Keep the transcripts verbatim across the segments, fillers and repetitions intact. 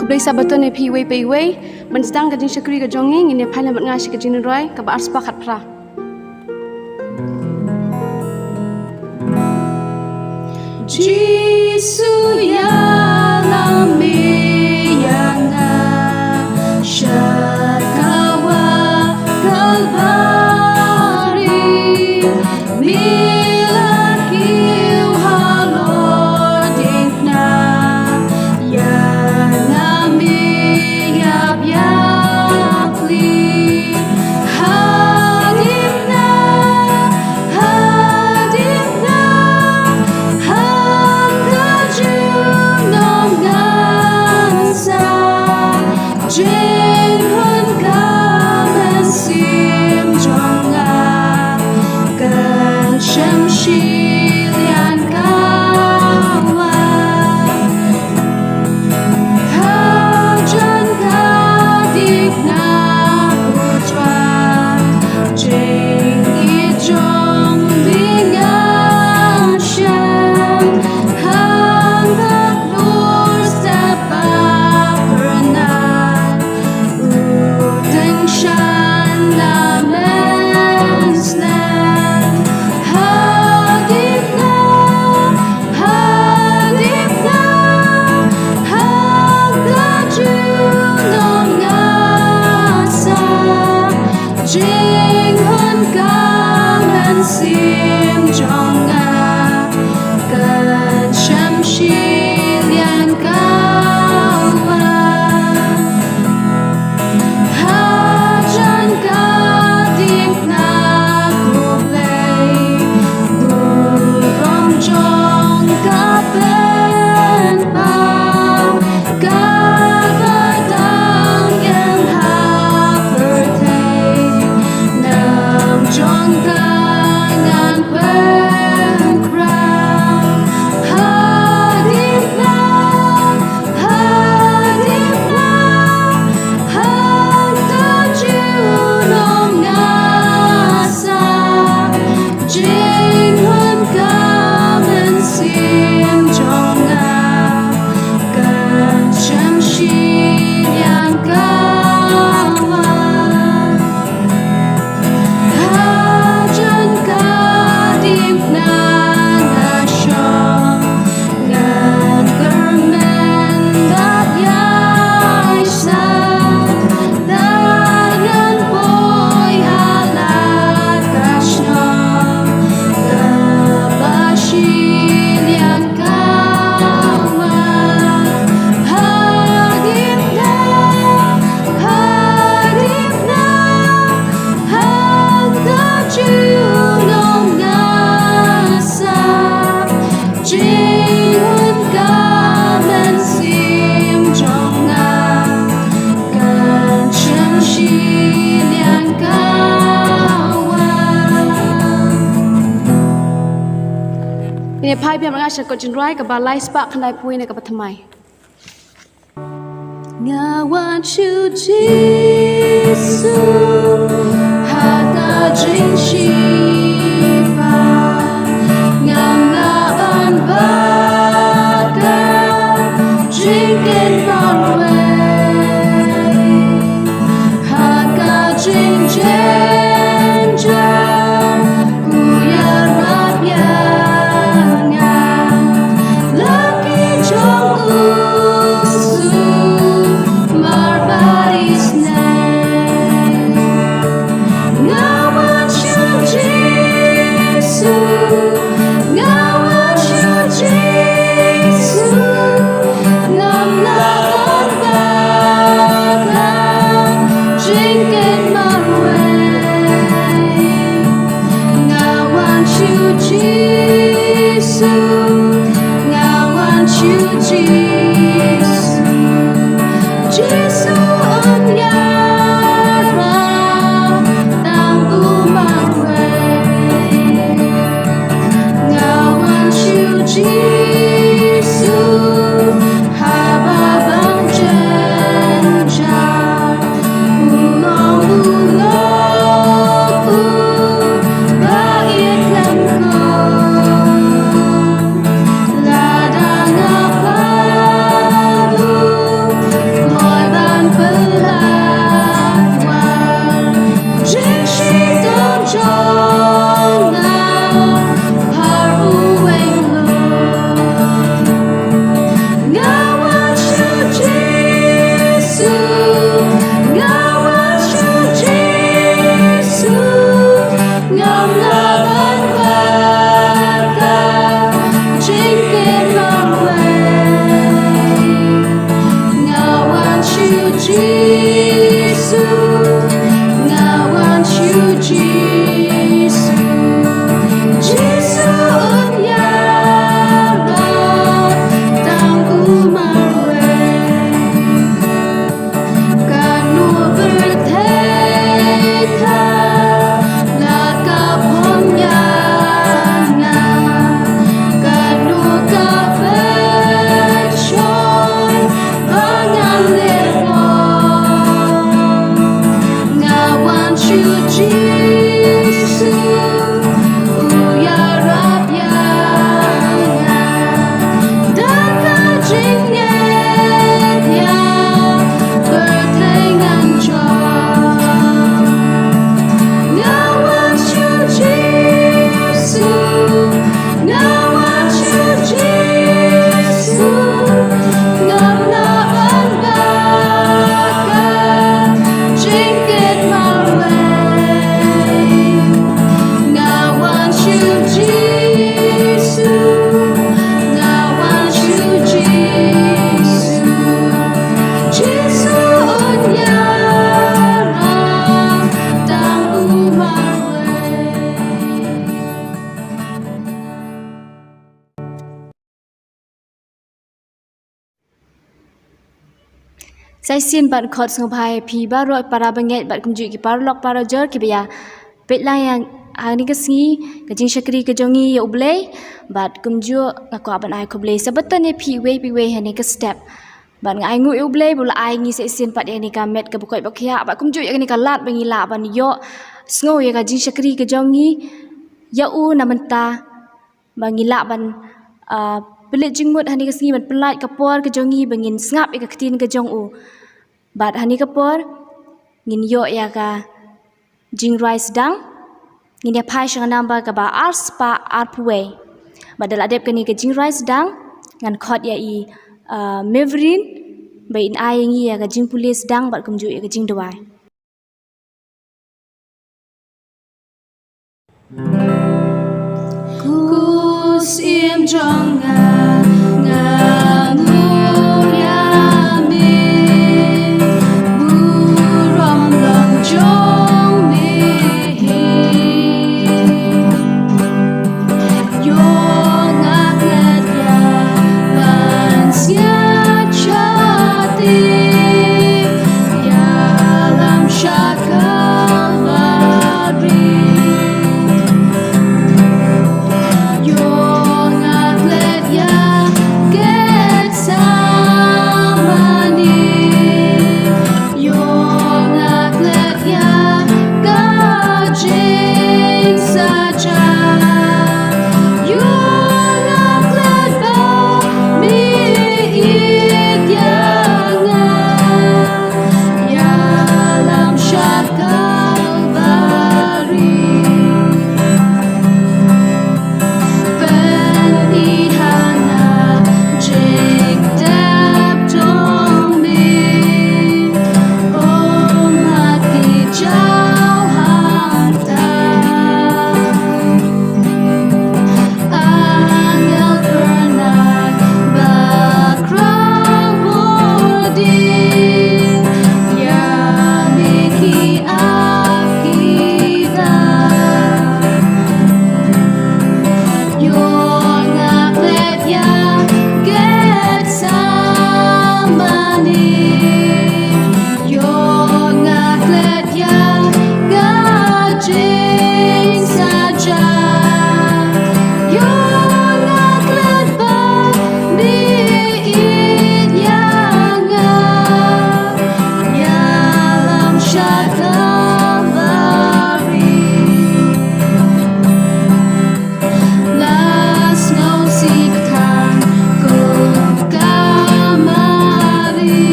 Khublei Sabbaton ïa phi iwei pa iwei. Ban sdang ka jingshakri ka jong ngi, ngin ïa phai lang bad nga sha ka jingrwai kaba arspah khatphra. Jisu ïalam me ïa nga sha kawei Kalbari, me la kiew halor diengphna ïa nga, me ïap ïa phi. Hadien nga, hadien nga, ha ka junom ngan sah. Jingkhun ka mynsiem jong nga kan shym shiliang kawei. Hajan ka diengphna kutbah, jingïeit jong phi ngan shem, hangta klur step ba pyrnai. U tyngshaiñ la mynsngi. Hadien nga, hadien nga, ha ka junom ngan sah. Jingkhun ka mynsiem jong nga kan shym shiliang kawei. Hajan ka diengphna khublei, burom jong ka pynpaw, kaba dang ïeng ha pyrthei, nam jong ka ngan pynkhraw. Hadien nga, hadien nga, ha ka junom ngan sah. Jingkhun ka mynsiem jong nga kan shym shiliang kawei. Hajan ka diengphna nga shong, ngan kyrmen bad ïaishah, ngan poi ha la ka shnong kaba shiliang kawei. Hadien nga, hadien nga, ha ka junom ngan sah. Jingkhun ka mynsiem jong nga kan shym shiliang kawei. Ngin ïa phai biang bad nga sha ka kot jingrwai kaba lai spah khyndai phew na kaba thymmai. Nga wan sha u Jisu ha ka jingsheptieng, ngam lah ban bud ka jingkynmaw wei. Ha ka jingjynjar u ïarap ïa nga, la ki jong u sumar bad isynei. Nga wan sha u Jisu, nga wan sha u Jisu, ngam lah Sa shisien ban khot sngewbha ïa phi baroh para bangeit bad kumjuh ki paralok parajor kiba ïa peit lang ïa ha kane ka sngi ka jingshakri ka jong ngi ïa U Blei, bad kumjuh nga kwah ban ai khublei Sabbaton ïa phi iwei pa iwei ha kane ka step. Bad nga ai nguh ïa U Blei ba u la ai ngi sa shisien pat ïa kane ka met kaba koit ba khiah bad kumjuh ïa kane ka lad ba ngi lah ban ïoh sngew ïa ka jingshakri ka jong ngi ïa u na mynta, ba ngi lah ban, ah, pynleit jingmut ha kane ka sngi, ban pynlait ka por ka jong ngi ba ngin sngap ïa ka ktien ka jong u. Bad ha kane ka por ngin ïoh ïa ka jingrwai sdang. Ngin ïa phai sha ka number kaba ar spah arphew wei. Bad da la dep kane ka jingrwai sdang, ngan khot ïa i, ah, Maverine ba in ai ïa ngi ïa ka jingpule sdang bad kumjuh ïa ka jingduwai. Ko Syiem jong nga, nga nguh ïa me, burom long jong me hi. Ïoh nga klet ïa ban siat shatei, ïalam sha Kalbari. Ïoh nga klet ïa Getsemani. Ïoh nga klet ïa ka jingsaja. Ïoh nga klet ba me ïeit ïa nga. Ïalam sha Kalbari. Pynïaid ha nga jingtep jong me, ym ha ki jaw hangta. Angel pyrnai ba khraw budi, ïa me ki ap ki da. Ïoh nga klet ïa Getsemani. Ïoh nga klet ïa ka jingsaja. Ïoh nga klet ba me ïeit ïa nga. Ïalam sha Kalbari. La sngewsih tang kum ka Mari,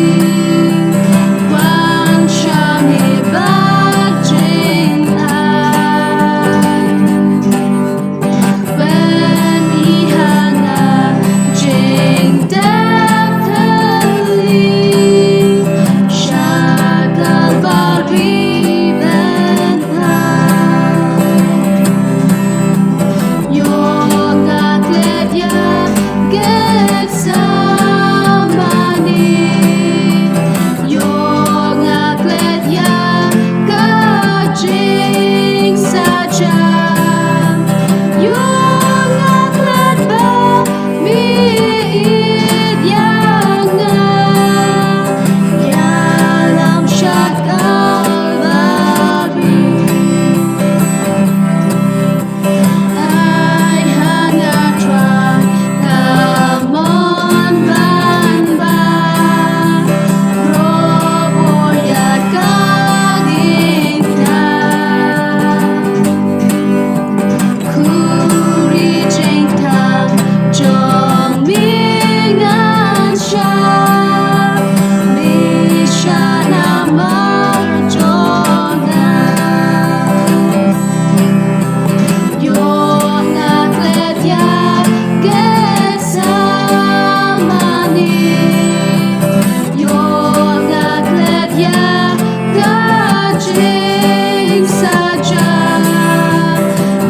wan sha me bad jingai. Pynïaid ha nga jingtep thylli, sha Kalbari ban Ïoh nga klet ïa Getsemani. Ïoh nga klet ïa ka jingsaja. Ïoh nga klet ba me ïeit ïa nga. Ïalam sha Kalbari. Ai ha nga Trai ka mon ban ba, roh bor ïa ka jingtang. Khuri jingtang jong me ngan shah, me shah namar jong nga. Ïoh nga klet ïa Getsemani. Ïoh nga klet ïa ka jingsaja.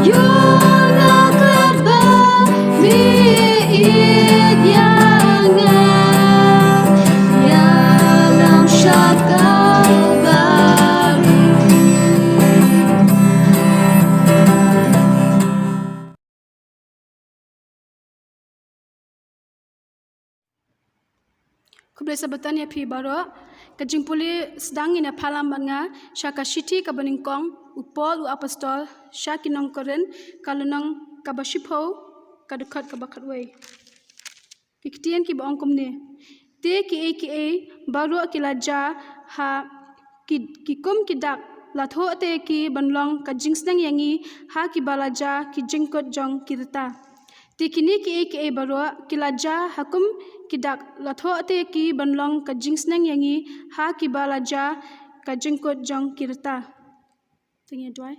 Ïoh nga klet ba me ïeit ïa nga. Ïalam sha Kalbari. Khublei Sabbaton ïa phi baroh. Ka jingpule sdang ïa na phalam bad nga sha ka shithi kaba nyngkong u Paul u apostol sha ki nong Korinth, ka lynnong kaba shiphew, ka dkhot kaba khatwei. Ki ktien kiba ong kumne: Te kiei kiei baroh ki la jia ha ki, ki kum ki dak, la thoh te ki ban long ka jingsneng ïa ngi ha kiba la jia ki jingkut jong ki rta. Te kine kiei kiei baroh ki la jia ha kum ki dak, la thoh te ki ban long ka jingsneng ïa ngi ha kiba la jia ka jingkut jong ki rta. Te ngin ïa duwai.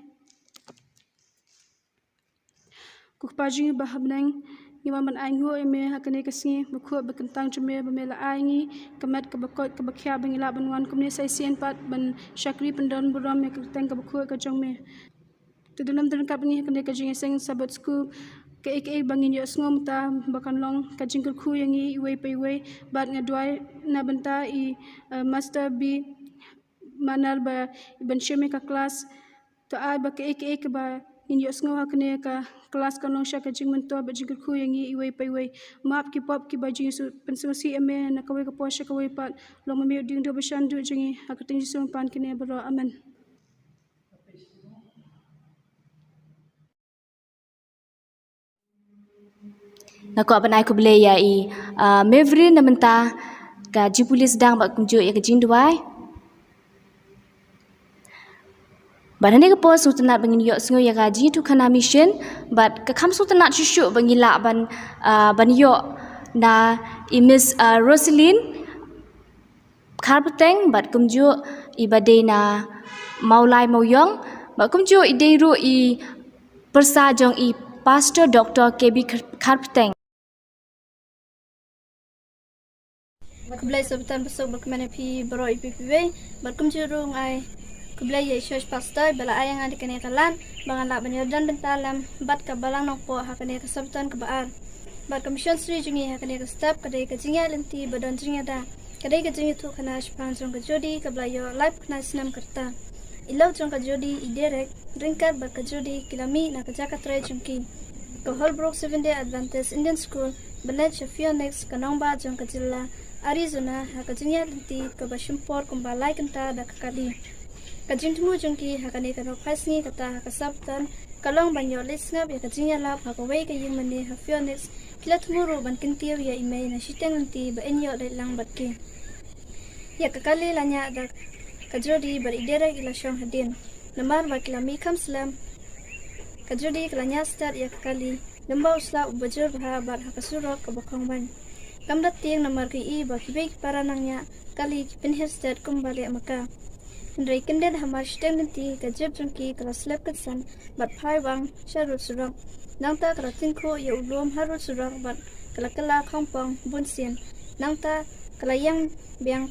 Ko Kpa jong ngi ba ha bneng, ngi wan ban ainguh ïa me ha kane ka sngi bakhuid ba kyntang jong me, ba me la ai ngi ka met kaba koit kaba khiah ba ngi lah ban wan kumne sa shisien pat ban shakri pyndon burom ïa ka kyrteng kaba khuid ka jong me. Te da lem da ryngkat bad ngi ha kane ka jingïaseng Sabbath School, kaei kaei ba ngin ïohsngew mynta ba kan long ka jingkyrkhu ïa ngi iwei pa iwei, bad nga duwai na bynta i, eh, Master B Manar ba ban shim ïa ka klas. To ai ba kaei kaei kaba ngin ïohsngew ha kane ka klas kan long sha ka jingmyntoi bad jingkyrkhu ïa ngi iwei pa iwei. Map ki pop kiba jingïasuk pynsngewsih ïa me na kawei ka por sha kawei pat. Long ma me u diengduh ba shanduh jong ngi, ha ka kyrteng Jisu ngi pan kine baroh. Amen. Nga kwah ban ai khublei ïa i, ah, Mevri na bynta ka jingpule sdang bad kumjuh ïa ka jingduwai. Bad hangne ka por sngewtynnat ba ngin ïohsngew ïa ka jingïathuhkhana mission, bad ka kham sngewtynnat shuh shuh ba ngi lah ban, ah, ban ïoh na i Miss, ah, Rosaline Kharpateng, bad kumjuh i ba dei na Mawlai Mawiong, bad kumjuh i dei ruh i pyrsa jong i Pastor Doktor K B Khar-, Kharpateng. Khublei Sabbaton basuk bad kmen ïa phi baroh iwei pa iwei, bad kumjuh ruh nga ai khublei ïa i Church Pastor ba la ai ïa nga da kane ka lad ba ngan lah ban ïadon bynta lem bad ka Balang Nongpoh ha kane ka Sabbaton kaba ar. Bad ka mission sri jong ngi ha kane ka step ka dei ka jingïaid lynti ba don jingïada. Ka dei ka jingïathuhkhana shaphang jong ka Jodi kaba la ïoh laiphew khyndai snem ka rta. I lok jong ka Jodi i Derek, ryngkat bad ka Jodi ki la mih na ka jaka trei jong ki, ka Holbrook Seventh Day Adventist Indian School, ban leit sha Phoenix, ka nongbah jong ka jylla Arizona, ha ka jingïaid lynti kaba shim por kumba lai kynta da ka kali. Ka jingthmu jong ki ha kane ka nongphai sngi kata ha ka Sabbaton ka long ban ïoh leit sngap ïa ka jingïalap ha kawei ka ïingmane ha Phoenix. Ki la thmu ruh ban kyntiew ïa i mei na shiteng lynti ba in ïoh leit lang bad ki. Ïa ka kali la ñiah da ka Jodi bad i Derek i la shong hadien, namar ba ki la mih kham slem. Ka Jodi ka la ñiah stet ïa ka kali lyngba u sla uba jur bha bad ha ka surok kaba khongwaiñ. Kam da tieng namar ka ïohi ba kiwei ki para nongñiah kali ki pynhiar stet kumba leh ma ka. Hynrei kyndit hamar shiteng lynti ka jip jong ki ka la slep kynsan bad phai wang sha rud surok. Nangta ka la tyngkhuh ïa u lum ha rud surok bad ka la kylla khongpong bunsien. Nangta ka la ïeng biang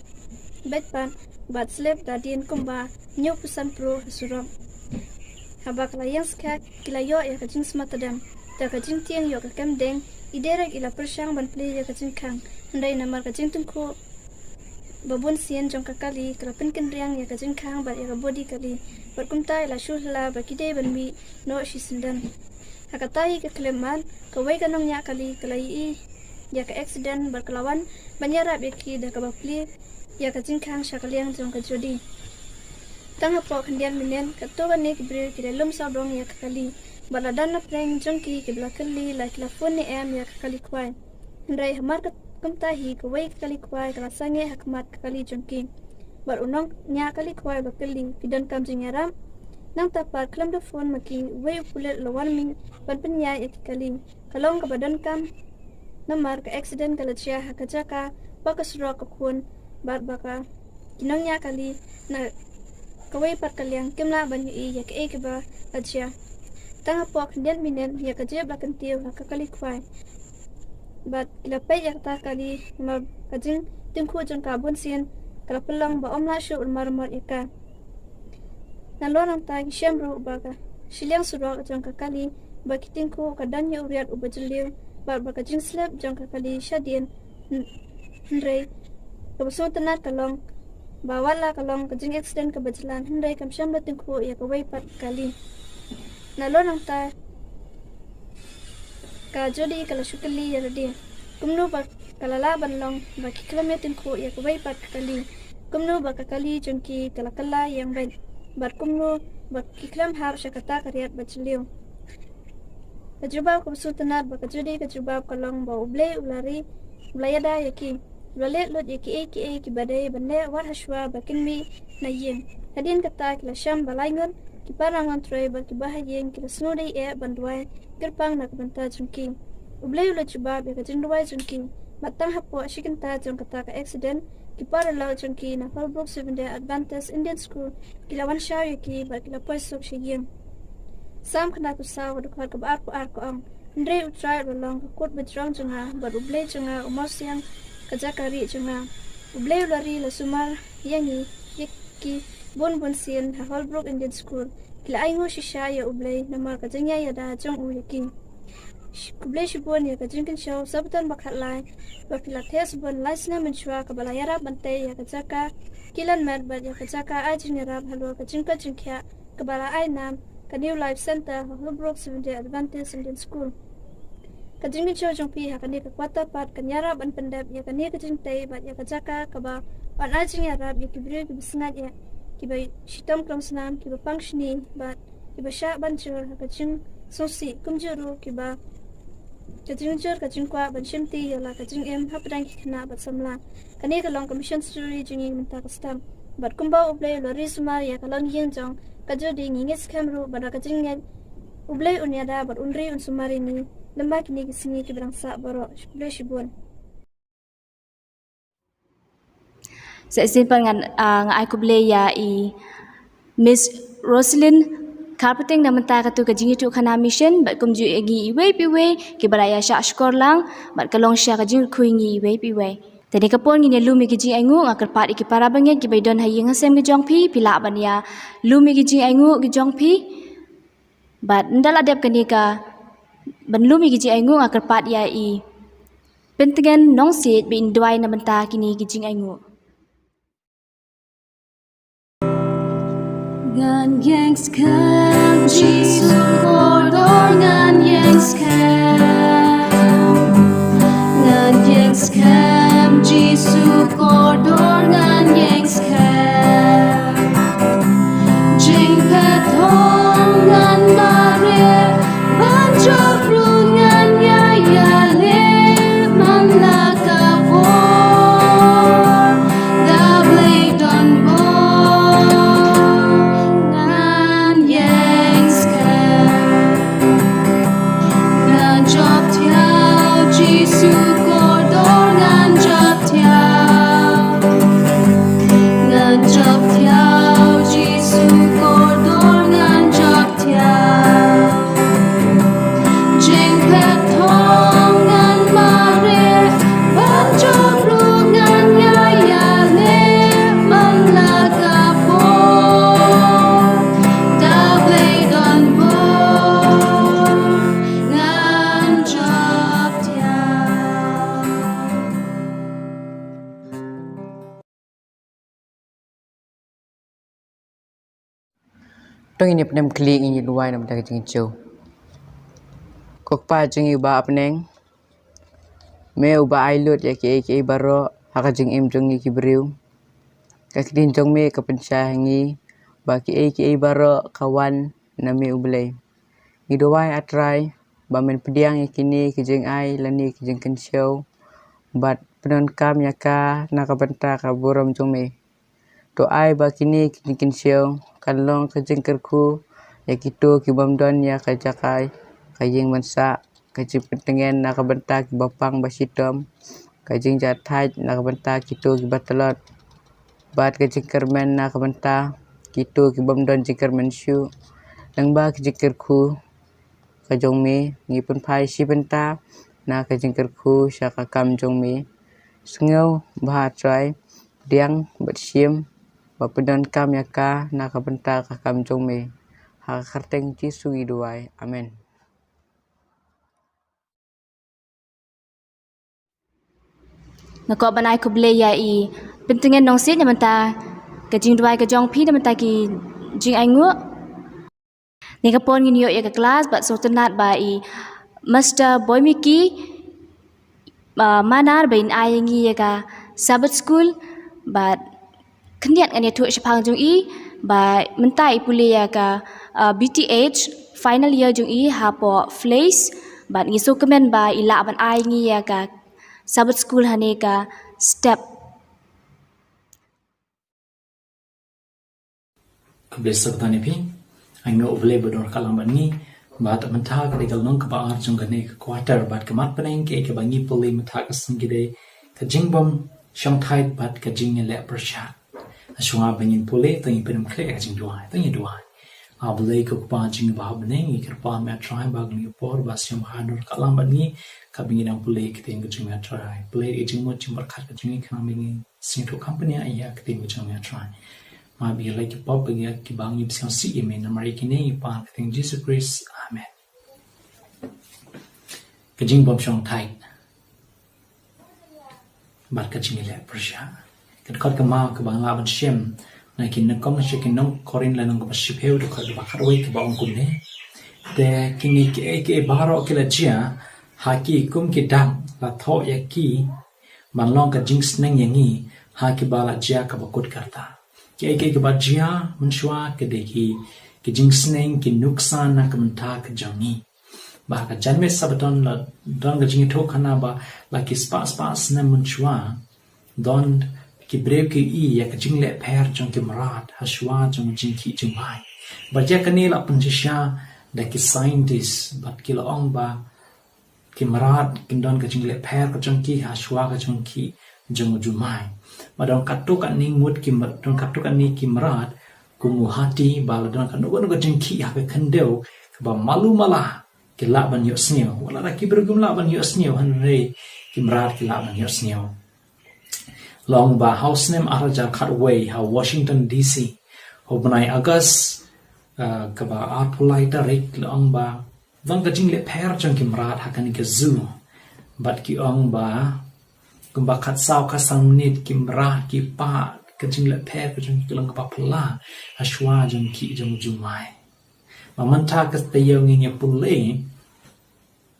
beit pat bad slip da dien kumba hynñiewphew san pruh ha surok. Haba ka la ïeng skhem ki la ïoh ïa ka jingsma tdem. Da ka jingtieng ïoh ka kem deng, i Derek i la pyrshang ban plie ïa ka jingkhang, hynrei namar ka jingtyngkhuh ba bunsien jong ka kali ka la pynkynriang ïa ka jingkhang bad ïa ka bodi kali, bad kumta i la shu hla ba ki dei ban mih noh shisyndon. Ha kata hi ka khyllipmat, kawei ka nongñiah kali ka la ïohi ïa ka accident bad ka la wan ban ïarap ïa ki da kaba plie ïa ka jingkhang sha ka liang jong ka Jodi. Tang hapoh khyndiat minit katto katne ki briew ki la lum sawdong ïa ka kali bad la don na pdeng jong ki kiba la kylli la ki la phone ne em ïa ka kali khwai. Hynrei hamar ka kumta hi kawei ka kali khwai ka la sangeh ha khmat ka kali jong ki. Bad u nongñiah kali khwai u la kylli, phi donkam jingïarap? Nangta pat khlem da phone ma ki, uwei u pulit u la wan mih ban pynïaid ïa ki kali. Ka long kaba donkam namar ka accident ka la jia ha ka jaka ba ka surok ka khun bad ba ka ki nongñiah kali na kawei pat ka liang kim lah ban ïohi ïa kaei kaba la jia. Tang hapoh khyndiat minit ïa ka jip la kyntiew ha ka kali khwai. Bad ki la peit ïa kata ka kali namar ka jingtyngkhuh jong ka bunsien ka la pynlong ba ym lah shuh ban marmot ïa ka. Nalor nangta ki shem ruh ba ka shiliang surok jong ka kali ba ki tyngkhuh ka don ïa u riat uba jylliew bad ba ka jingslip jong ka kali shadien. Hynrei kaba sngewtynnat ka long ba wat la ka long ka jingaccident kaba jlan hynrei kam shym la tyngkhuh ïa kawei pat ka kali. Nalor nangta ka Jodi ka la shu kylli ïa lade kumno ba ka la lah ban long ba ki khlem ïa tyngkhuh ïa kawei pat ka kali. Kumno ba ka kali jong ki ka la kylla ïeng beit, bad kumno ba ki khlem hap sha kata ka riat ba jylliew. Ka jubab kaba sngewtynnat bad ka jong ki ka jubab ka long ba U Blei u la ri, u la ïada ïa ki, u la leh lut ïa kiei kiei kiba dei ban leh wat hashwa ba kin mih na ïing. Hadien kata ki la sham ba lai ngut ki para nongtrei bad kiba ha ïing ki la sngewdei eh ban duwai kyrpang na ka bynta jong ki. U Blei u la jubab ïa ka jingduwai jong ki. Bad tang hapoh shi kynta jong kata ka accident, ki paralok jong ki na Holbrook Seventh Day Adventist Indian School ki la wan shaw ïa ki bad ki la poi suk sha ïing. Salm khyndai phew saw, ka dkhot kaba arphew ar ka ong: Hynrei U Trai u la long ka kut bajrong jong nga, bad U Blei jong nga u mawsiang ka jaka rieh jong nga. U Blei u la ri la sumar ïa ngi, ïa ki bun bun sien ha Holbrook Indian School. Ki la ainguh shisha ïa U Blei namar ka jingïaid ïada jong u ïa ki. Sh-, khublei shibun ïa ka jingkynshew Sabbaton ba khatlai, ba phi la theh shibun lai snem mynshuwa kaba la ïarap ban tei ïa ka jaka kilan met bad ïa ka jaka ai jingïarap halor ka jingkoit jingkhiah kaba la ai nam ka New Life Center ha Holbrook Seventh Day Adventist Indian School. Ka jingkynshew jong phi ha kane ka kwata pat kan ïarap ban pyndep ïa kane ka jingtei bad ïa ka jaka kaba yn ai jingïarap ïa ki briew kiba sngaid eh, kiba shitom khlong snam, kiba pang shynni bad kiba shah ban jur ha ka jingsngewsih, kumjuh ruh kiba ka jingjur ka jingkwah ban shimti ïa la ka jingim hapdeng ki khynnah bad samla. Kane ka long ka mission story jong ngi mynta ka step. Bad kumba U Blei u la ri sumar ïa ka longïing jong ka Jodi, ngi ngeit skhem ruh ba da ka jingngeit U Blei un ïada bad un ri un sumar ïa ngi lyngba kine ki sngi kiba dang sah baroh. Khublei shibun. Sa shisien pat ngan, ah, nga ai khublei ïa i Miss Roselyn Kharpateng na bynta katu ka jingïathuhkhana mission, bad kumjuh ïa ngi iwei pa iwei kiba la ïa shah shkor lang, bad ka long shisha ka jingkyrkhu ïa ngi iwei pa iwei. Te dei ka por ngin ïa lum ïa ki jingainguh, nga kyrpad ïa ki para bangeit kiba don ha ïing ha sem ki jong phi, phi lah ban ïa lum ïa ki jingainguh ki jong phi. Bad ynda la dep kane ka ban lum ïa ki jingainguh, nga kyrpad ïa i Pyntngen Nongsiej ba in duwai na bynta kine ki jingainguh. Ngan ïeng skhem Jisu kordor, ngan ïeng skhem. Ngan ïeng skhem Jisu kordor, ngan ïeng skhem. Jingpynthong ngan mareh, ban jop ruh ngan ïa ïaleh man la ka por. Da Blei don bor ngan ïeng skhem. Ngan jop thiaw Jisu kordor, ngan jop thiaw. Ngan jop thiaw Jisu kordor, ngan jop thiaw. Jingpynthong ngan mareh, ban jop ruh ngan ïa ïaleh man la ka por. Da Blei don bor ngan jop thiaw. To ngin ïa pyndonkam khlieh, ngin ïa duwai na ka bynta ka jingkynshew. Ko Kpa jong ngi uba ha bneng, me uba ai lut ïa kiei kiei baroh ha ka jingim jong ngi ki briew. Ka ktien jong me ka pynshai ha ngi ba kiei kiei baroh ka wan na me U Blei. Ngi duwai, A Trai, ba men pdiang ïa kine ki jingai lane ki jingkynshew, bad pyndonkam ïa ka na ka bynta ka burom jong me. To ai ba kine ki jingkynshew kan long ka jingkyrkhu ïa kito ki bym don ïa ka jaka, ka ïing ban sah, ka jingpyntngen na ka bynta kiba pang ba shitom, ka jingjahthait na ka bynta kito kiba tlot, bad ka jingkyrmen na ka bynta kito ki bym don jingkyrmen shuh. Lyngba ka jingkyrkhu ka jong me, ngi pynphai shi bynta na ka jingkyrkhu sha ka kam jong me. Sngewbha, A Trai, pdiang bad shim bad pyndonkam ïa ka na ka bynta ka kam jong me. Ha ka kyrteng Jisu ngi duwai. Amen. Nga kwah ban ai khublei ïa i Pyntngen Nongsiej na bynta ka jingduwai ka jong phi na bynta ki jingainguh. Ngi ka pon ngin ïoh ïa ka klas bad sngewtynnat ba i Mister Boimiki, ah, Manar ba in ai ïa ngi ïa ka Sabbath School, bad Khyndiat ngan ïathuh shaphang jong i ba mynta i pule ïa ka, uh, B Th final year jong i hapoh Flace, bad ngi sngewkmen ba i lah ban ai ngi ïa ka Sabbath School hane ka step. Khublei shibun ïa phi. Ai ngi u Blei ba don ryngkat lang bad ngi. Bad mynta ka dei ka lynnong kaba ar jong kane ka quarter, bad ka mat pyneng kaei kaba ngi pule mynta ka sngi ka dei ka jingbym shongthait bad ka jingïaleh pyrshah. Shuwa ba ngin pule, to ngin pynmkhleh ka jingduwai, to ngin duwai. A Blei ko Kpa jong ngi ba ha bneng, ngi kyrpad ïa me Trai ba kane ka por ba sngewbha don ryngkat lang bad ngi, kaba ngi dang pule ka ktien ka jong me Trai. Pule ka jingmut jingpyrkhat ka jong ngi khnang ba ngin sngewthuh kham pynïaid ïa ka ktien ka jong me Trai. Map ïa ki lait ki pop ba ngi, kiba ngi bsngewsih ïa me, namar ïa kine ngi pan ha ka kyrteng Jisu Khrist. Amen. Ka jingbym shongthait bad ka jingïaleh pyrshah. Ka dkhot ka maw kaba nga lah ban shim na ki nyngkong sha ki nong Korinth lynnong kaba shiphew, dkhot kaba khatwei, kaba ong kumne: Te kine kiei kiei baroh ki la jia ha ki kum ki dak, la thoh ïa ki ban long ka jingsneng ïa ngi ha kiba la jia kaba kut ka rta. Kiei kiei kiba jia mynshuwa ki dei ki, ki jingsneng, ki nuksa na ka bynta ka jong ngi. Ba ha ka janmiet Sabbaton la don ka jingïathuhkhana ba la ki spah spah snem mynshuwa don ki briew ki ïohi ïa ka jingleh pher jong ki mrad hashuwa jong ka jingkhih jumai. Bad ïa kane la pynshisha da ki scientist, bad ki la ong ba ki mrad kin don ka jingleh pher ka jong ki hashuwa ka jingkhih jong u jumai. Bad don katto katne ngut ki mr-, don katto katne ki mrad kum u hati, ba la don kano kano ka jingkhih ha ka khyndew kaba malu mala ki lah ban ïohsngew. Wat la da ki briew kim lah ban ïohsngew, hynrei ki mrad ki lah ban ïohsngew. La ong ba ha u snem ar hajar khatwei ha Washington D C, ha u bnai August, ah, kaba arphew lai tarik, la ong ba don ka jingleh pher jong ki mrad ha kane ka zoo. Bad ki ong ba kumba khatsaw khatsan minit ki mrad ki pah ka jingleh pher ka jong ki, ka long kaba phylla hashuwa jong ki, jong u jumai. Ba mynta ka taïew ngin ïa pule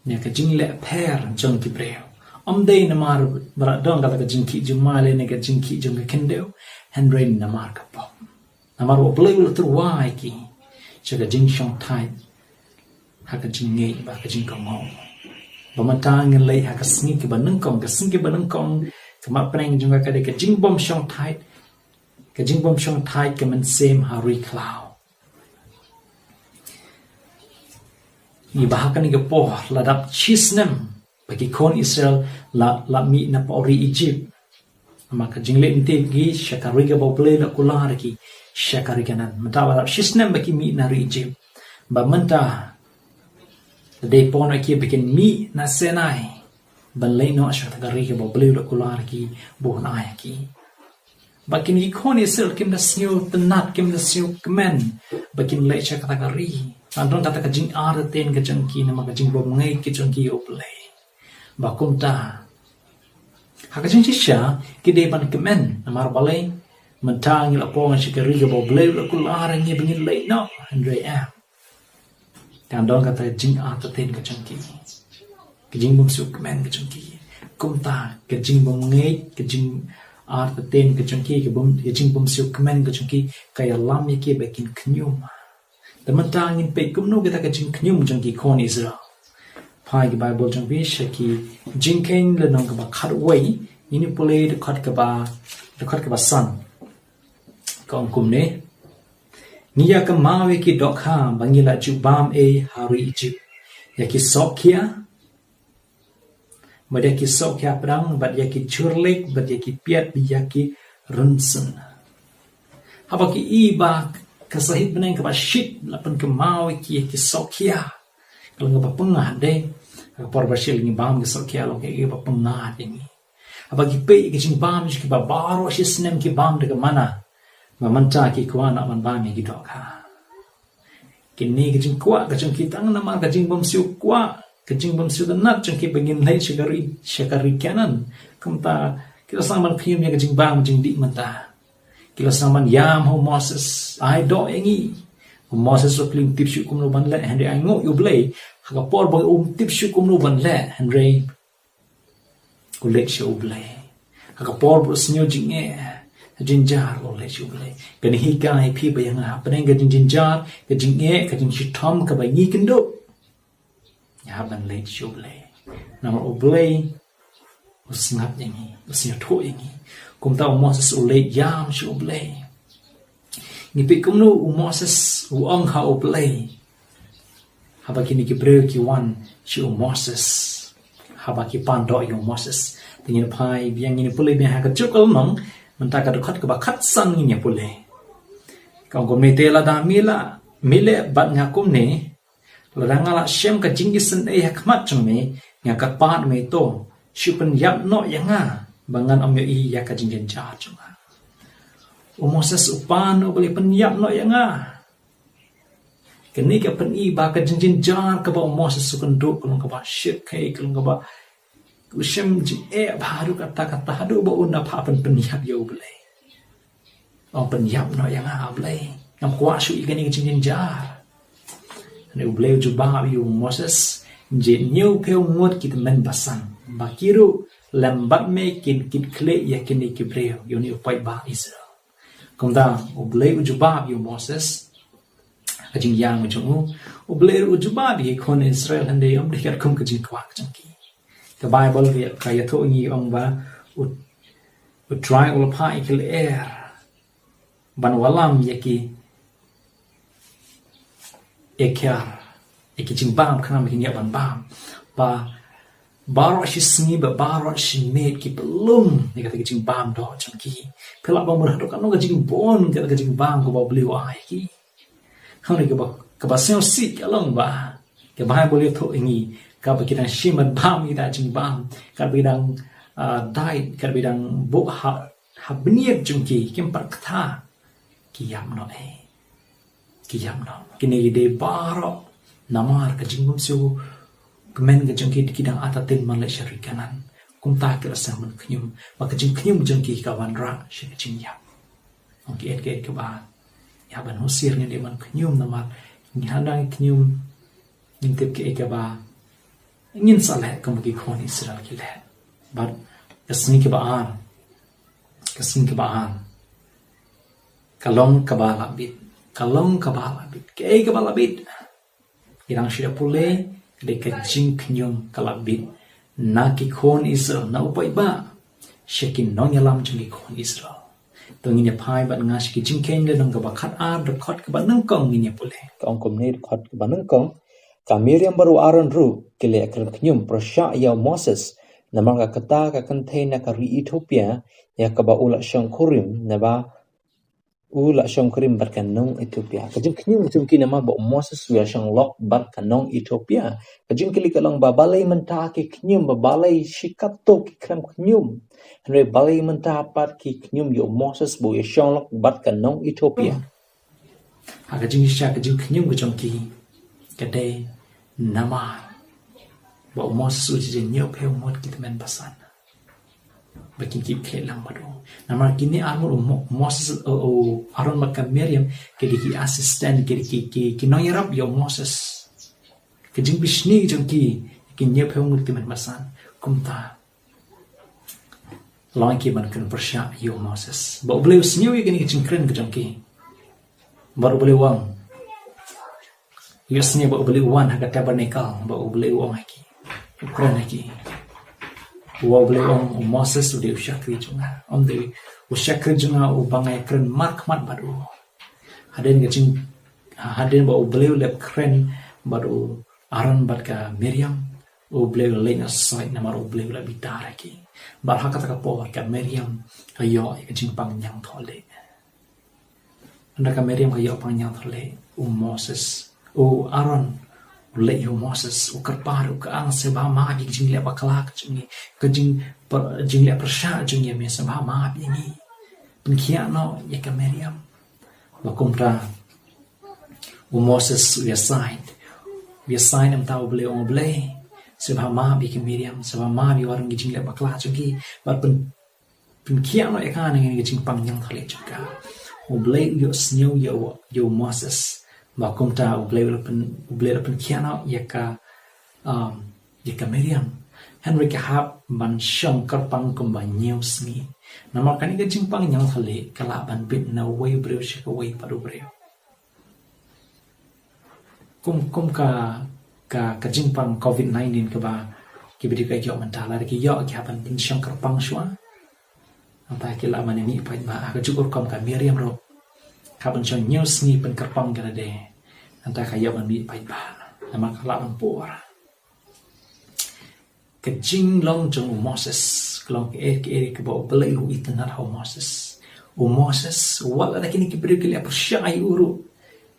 ïa ka jingleh pher jong ki briew. Ym dei namar ba la don kata ka jingkhih jumai lane ka jingkhih jong ka khyndew, hynrei namar ka pop. Namar ba U Blei u la tyrwa ïa ki sha ka jingshongthait ha ka jingngeit bad ka jingkohnguh. Ba mynta ngin leit ha ka sngi kaba nyngkong, ka sngi kaba nyngkong, ka mat pyneng jong ka ka dei ka jingbym shongthait, ka jingbym shongthait ka mynsiem ha ri khlaw. Ngi ba ha kane ka por la dap shi snem ba ki khun Israel la, la mih na poh ri Egypt. Namar ka jingleit lynti ki sha ka ri kaba U Blei u la kular ïa ki, sha ka ri Kanaan. Mynta ba dap shi snem ba ki mih na ri Egypt. Ba mynta la dei por ïa ki ba kin mih na Sinai ban leit noh sha ka ri kaba U Blei u la kular ïa ki, ba un ai ïa ki. Ba kine ki khun Israel kim da sngewtynnat, kim da sngewkmen ba kin leit sha kata ka ri. Ka don kata ka jingartatien ka jong ki namar ka jingbymngeit ka jong ki ïa U Blei. Ba kumta ha ka jingshisha ki dei ban kmen, namar balei? Mynta ngi la poi sha ka ri kaba U Blei u la kular ïa ngi ba ngin leit noh, hynrei em. Ka don kata ka jingartatien ka jong ki, ka jingbymsngewkmen ka jong ki. Kumta ka jingbymngeit, ka jingartatien ka jong ki, ka bym, ka jingbymsngewkmen ka jong ki ka ïalam ïa ki ba kin khñium. Te mynta ngin peit kumno kata ka jingkhñium jong ki khun Israel. Phai ki Baibl jong phi sha ki Jingkheiñ lynnong kaba khatwei, ngin ïa pule dkhot kaba, dkhot kaba san. Ka ong kumne: Ngi ïa kynmaw ïa ki dohkha ba ngi la ju bam ei ha ri Egypt, ïa ki sohkhia bad ïa ki sohkhia pdang, bad ïa ki jhur lek, bad ïa ki piat, bad ïa ki rynsun. Haba ki i ba ka sahit bneng kaba shit la pynkynmaw ïa ki, ïa ki sohkhia, ka long kaba pyngngad de. Ka por ba shit la ngi bam ki sohkhia, long kaba pyngngad ïa ngi. Haba ki peit ïa ki jingbam jong ki ba baroh shi snem ki bam da ka manna, ba mynta ki kwah noh ban bam ïa ki dohkha. Kine ki jingkwah ka jong ki tang namar ka jingbymsiew kwah, ka jingbymsiew tynnat jong ki ba ngin leit sha ka ri, sha ka ri Kanaan. Kumta ki la sdang ban khñium ïa ka jingbam jingdih mynta. Ki la sdang ban ïam ha u Moses, ai doh ïa ngi. U Moses u khlem tip shuh kumno ban leh, hynrei ainguh ïa U Blei, ha ka por ba um tip shuh kumno ban leh, hynrei u leit sha U Blei. Ha ka por ba u sngew jingeh, Ka jingjynjar u leit sha U Blei. Kane hi ka ai phi bad ïa nga hapdeng ka jingjynjar, ka jingeh, ka jingshitom kaba ngi kynduh. Ngi hap ban leit sha U Blei. Namar U Blei u sngap ïa ngi, u sngewthuh ïa ngi. Kumta u Moses u leit ïam sha U Blei. Ngi peit kumno u Moses u ong ha U Blei. Haba kine ki briew ki wan sha u Moses. Haba ki pan doh ïa u Moses. Te ngin phai biang, ngin pule biang ha ka juh ka lynnong, mynta ka dkhot kaba khatsan ngin ïa pule. Ka ong kumne: Te lada me la, me leh bad nga kumne, lada nga la shem ka jingisynei ha khmat jong me, nga kyrpad me to, shu pynïap noh ïa nga, ba ngan ym ïohi ïa ka jingjynjar jong nga. U Moses u pan, U Blei, pynïap noh ïa nga. Kane ka pyni ba ka jingjynjar kaba u Moses u kynduh ka long kaba shyrkhei, ka long kaba u shem jingeh bha haduh katta katta, haduh ba un da phah pyn, pynïap ïa U Blei. Ong, pynïap noh ïa nga, A Blei. Ngam kwah shuh ïa kane ka jingjynjar. Hynrei U Blei u jubab ïa u Moses: Jied hynñiewphew ngut ki tymmen basan, ba ki ruh lem bad me kin kit khlieh ïa kine ki briew, ïa une u paidbah Israel. Kumta U Blei u jubab ïa u Moses, ka jingïam jong u. U Blei ruh u jubab ïa ki khun Israel, hynrei ym dei katkum ka jingkwah jong ki. Ka Baibl ka, ka ïathuh ïa ngi, ong ba u, U Trai u la phah ïa ki lyer ban wallam ïa ki, ïa ki, ïa ki jingbam khnang ba kin ïoh ban bam. Ba baroh shi sngi bad baroh shi miet ki pynlong ïa kata ka jingbam doh jong ki. Phi lah ban mut haduh katno ka jingbun kata ka jingbam kaba U Blei u ai ïa ki. Hynrei kaba, kaba sngewsih ka long ba ka Baibl ïathuh ïa ngi, katba ki dang shim bam ïa kata ka jingbam, katba ki dang, ah, dait, katba ki dang buh ha, ha bniat jong ki, kim pat kthah, ki ïap noh ei. Ki ïap noh. Kine ki dei baroh namar ka jingbymsngewkmen ka jong ki, ki dang artatien ban leit sha ri Kanaan. Kumta ki la sdang ban khñium. Bad ka jingkhñium jong ki ka wanrah sha ka jingïap. Ong, ki et, ki et kiba, ïa, ban husiar, ngin dei ban khñium namar ngi, haba ngi khñium, ngin tip kiei kiba ngin sa leh kum ki khun Israel ki leh. Bad ka sngi kaba ar, ka sngi kaba ar, ka long kaba la bit, ka long kaba la bit, kaei kaba la bit. Ngi dang shu ïa pule, ka dei ka jingkhñium ka la bit na ki khun Israel, na u paidbah, sha ki nongïalam jong ki khun Israel. To ngin ïa phai bad nga sha ki Jingkheiñ lynnong kaba khatar, dkhot kaba nyngkong ngin ïa pule. Ka ong kumne, dkhot kaba nyngkong: Ka Miriam bad u Aaron ruh ki la ïakren khñium pyrshah ïa u Moses, namar ka kata ka kynthei na ka ri Ethiopia, ïa kaba u la shongkurim, naba u la shongkurim bad ka nong Ethiopia. Ka jingkhñium jong ki namar ba u Moses u ïashong lok bad ka nong Ethiopia. Ka jingkylli ka long ba balei mynta ki khñium, ba balei shi katto ki khlem khñium. Hynrei balei mynta pat ki khñium ïa u Moses ba u ïashong lok bad ka nong Ethiopia. Ha ka jingshisha ka jingkhñium ka jong ki ka dei namar ba u Moses u jied hynñiewphew ngut ki tymmen basan ba kin kit khlieh lang bad u. Namar kine arngut u Mo-, Moses, u, u Aaron bad ka Miriam, ki dei ki assistant, ki dei ki, ki, ki nongïarap ïa u Moses. Ka jingbishni jong ki, ki hynñiewphew ngut ki tymmen basan. Kumta long ki ban kren pyrshah ïa u Moses. Bad U Blei u sngew ïa kine ki jingkren ka jong ki. Bad U Blei u ong, ïohsngew ba U Blei u wan ha ka tabernacle, ba U Blei u ong ha ki, u kren ha ki. Ba U Blei u ong, u Moses u dei u shakri jong nga. Um dei u shakri jong nga uba nga ïakren markhmat bad u. Hadien ka jing, hadien ba U Blei u leh kren bad u Aaron bad ka Miriam, U Blei u leit nohsoi namar U Blei u la bitar ha ki. Bad ha kata ka por ka Miriam ka ïoh ïa ka jingpang ñiangthohlieh. Ynda ka Miriam ka ïoh pang ñiangthohlieh, u Moses, u Aaron u leit ïa u Moses, u kyrpad, u ong, sngewbha map ïa ka jingleh bakla ka jong ngi, ka jing, jingleh pyrshah jong ngi, me sngewbha map ïa ngi. Pynkhiah noh ïa ka Miriam. Bad kumta u Moses u ïasaid. U ïasaid, namar U Blei u ong, U Blei, sngewbha map ïa ka Miriam, sngewbha map ïa u Aaron ki jingleh bakla jong ki. Bad pyn pynkhiah noh ïa ka na ka jingpang ñiangthohlieh jong ka. U Blei u ïohsngew ïa u, ïa u Moses. Bad kumta U Blei u la pyn, U Blei u la pynkhiah noh ïa ka, um, ïa ka Miriam. Hynrei ki hap ban shong kyrpang kumba hynñiew sngi. Namar kane ka jingpang ñiangthohlieh ka lah ban bit na uwei u briew sha kawei pat u briew. Kum, kum ka, ka, ka jingpang covid nineteen kaba ki briew ka ïoh mynta, lada ki ïoh ki hap ban pynshong kyrpang shuwa. Nangta ki lah ban mih paidbah, ha kajuh ka rukom ka Miriam ruh ka hap ban shong hynñiew sngi pynkyrpang ïa lade. Nangta ka ïoh ban mih paidbah namar ka lah ban pur. Ka jinglong jong u Moses ka long kaei kaei kaba U Blei u itynnad ha u Moses. U Moses, wat lada kine ki briew ki leh pyrshah ïa u ruh,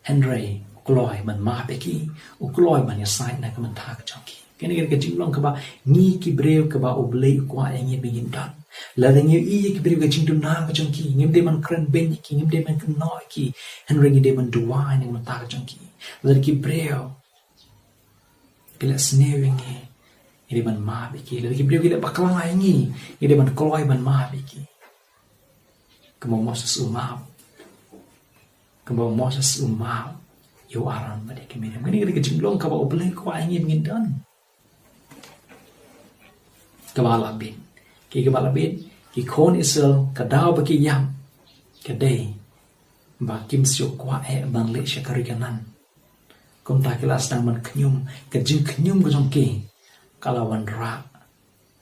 hynrei u kloi ban map ïa ki, u kloi ban ïasaid na ka bynta ka jong ki. Kane ka jinglong kaba ngi ki briew kaba U Blei u kwah ïa ngi ba ngin don. Lada ngi ïohi ïa ki briew ka jingduna ka jong ki, ngim dei ban kren beiñ ïa ki, ngim dei ban kynnoh ïa ki, hynrei ngi dei ban duwai na ka bynta ka jong ki. Lada ki briew ki leh sniew ïa ngi, ngi dei ban map ïa ki. Lada ki briew ki leh bakla ïa ngi, ngi dei ban kloi ban map ïa ki. Kumba u Moses u map, kumba u Moses u map ïa u Aaron bad ïa ka Miriam. Kane ka dei ka jinglong kaba U Blei u kwah ïa ngi ba ngin don. Kaba la bit, ki, kaba la bit, ki khun Israel, ka daw ba ki ïap ka dei ba kim shu kwah eh ban leit sha ka ri Kanaan. Kumta ki la sdang ban khñium, ka jingkhñium ka jong ki ka la wanrah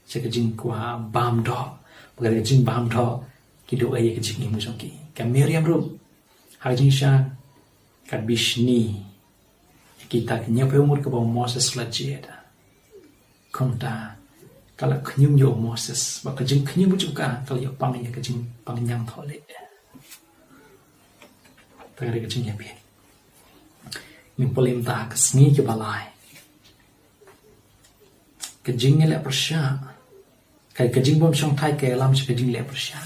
sha ka jingkwah bam doh, bad ka jingbam doh ki duh ïa ka jingim ka jong ki. Ka Miriam ruh ha ka jingshisha ka bishni ïa kita ki hynñiewphew ngut kaba u Moses u la jied. Kumta ka la khñium ïa u Moses, bad ka jingkhñium ka jong ka ka la ïoh pang ïa ka jingpang ñiangthohlieh. Te ka dei ka jingïapeit. Ngin pule mynta ha ka sngi kaba lai. Ka jingleh pyrshah, ka, ka jingbymshongthait ka ïalam sha ka jingleh pyrshah.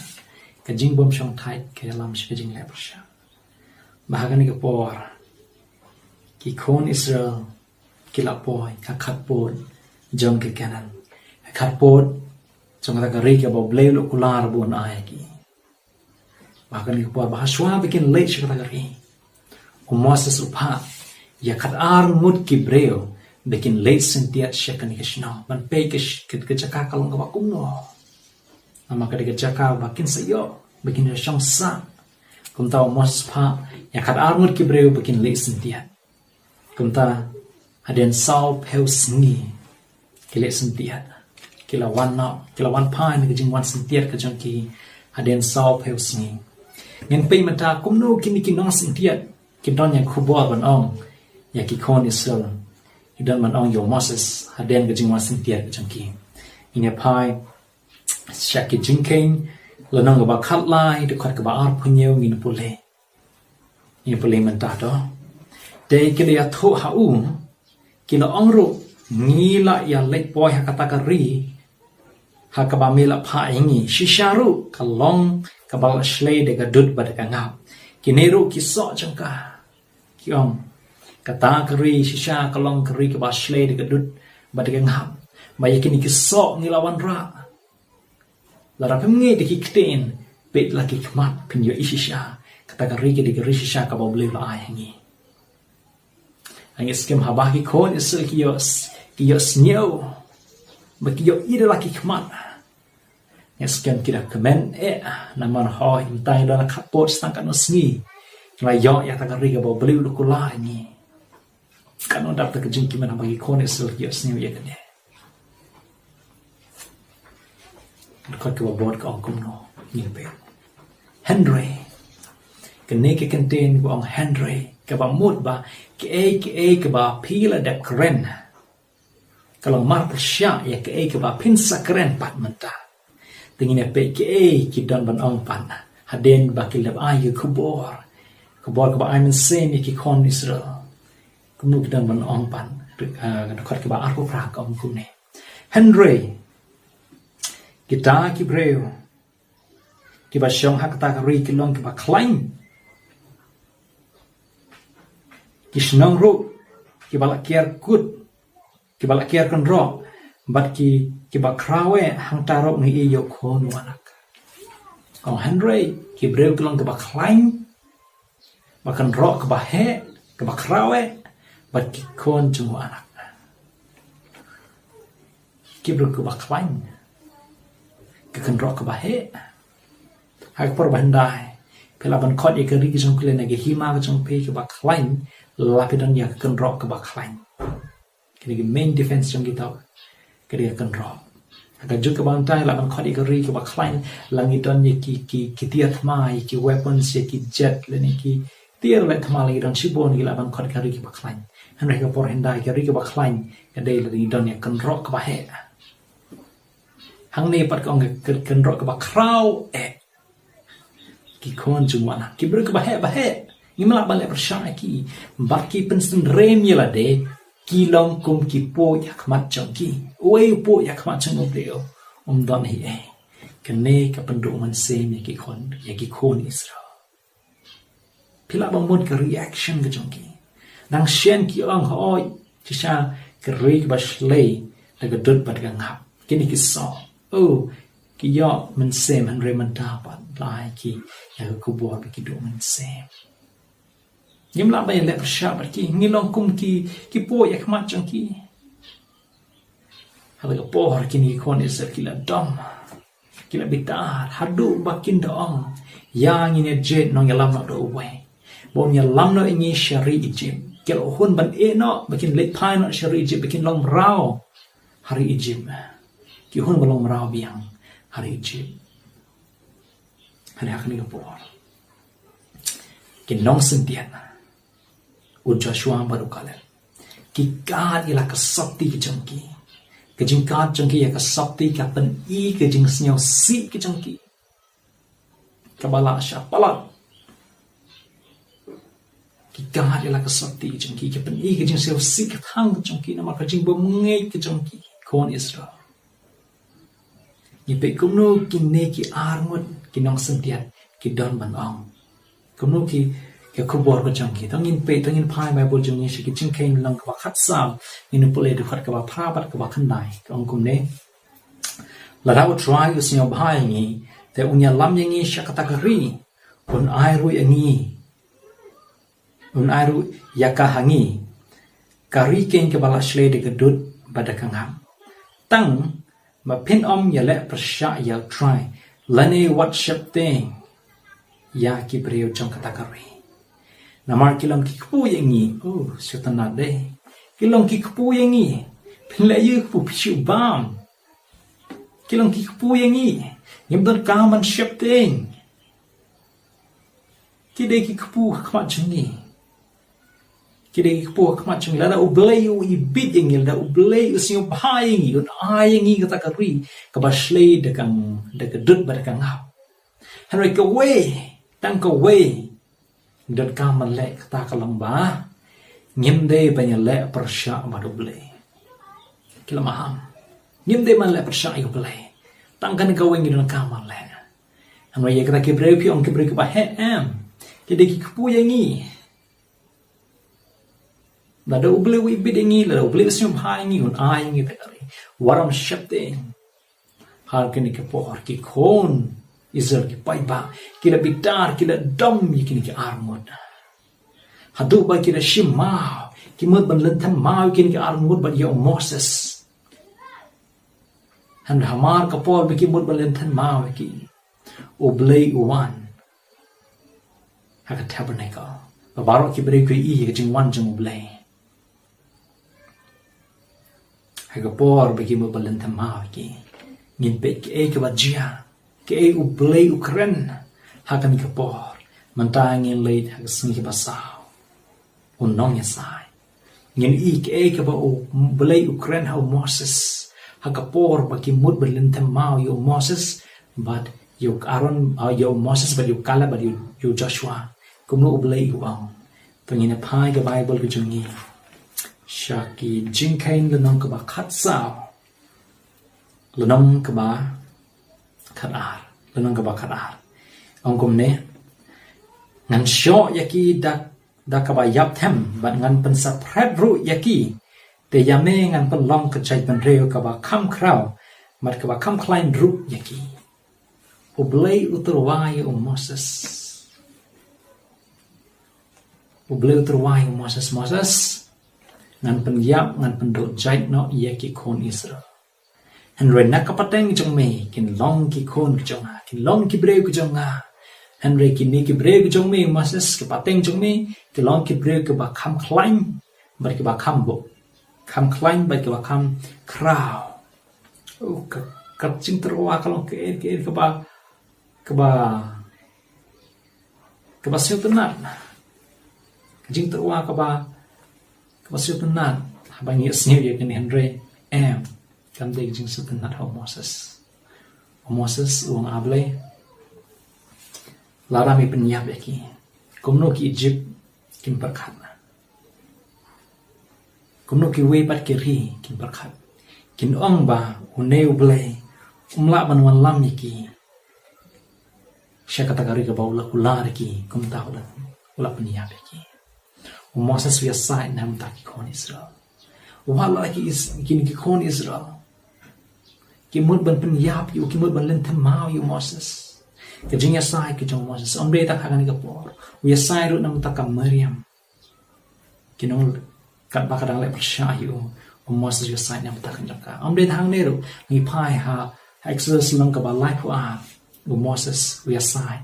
Ka jingbymshongthait ka ïalam sha ka jingleh pyrshah. Bad ha kane ka por ki khun Israel ki la poi ha ka khatpud jong ka Kanaan, ha ka khatpud jong kata ka ri kaba U Blei u la kular ba un ai ïa ki. Bad ha kane ka por, bad ha shuwa ba kin leit sha kata ka ri, u Moses u phah ïa khatar ngut ki briew ba kin leit syntiat sha kane ka shnong, ban peit ka sh-, ka, ka jaka ka long kaba kumno. Namar ka dei ka jaka ba kin sa ïoh, ba kin ïoh shong sah. Kumta u Moses u phah ïa khatar ngut ki briew ba kin leit syntiat. Kumta hadien sawphew sngi ki leit syntiat. Ki la wan noh, ki la wan phai na ka jingwan syntiat ka jong ki hadien sawphew sngi. Ngin peit mynta kumno kine ki nongsyntiat ki don ïa ka khubor ban ong ïa ki khun Israel, ki don ban ong ïa u Moses hadien ka jingwan syntiat ka jong ki. Ngin ïa phai sha Ki Jingkheiñ lynnong kaba khatlai, dkhot kaba arphew hynñiew, ngin pule. Ngin pule mynta to. Te ki la ïathuh ha u, ki la ong ruh, ngi la ïaleit poi ha kata ka ri ha kaba me la phah ïa ngi. Shisha ruh ka long kaba la shlei da ka dud bad da ka ngap. Kine ruh ki soh jong ka ki ong, kata ka ri shisha ka long ka ri kaba shlei da ka dud bad da ka ngap. Bad ïa kine ki soh ngi la wanrah. Lada phim ngeit da ki ktien, peit la ki khmat phin ïohi shisha. Kata ka ri ka dei ka ri shisha kaba U Blei u la ai ha ngi. Ngi skhem haba ki khun Israel ki ïoh s-, ki ïoh sniew, ba ki ïohi da la ki khmat, ngi skhem ki da kmen eh, namar hooid mynta ngi don ha ka khatpud, sa tang katno sngi ngi la ïoh ïa kata ka ri kaba U Blei u la kular ha ngi. Katno dap da ka jingkmen haba ki khun Israel ki ïohsngew ïa kane. Dkhot kaba bud ka ong kumno, ngin peit. Hynrei, kane ka kyntien ba ong hynrei, kaba mut ba kaei kaei kaba phi la dep kren, ka long marpyrshah ïa kaei kaba phin sa kren pat mynta. Te ngin ïa peit kaei ki don ban ong pat hadien ba ki la ai ïa ka khubor, khubor kaba ai mynsiem ïa ki khun Israel. Kumno ki don ban ong pat? Ah, dkhot kaba arphew phra ka ong kumne. Hynrei kita ki briew kiba shong ha kata ka ri ki long kiba khlaiñ. Ki shnong ruh kiba la kiar kut, kiba la kiar kynroh, bad ki, kiba khraw eh, hangta ruh ngi ïoh khun u anak. Ong hynrei ki briew ki long kiba khlaiñ, ba kynroh, kaba heh, kaba khraw eh, bad ki khun jong u anak. ki briew kiba khlaiñ, ka kynroh kaba heh. Ha ka por ba hyndai phi lah ban khot ïa ka ri ka jong phi lane ka hima ka jong phi kaba khlaiñ, la phi don ïa ka kynroh kaba khlaiñ. Kine ki main defense jong ki tau ka dei ka kynroh. Ha ka juk kaba hyndai lah ban khot ïa ka ri kaba khlaiñ, la ngi don ïa ki, ki, ki tiar thma, ïa ki weapons, ïa ki jet lane ki tiar leh thma, la ngi don shibun, ngi lah ban khot ïa ka ri kaba khlaiñ. Hynrei ha ka por hyndai ka ri kaba khlaiñ ka dei la ngi don ïa ka kynroh kaba heh. Hangne pat ka ong ka kynroh kaba khraw eh. Ki khun jong u Wanlam, ki briew kiba heh ba heh, ngim lah ban leh pyrshah ïa ki. Bad ki pynsynrem ïa lade, ki long kum ki puid ha khmat jong ki. Uei u puid ha khmat jong u briew? Um don hi ei. Kane ka pynduh mynsiem ïa ki khun, ïa ki khun Israel. Phi lah ban mut ka reaction ka jong ki. Nang shen ki ong, hooid, shisha ka ri kaba shlei da ka dud bad ka ngap. Kine ki soh, oh, ki ïoh mynsiem, hynrei mynta pat la ai ki ïa ka khubor ba ki duh mynsiem. Ngim lah ban leh pyrshah bad ki, ngi long kum ki, ki puid ha khmat jong ki. Ha la ka por kine ki khun Israel ki la dom, ki la bitar, haduh ba kin da ong, ïa ngin ïa jied, nongïalam noh da uwei ba un ïalam noh ïa ngi sha ri Egypt. Ki la hun ban ïeh noh ba kin leit phai noh sha ri Egypt, ba kin long mraw ha ri Egypt. Ki hun ban long mraw biang ha ri Egypt. Hynrei ha kane ka por ki nongsyntiat, u Joshua bad u Caleb, ki kad ïa la ka sopti ka jong ki. Ka jingkad jong ki ïa ka sopti ka pyni ka jingsngewsih ka jong ki. Kaba la shah palat. Ki kad ïa la ka sopti ka jong ki, ka pyni ka jingsngewsih ka thang ka jong ki namar ka jingbymngeit ka jong ki, khun Israel. Ngi peit kumno kine ki arngut ki nongsyntiat ki don ban ong. Kumno ki, ka khubor ka jong ki. To ngin peit, to ngin phai Baibl jong ngi sha ki Jingkheiñ lynnong kaba khatsaw, ngin pule dkhot kaba phra bad kaba khyndai. Ka ong kumne: Lada U Trai u sngewbha ïa ngi, te un ïalam ïa ngi sha kata ka ri, un ai ruh ïa ngi, un ai ruh ïa ka ha ngi, ka ri keiñ kaba la shlei da ka dud bad da ka ngap. Tang ba phin ym ïaleh pyrshah ïa U Trai, lane wat sheptieng ïa ki briew jong kata ka ri. Namar ki long ki kpu ïa ngi. Oh, sngewtynnad de. Ki long ki kpu ïa ngi. Phin leh aïu kpu, phi shu bam. Ki long ki kpu ïa ngi. Ngim donkam ban sheptieng. Ki dei ki kpu ha khmat jong ngi. Ki dei ki kpu ha khmat jong ngi. Lada U Blei u ibit ïa ngi, lada U Blei u sngewbha ïa ngi, un ai ïa ngi kata ka ri kaba shlei da ka, da ka dud bad da ka ngap. Hynrei kawei, tang kawei, donkam ban leh, kata ka long ba ngim dei ban ïaleh pyrshah bad U Blei. Ki la maham. Ngim dei ban leh pyrshah ïa U Blei. Tang kane kawei ngi donkam ban leh. Hynrei ïa kita ki briew phi ong ki briew kiba heh, em? Ki dei ki kpu ïa ngi. Lada U Blei u ibit ïa ngi, lada U Blei u sngewbha ïa ngi, un ai ïa ngi kata ka ri. Wat ym sheptieng. Ha kine ki por ki khun Israel ki paidbah ki la bitar, ki la dom ïa kine ki arngut. Haduh ba ki la shim maw, ki mut ban lynthem maw ïa kine ki arngut bad ïa u Moses. Hynrei hamar ka por ba ki mut ban lynthem maw ïa ki, U Blei u wan ha ka tabernacle. Ba baroh ki briew ki ïohi ïa ka jingwan jong U Blei. Ha ka por ba ki mut ban lynthem maw ïa ki, ngin peit kaei kaba jia, kaei U Blei u kren ha kane ka por. Mynta ngin leit ha ka sngi kaba saw. U Nongïasaid. Ngin ïohi kaei kaba U Blei u kren ha u Moses ha ka por ba ki mut ban lynthem maw ïa u Moses bad ïa u Aaron, ah, ïa u Moses bad ïa u Caleb bad ïa u, ïa u Joshua. Kumno U Blei u ong. To ngin ïa phai ka Baibl ka jong ngi sha ki Jingkheiñ lynnong kaba khatsaw, lynnong kaba khatar, lynnong kaba khatar. Ong kumne: Ngan shoh ïa ki da, da kaba ïap them, bad ngan pynsaphriang ruh ïa ki. Te ïa me ngan pynlong ka jaitbynriew kaba kham khraw bad kaba kham khlaiñ ruh ïa ki. U Blei u tyrwa ïa u Moses. U Blei u tyrwa ïa u Moses, Moses, ngan pynïap, ngan pynduh jait noh ïa ki khun Israel. Hynrei na ka pateng jong me kin long ki khun ki jong nga, kin long ki briew ki jong nga. Hynrei kine ki briew ki jong me, Moses, ka pateng jong me ki long ki briew kiba kham khlaiñ bad kiba kham buk, kham khlaiñ bad kiba kham khraw. Oh, ka, ka jingtyrwa ka long kaei kaei kaba, kaba, kaba sngewtynnat. Ka jingtyrwa kaba, kaba sngewtynnat. Haba ngi sngewthuh ïa kane, hynrei em, kam dei ka jingsngewtynnat ha u Moses. U Moses u ong, A Blei, lada me pynïap ïa ki, kumno ki Ijipt kin pyrkhat? Kumno kiwei pat ki ri kin pyrkhat? Kin ong ba une U Blei um lah ban wallam ïa ki sha kata ka ri kaba u la kular ïa ki, kumta u la, u la pynïap ïa ki. U Moses u ïasaid na bynta ki khun Israel. Wat la ki Is-, kine ki khun Israel ki mut ban pynïap ïa u, ki mut ban lynthem maw ïa u Moses. Ka jingïasaid ka jong u Moses ym dei tang ha kane ka por. U ïasaid ruh na bynta ka Miriam. Ki nong, katba ka dang leh pyrshah ïa u, u Moses u ïasaid na bynta ka jong ka. Ym dei tang hangne ruh, ngi phai ha, ha Exodus lynnong kaba laiphew ar, u Moses u ïasaid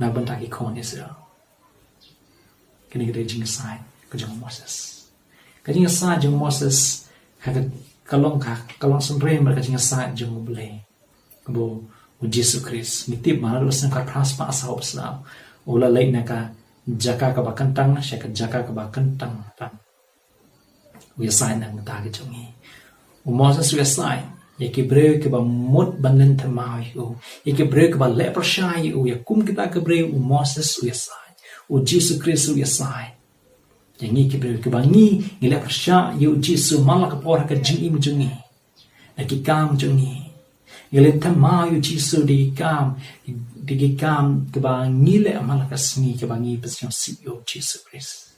na bynta ki khun Israel. Kane ka dei ka jingïasaid ka jong u Moses. Ka jingïasaid jong u Moses ka, ka, ka long ka, ka long synrem bad ka jingïasaid jong U Blei, kaba u Jisu Khrist. Ngi tip ba naduh snem khatphra spah saw phew saw u la leit na ka jaka kaba kyntang sha ka jaka kaba kyntang tam. U ïasaid na bynta ka jong ngi. U Moses u ïasaid ïa ki briew kiba mut ban lynthem maw ïa u, ïa ki briew kiba leh pyrshah ïa u, ïa kum kita ki briew u Moses u ïasaid. U Jisu Khrist u ïasaid ïa ngi ki briew kiba ngi, ngi leh pyrshah ïa u Jisu man la ka por ha ka jingim jong ngi, na ki kam jong ngi. Ngi lynthem maw ïa u Jisu da ki kam, da ki kam kiba ngi leh man la ka sngi kiba ngi pynsngewsih ïa u Jisu Khrist.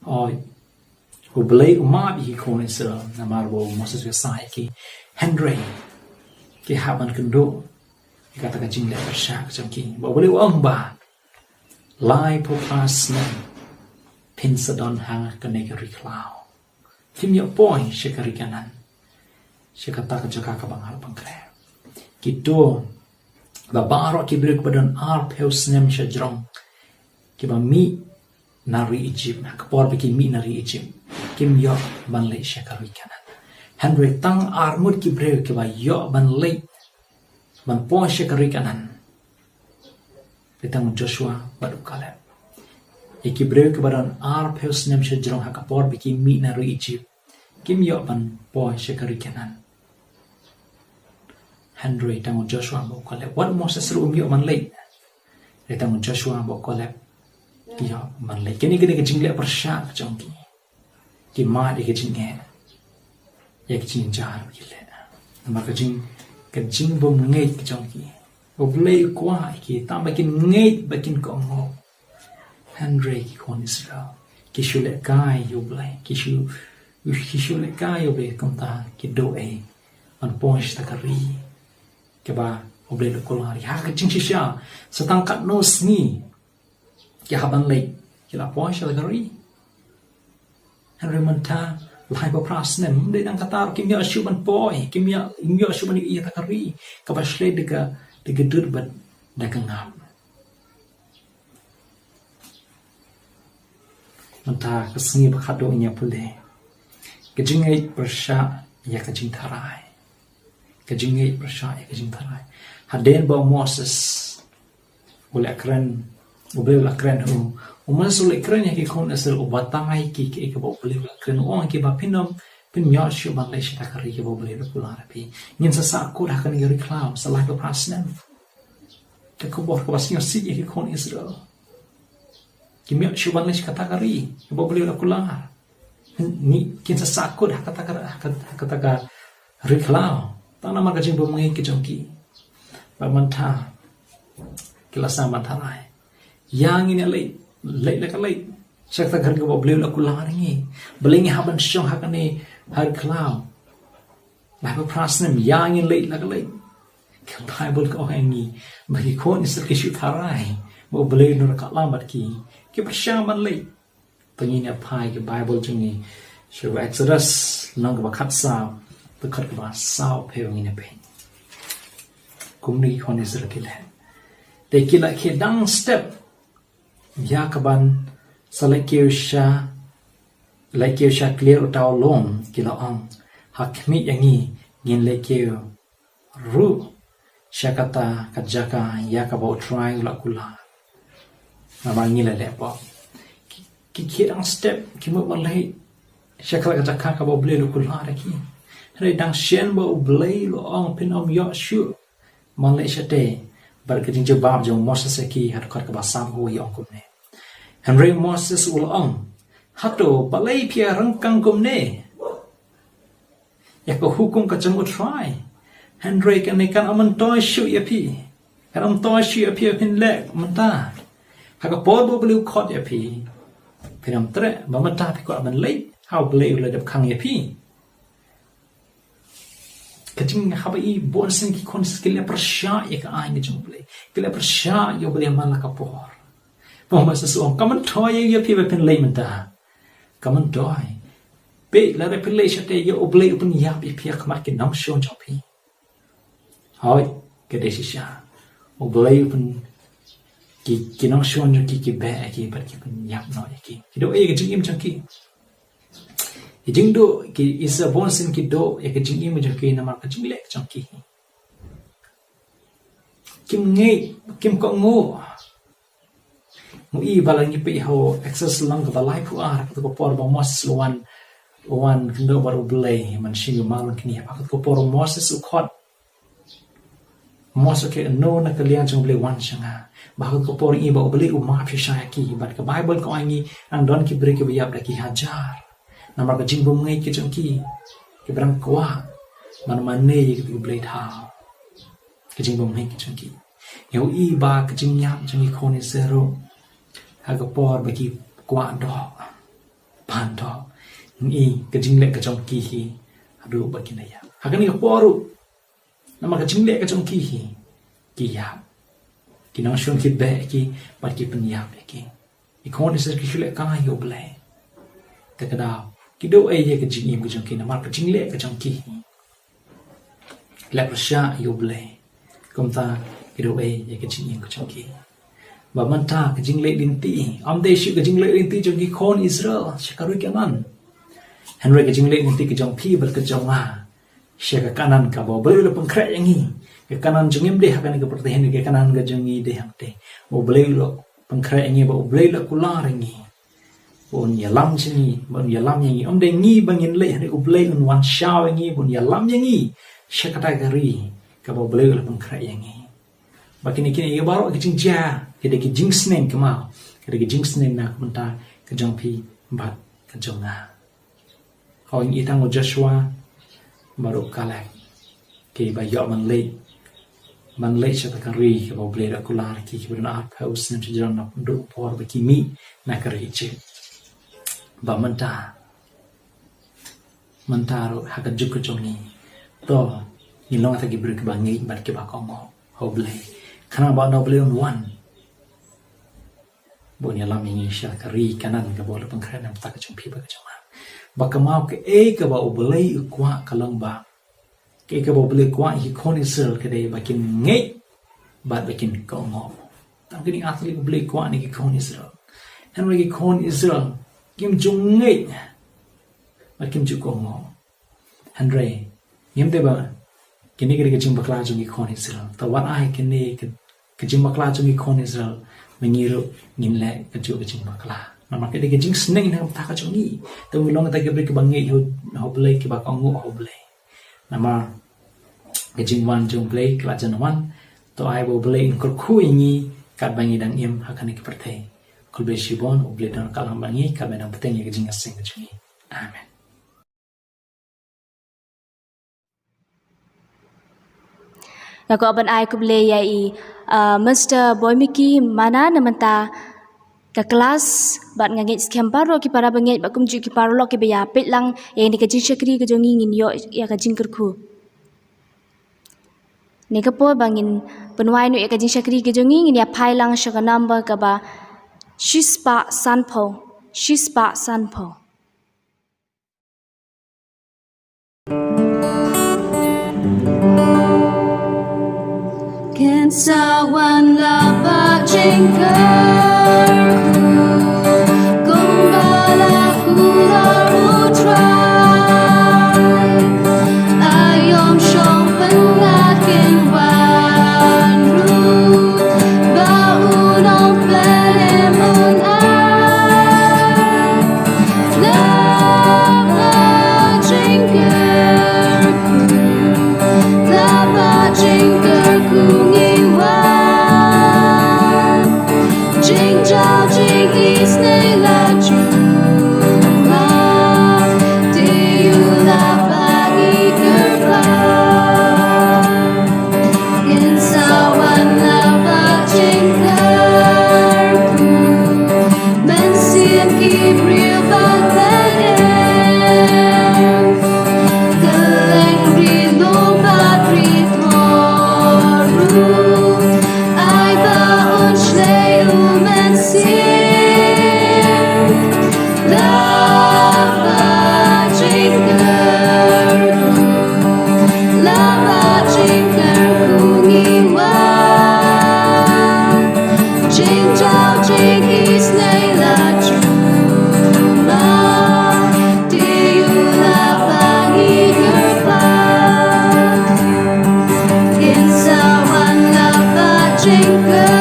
Oi, U Blei u map ïa ki khun Israel namar ba u Moses u ïasaid ïa ki. Hynrei ki hap ban kynduh ïa kata ka jingleh pyrshah ka jong ki. Ba U Blei u ong ba laiphew phra snem phin sa don ha kane ka ri khlaw. Phim ïoh poi sha ka ri Kanaan, sha kata ka jaka kaba nga la pynkhreh. Kito, ba baroh ki briew kiba don arphew snem shajrong, kiba mih na ri Ijipt, ha ka por ba ki mih na ri Ijipt, kim ïoh ban leit sha ka ri Kanaan. Hynrei tang arngut ki briew kiba ïoh ban leit, ban poi sha ka ri Kanaan. Dei tang u Joshua bad u Kaleb. Ïa ki briew kiba don arphew snem shajrong, ha ka por ba ki mih na ri Ijipt, kim ïoh ban poi sha ka ri Kanaan. Hynrei tang u Joshua bad u Kaleb. Wat u Moses ruh um ïoh ban leit. Dei tang u Joshua bad u Kaleb ki ïoh ban leit. Kane ka dei ka jingleh pyrshah ka jong ki. Ki mad ïa ka jingeh, ïa ka jingjia ba ki leh. Namar ka jing, ka jingbymngeit ka jong ki, U Blei u kwah ïa ki tang ba kin ngeit, ba kin kohnguh. Hynrei ki khun Israel ki shu lehkai ïa U Blei, ki shu, ki shu lehkai ïa U Blei, kumta ki duh ei ban poi sha kata ka ri kaba U Blei u la kular ïa ki. Ha ka jingshisha, sa tang katno sngi ki hap ban leit, ki la poi sha kata ka ri. Hynrei mynta laiphew phra snem, ym dei tang kata ruh, kim ïoh shuh ban poi, kim ïoh, kim ïoh shuh ban ïohi ïa kata ka ri kaba shlei da ka, da ka dud bad da ka ngap. Mynta ka sngi ba khatduh ngin ïa pule ka jingngeit pyrshah ïa ka jingtharai. Ka jingngeit pyrshah ïa ka jingtharai. Hadien ba u Moses u la kren, U Blei u la kren ha u, u Moses u la kren ïa ki khun Israel, u batai ïa ki kaei kaba U Blei u la kren, u ong ïa ki ba phin ym, phin ym ïoh shuh ban leit sha kata ka ri kaba U Blei u la kular ïa phi. Ngin sa sah kut ha kane ka ri khlaw sa laiphew phra snem. Ka khubor kaba sngewsih ïa ki khun Israel. Kim ïoh shuh ban leit sha kata ka ri kaba U Blei u la kular. Ngi, kin sa sah kut ha kata ka, ha kata, ha kata ka ri khlaw. Tang namar ka jingbymngeit ka jong ki. Bad mynta ki la sdang ban tharai. Ïa ngin ïa leit, leit la ka leit sha kata ka ri kaba U Blei u la kular ïa ngi. Balei ngi hap ban shong ha kane ka ri khlaw laiphew phra snem? Ïa ngin leit la ka leit. Ka Baibl ka ong ïa ngi ba ki khun Israel ki shu tharai ba U Blei un ryngkat lang bad ki. Ki pyrshang ban leit. Te ngin ïa phai ka Baibl jong ngi sha Exodus lynnong kaba khatsaw, Dkhot kaba saw phew ngi ïa peit kumno ki khun Israel ki leh. Te ki la khie dang step ïa kaban sa leit kiew sha, leit kiew sha kliar uta u lum, ki la ong, ha khmih ïa ngi ngin leit kiew ruh sha kata ka jaka ïa kaba U Trai u la kular. Namar ngi la leh pop. Ki, ki khie dang step, kim mut ban leit sha kata ka jaka kaba U Blei u la kular ïa ki. Hynrei dang shen ba U Blei u la ong phin ym ïoh shuh ban leit shatei. Bad ka jingjubab jong u Moses ïa ki ha dkhot kaba saw phew ïa ong kumne. Hynrei u Moses u la ong, hato balei phi ïa ryngkang kumne ïa ka hukum ka jong U Trai? Hynrei kane kan ym myntoi shuh ïa phi. Kan ym myntoi shuh ïa phi ba phin leh mynta. Ha ka por ba U Blei u khot ïa phi, phin ym treh, ba mynta phi kwah ban leit ha U Blei u la dep khang ïa phi. Ka jing, haba i bun sien ki khun ki la pyrshah ïa ka aiñ ka jong U Blei. Ki la pyrshah ïa U Blei man la ka por. Ba Moses u ong, kam myntoi ïa phi ba phin leit mynta. Kam myntoi. Peit, lada phi leit shatei ïa U Blei u pynïap ïa phi ha khmat ki nongshun jong phi. Hooid, ka dei shisha. U Blei u pyn, ki, ki nongshun jong ki ki beh ïa ki bad ki pynïap noh ïa ki. Ki duh ïa ka jingim jong ki. Ki jingduh, ki Israel bun sien ki duh ïa ka jingim jong ki namar ka jingleh jong ki. Kim ngeit, kim kohnguh. Ngi i ba la ngi peit ha u Exodus lynnong kaba laiphew ar, ha kata ka por ba Moses u wan, u wan kynduh bad U Blei, man shim u maw longkmie, ha kata ka por Moses u khot. Moses u khot na ka liang jong U Blei, wan sha nga. Ba ha kata ka por ngi i ba U Blei u map shisha ïa ki, bad ka Baibl ka ong ïa ngi, nang don ki briew kiba ïap da ki hajar. Namar ka jingbymngeit ka jong ki, kiba dang kwah ban mane ïa ka U Blei thaw. Ka jingbymngeit ka jong ki. Ngi i ba ka jingïap jong ki khun Israel ruh, ha ka por ba ki kwah doh, ban doh, ngi i ka jingleh ka jong ki hi, haduh ba kin da ïap. Ha kane ka por ruh, namar ka jingleh ka jong ki hi, ki ïap. Ki nongshun ki beh ïa ki, bad ki pynïap ïa ki. Ki khun Israel ki shu leh kai ïa U Blei. Te ka daw, ki duh ei ïa ka jingim ka jong ki namar ka jingleh ka jong ki. Leh pyrshah ïa U Blei. Kumta ki duh ei ïa ka jingim ka jong ki. Ba mynta ka jingleh lynti, ym dei shuh ka jingleh lynti jong ki khun Israel sha ka ri Kanaan. Hynrei ka jingleh lynti ka jong phi bad ka jong nga sha ka Kanaan kaba U Blei u la pynkhreh ïa ngi. Ka Kanaan jong ngi ym dei ha kane ka pyrthei, ka Kanaan ka jong ngi dei hangtei. U Blei u la pynkhreh ïa ngi, ba U Blei u la kular ïa ngi. Ba un ïalam ïa ngi, ba un ïalam ïa ngi. Ym dei ngi ba ngin leit, hynrei U Blei un wan shaw ïa ngi, ba un ïalam ïa ngi sha kata ka ri kaba U Blei u la pynkhreh ïa ngi. Ba kine kine ïa baroh ki jingjia, ki dei ki jingsneng kumno, ki dei ki jingsneng na ka bynta ka jong phi bad ka jong nga. Hooid, ngi i tang u Joshua bad u Kaleb, kiba ïoh ban leit, ban leit sha kata ka ri kaba U Blei u la kular ïa ki, kiba don arphew snem shajrong naduh por ba ki mih na ka ri Ijipt. Ba mynta, mynta ruh ha ka juk ka jong ngi, to ngin long tang ki briew kiba ngeit bad kiba kohnguh ha U Blei. Khnang ba U Blei un wan, ba un ïalam ïa ngi sha ka ri Kanaan kaba u la pynkhreh na ka bynta ka jong phi bad ka jong nga. Ba kumno, kaei kaba U Blei u kwah ka long ba, kaei kaba U Blei u kwah ïa ki khun Israel ka dei ba kin ngeit bad ba kin kohnguh. Tang kine ar tylli U Blei u kwah na ki khun Israel. Hynrei ki khun Israel kim ju ngeit bad kim ju kohnguh. Hynrei ngim dei ba kine ki dei ki jingbakla jong ki khun Israel. To wat ai kine ki, ki jingbakla jong ki khun Israel, ma ngi ruh ngin leh kajuh ka jingbakla. Namar ka dei ka jingsneng na ka bynta ka jong ngi. To ngin long tang ki briew kiba ngeit ha U Blei, kiba kohnguh ha U Blei. Namar ka jingwan jong U Blei ka la jan wan. To ai ba U Blei un kyrkhu ïa ngi katba ngi dang im ha kane ka pyrthei. Khublei shibun, U Blei un kyrkhu ïa ngi katba ngi dang bteng ïa ka jingïaseng ka jong ngi. Amen. Nga kwah ban ai khublei ïa i, ah, Mister Boimiki Mana na ka bynta ka klas, bad nga ngeit skhem baroh ki para bangeit bad kumjuh ki paralok kiba ïa peit lang ïa kane ka jingshakri ka jong ngi ngin ïoh ïa ka jingkyrkhu. Kane ka por ba ngin pynwai noh ïa ka jingshakri ka jong ngi, ngin ïa phai lang sha ka number kaba shispah sanphew, shispah sanphew. Sa wan la ba jingkyrkhu, kumba la kular U Trai. Aïom shong pyngat kin wan ruh, ba un ong pynlem un ai. La ba jingkyrkhu, la ba jingkyrkhu ngi wan. Jingjaw jingisynei la jur ma, te ïoh la ba ngi kyrpad. Ngin sa wan la ba jingkyrkhu, mynsiem ki briew bad bneng. Kylleng ri lum bad ri thor ruh, ai ba un shlei U Mynsiem. La ba jingkyrkhu, la ba jingkyrkhu ngi wan. Jingjaw jingisynei la jur ma, te ïoh la ba ngi kyrpad. Ngin sa wan la ba jingkyrkhu,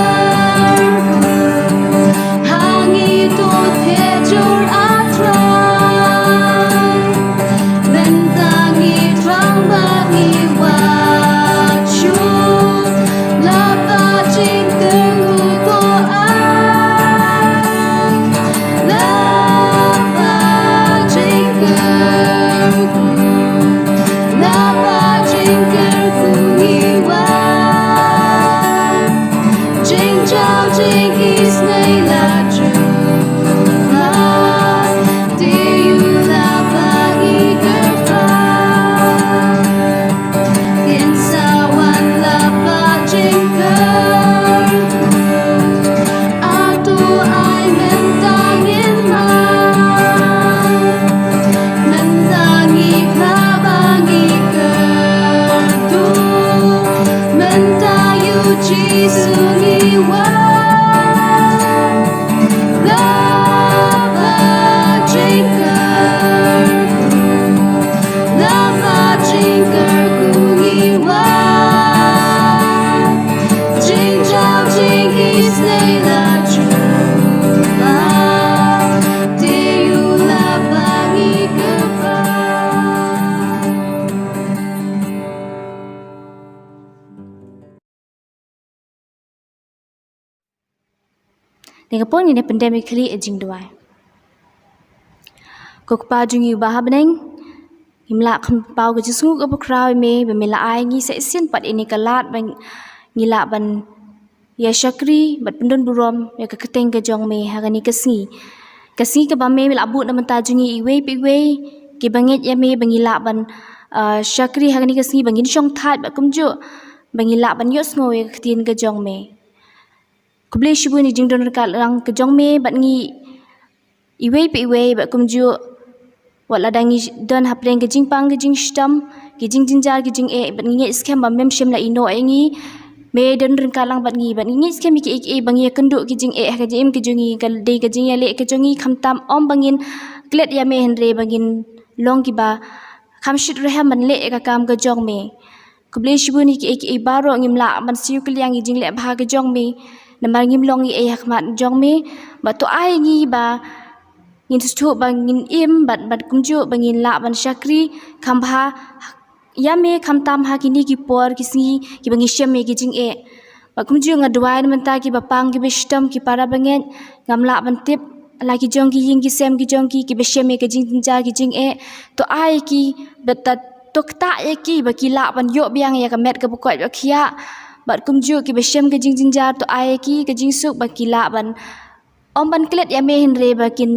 ha ngi to thied jur A Trai. Mynta ngi thrang bad ngi wad shuh, la ba jingkyrkhu to ai. La ba jingkyrkhu, la ba jingkyrkhu ngi wan. Jingjaw jingisynei la jur ma, te ïoh la ba ngi kyrpad. Ngin sa wan la ba jingkyrkhu, to ai mynta ngin wan. Mynta ngi phla ba ngi kyrduh, mynta ïa U Jisu ngi wan. La ba jingkyrkhu, la ba jingkyrkhu ngi wan. Jingjaw jingisynei la jur ma, te ïoh la ba ngi kyrpad. Te ka por ngin ïa pyndem ïa ka khlieh jingduwai. Ko Kpa jong ngi uba ha bneng, ngim lah kham paw ka jingsngew kaba khraw ïa me ba me la ai ngi sa shisien pat ïa kane ka lad ba ngi lah ban ïa shakri bad pyndon burom ïa ka kyrteng ka jong me ha kane ka sngi. Ka sngi kaba me la buh na bynta jong ngi iwei pa iwei kiba ngeit ïa me ba ngi lah ban, ah, shakri ha kane ka sngi, ba ngin shongthait bad kumjuh ba ngi lah ban ïohsngew ïa ka ktien ka jong me. Khublei shibun ïa ka jingdon ryngkat lang ka jong me bad ngi iwei pa iwei bad kumjuh wat lada ngi don hapdeng ka jingpang ka jingshitom, ka jingjynjar ka jingeh bad ngi ngeit skhem ba mem shym la ïehnoh ïa ngi. Me don ryngkat lang bad ngi bad ngi ngeit skhem ïa kiei kiei ba ngi ïakynduh ka jingeh ha ka jingim ka jong ngi ka dei ka jingïaleh ka jong ngi, khamtam ym ba ngin klet ïa me hynrei ba ngin long kiba kham shit rhem ban leh ïa ka kam ka jong me. Khublei shibun ïa kiei kiei baroh, ngim lah ban siew kylliang ïa ka jingleh bha ka jong me namar ngim long ei ei ha khmat jong me. Bad to ai ngi ba ngin sngewthuh ba ngin im bad, bad kumjuh ba ngin lah ban shakri kham bha ïa me khamtam ha kine ki por ki sngi kiba ngi shem ïa ki jingeh. Bad kumjuh nga duwai na bynta kiba pang kiba shitom, ki para bangeit, ngam lah ban tip la ki jong ki ïing ki sem ki jong ki kiba shem ïa ka jingjynjar ki jingeh. To ai ki bad to ktah ïa ki ba ki lah ban ïoh biang ïa ka met kaba koit ba khiah. Bad kumjuh kiba shem ka jingjynjar to ai ïa ki ka jingsuk ba ki lah ban ym ban klet ïa me hynrei ba kin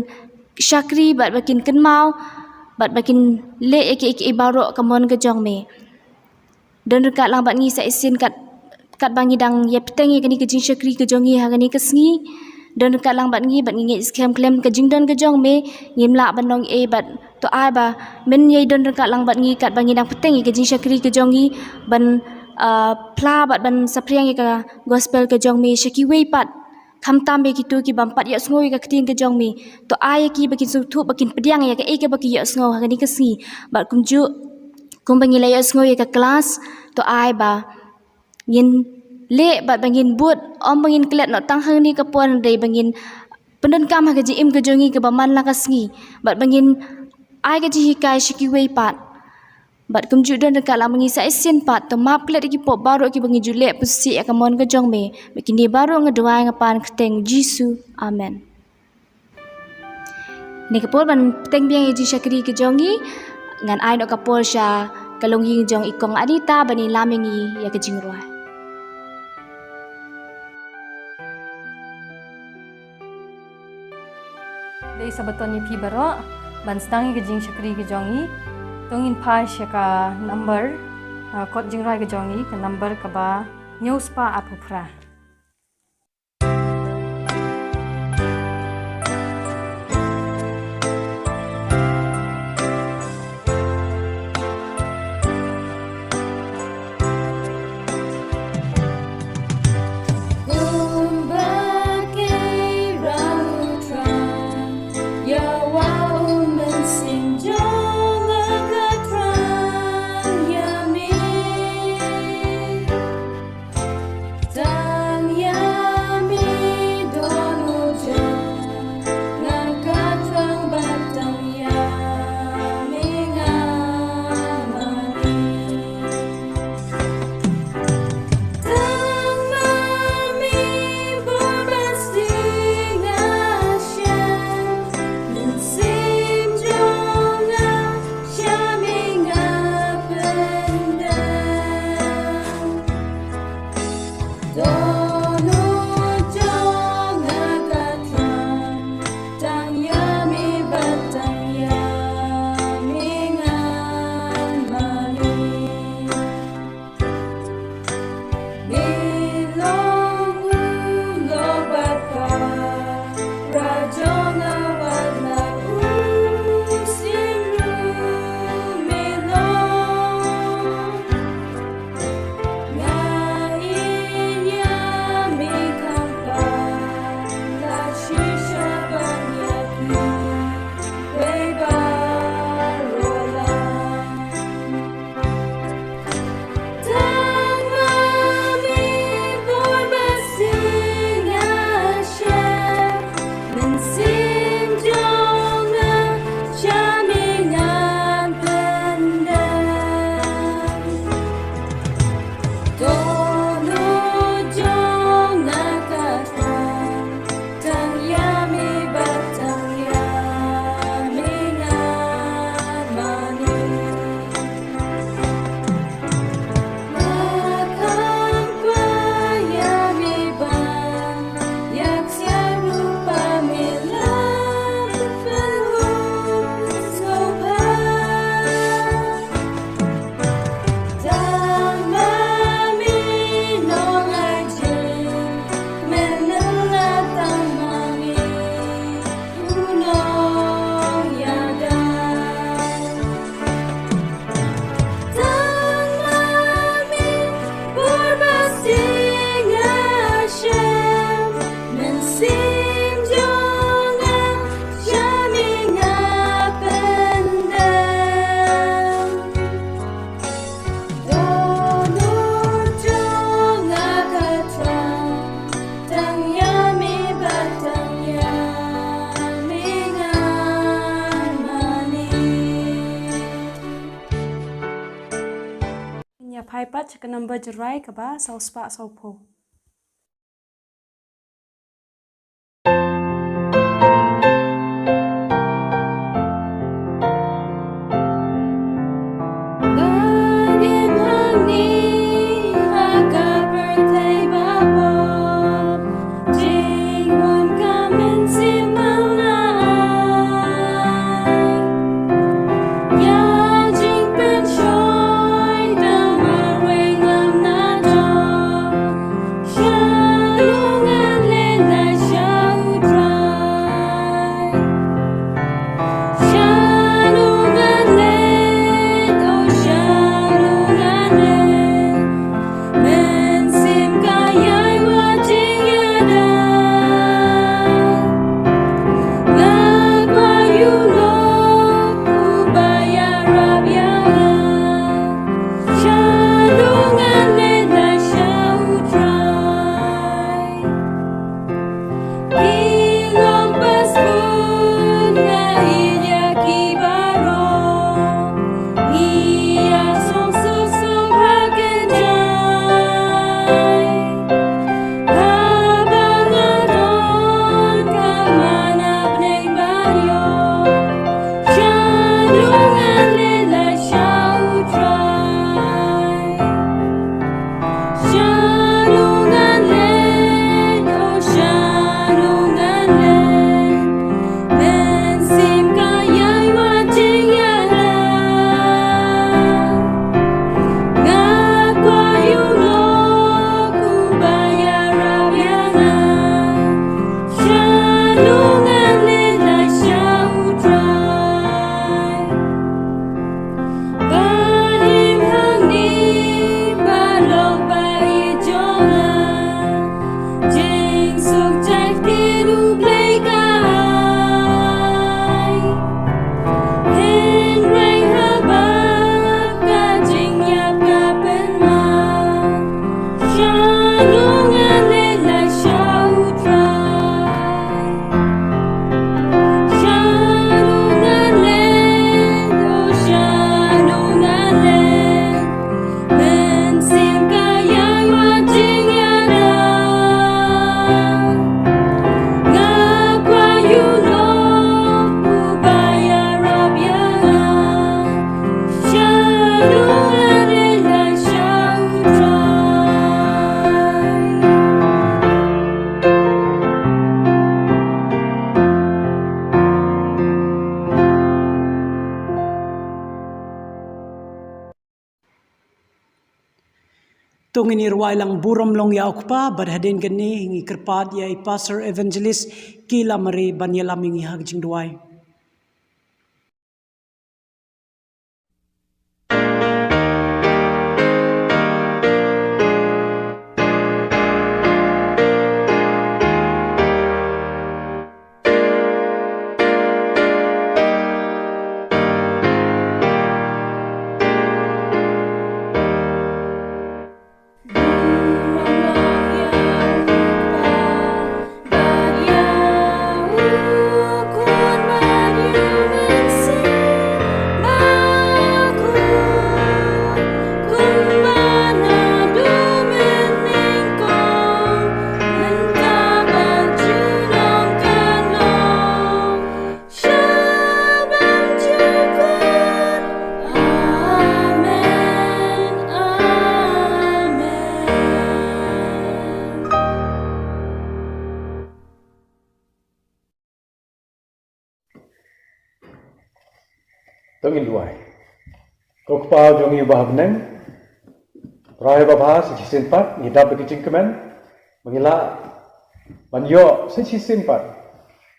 shakri bad ba kin kynmaw bad ba kin leh ïa kiei kiei baroh ka mon ka jong me. Don ryngkat lang bad ngi sa shisien kat, katba ngi dang ïa bteng ïa kane ka jingshakri ka jong ngi ha kane ka sngi. Don ryngkat lang bad ngi bad ngi ngeit skhem khlem ka jingdon ka jong me ngim lah ban long ei, bad to ai ba men ïa don ryngkat lang bad ngi katba ngi dang bteng ïa ka jingshakri ka jong ngi ban, ah, phla bad ban saphriang ïa ka gospel ka jong me sha kiwei pat, khamtam ïa kito ki bym pat ïohsngew ïa ka ktien ka jong me. To ai ïa ki ba kin sngewthuh, ba kin pdiang ïa kaei kaba ki ïohsngew ha kane ka sngi. Bad kumjuh, kumba ngi la ïohsngew ïa ka klas, to ai ba ngin leh bad ba ngin bud, ym ba ngin klet noh tang hangne ka por, hynrei ba ngin pyndonkam ha ka jingim ka jong ngi kaba man la ka sngi, bad ba ngin ai ka jinghikai sha kiwei pat. Bad kumjuh don ryngkat lang ba ngi sa shisien pat, to map klet ïa ki pop baroh kiba ngi ju leh pynsih ïa ka mon ka jong me. Bad kine baroh nga duwai nga pan ha ka kyrteng Jisu. Amen. Kane ka por ban pynbiang ïa ka jingshakri ka jong ngi, ngan ai noh ka por sha ka longïing jong i Kong Anita ban ïalam ïa ngi ïa ka jingrwai. Khublei Sabbaton ïa phi baroh, ban sdang ïa ka jingshakri ka jong ngi, to ngin phai sha ka number, ah, kot jingrwai ka jong ngi, ka number kaba hynñiew spah arphew phra. Kumba ki ralum thrang, ïa u Mynsiem jong nga ka thrang ïa me. Tang ïa me don u jong nga ka thrang, bad tang ïa me ngan mane. Tang ma me bor ba sting nga shem, Mynsiem jong nga sha me nga pyndem. Don u jong nga ka thrang, tang ïa me bad tang ïa me ngan mane. Me long u lok bad para jong nga, wat la u siem ruh me long. Nga ïeit ïa me khamtam, la shisha ban ïa kiwei baroh lang. Tang ma me bor ba sting nga shem, Mynsiem jong nga sha me ngan pyndem. Don u jong nga ka thrang, tang ïa me bad tang ïa me ngan mane. Nga kham kwah ïa me ban ïa ksiar ruh, ba me la pynlong sngewbha. Tang ma me nongaijied, mynnin la tang ma me u nongïada. Tang ma me bor ba sting nga shem, Mynsiem jong nga sha me nga pyndem. Don u jong nga ka thrang, tang ïa me bad tang ïa me ngan mane. Ngin ïa phai pat sha ka number jingrwai kaba saw spah saw phew. To ngin ïa rwai lang Burom Long ïa u Kpa, bad hadien kane ngi kyrpad ïa i Pastor Evangelist Kila Mari ban ïalam ïa ngi ha ka jingduwai. To ngin duwai. Ko Kpa jong ngi uba ha bneng, Trai babha, sa shisien pat ngi dap da ka jingkmen ba ngi lah ban ïoh sa shisien pat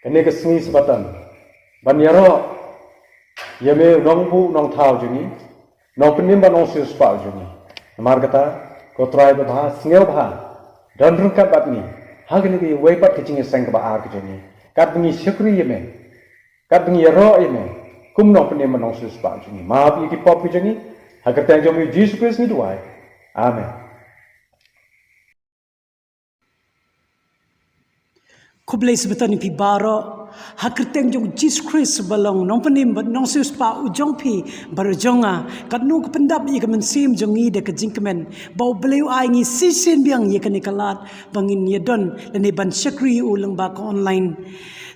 kane ka sngi Sabbaton ban ïaroh ïa me u nongbuh nongthaw jong ngi, nongpynim bad nongsiewspah jong ngi. Namar kata, ko Trai babha, sngewbha don ryngkat bad ngi ha kane kawei pat ka jingïaseng kaba ar ka jong ngi, katba ngi shakri ïa me, katba ngi ïaroh ïa me kum nongpynim bad nongsiewspah jong ngi. Map ïa ki pop ka jong ngi, ha ka kyrteng jong me Jisu Khrist ngi duwai. Amen. Khublei Sabbaton ïa phi baroh, ha ka kyrteng jong Jisu Khrist ba long nongpynim bad nongsiewspah u jong phi bad u jong nga, katno ka pyndap ïa ka mynsiem jong ngi da ka jingkmen ba U Blei u ai ngi shisien biang ïa kane ka lad ba ngin ïadon lane ban shakri ïa u lyngba ka online.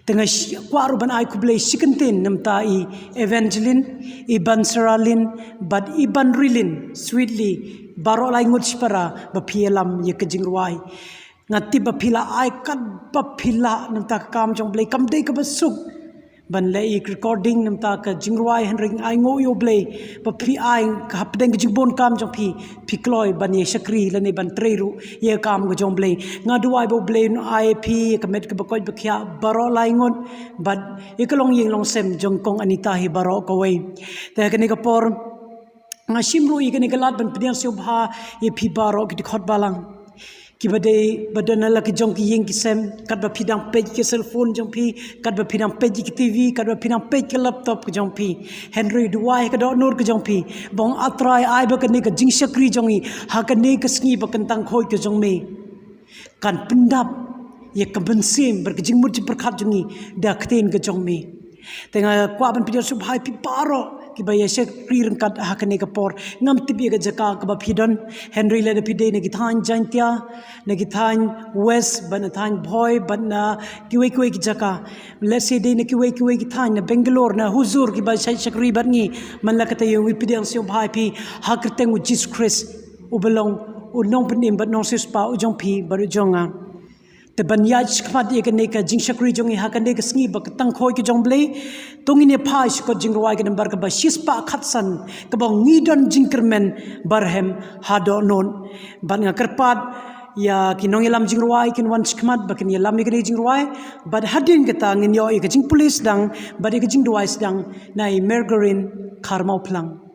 Te nga kwah ruh ban ai khublei shi kyntien namar i Evangeline, i Ban Saralin bad i Ban Rilin Sweetly, baroh lai ngut shipara ba phi ïalam ïa ka jingrwai. Nga tip ba phi la ai katba phi lah namar ka kam jong U Blei kam dei kaba suk ban leh ïa ka recording namar ka jingrwai, hynrei nga ainguh ïa U Blei ba phi ai ka hapdeng ka jingbun kam jong phi, phi kloi ban ïa shakri lane ban trei ruh ïa ka kam ka jong U Blei. Nga duwai ba U Blei un ai ïa phi ïa ka met kaba koit ba khiah baroh lai ngut bad ïa ka longïing longsem jong Kong Anita hi baroh kawei. Te ha kane ka por nga shim ruh ïa kane ka lad ban pdiang sngewbha ïa phi baroh ki dkhot balang kiba dei ba don ha la ki jong ki ïing ki sem, katba phi dang peit ki cellphone jong phi, katba phi dang peit ki TV, katba phi dang peit ki laptop ka jong phi. Hynrei duwai ha ka dohnud ka jong phi ba ong A Trai ai ba kane ka jingshakri jong ngi ha kane ka sngi ba kyntang khuid ka jong me kan pyndap ïa ka mynsiem bad ka jingmut jingpyrkhat jong ngi da ka ktien ka jong me. Te nga kwah ban pdiang sngewbha ïa phi baroh kiba ïa shakri ryngkat ha kane ka por. Ngam tip ïa ka jaka kaba phi don, hynrei lada phi dei na ki thaiñ Jaintia, na ki thaiñ West, bad na thaiñ Bhoi, bad na kiwei kiwei ki jaka. Let's say dei na kiwei kiwei ki thaiñ, na Bangalore, na Huzur, kiba shait shakri bad ngi. Man la kata ïa ngi pdiang sngewbha ïa phi ha kyrteng u Jisu Khrist, uba long u nongpynim bad nongsiewspah u jong phi bad u jong nga. Te ban ïaid shakhmat ïa kane ka jingshakri jong ngi ha kane ka sngi ba ka tang khoi ka jong U Blei. To ngin ïa phai sha kot jingrwai ka nambar kaba shispah khatsan, kaba Ngi Don Jingkyrmen Barhem Hadoh Nud. Bad nga kyrpad ïa ki nongïalam jingrwai kin wan shakhmat ba kin ïalam ïa kane ka jingrwai. Bad hadien kata ngin ïoh ïa ka jingpule sdang bad ïa ka jingduwai sdang na i Margarine Kharmawphlang.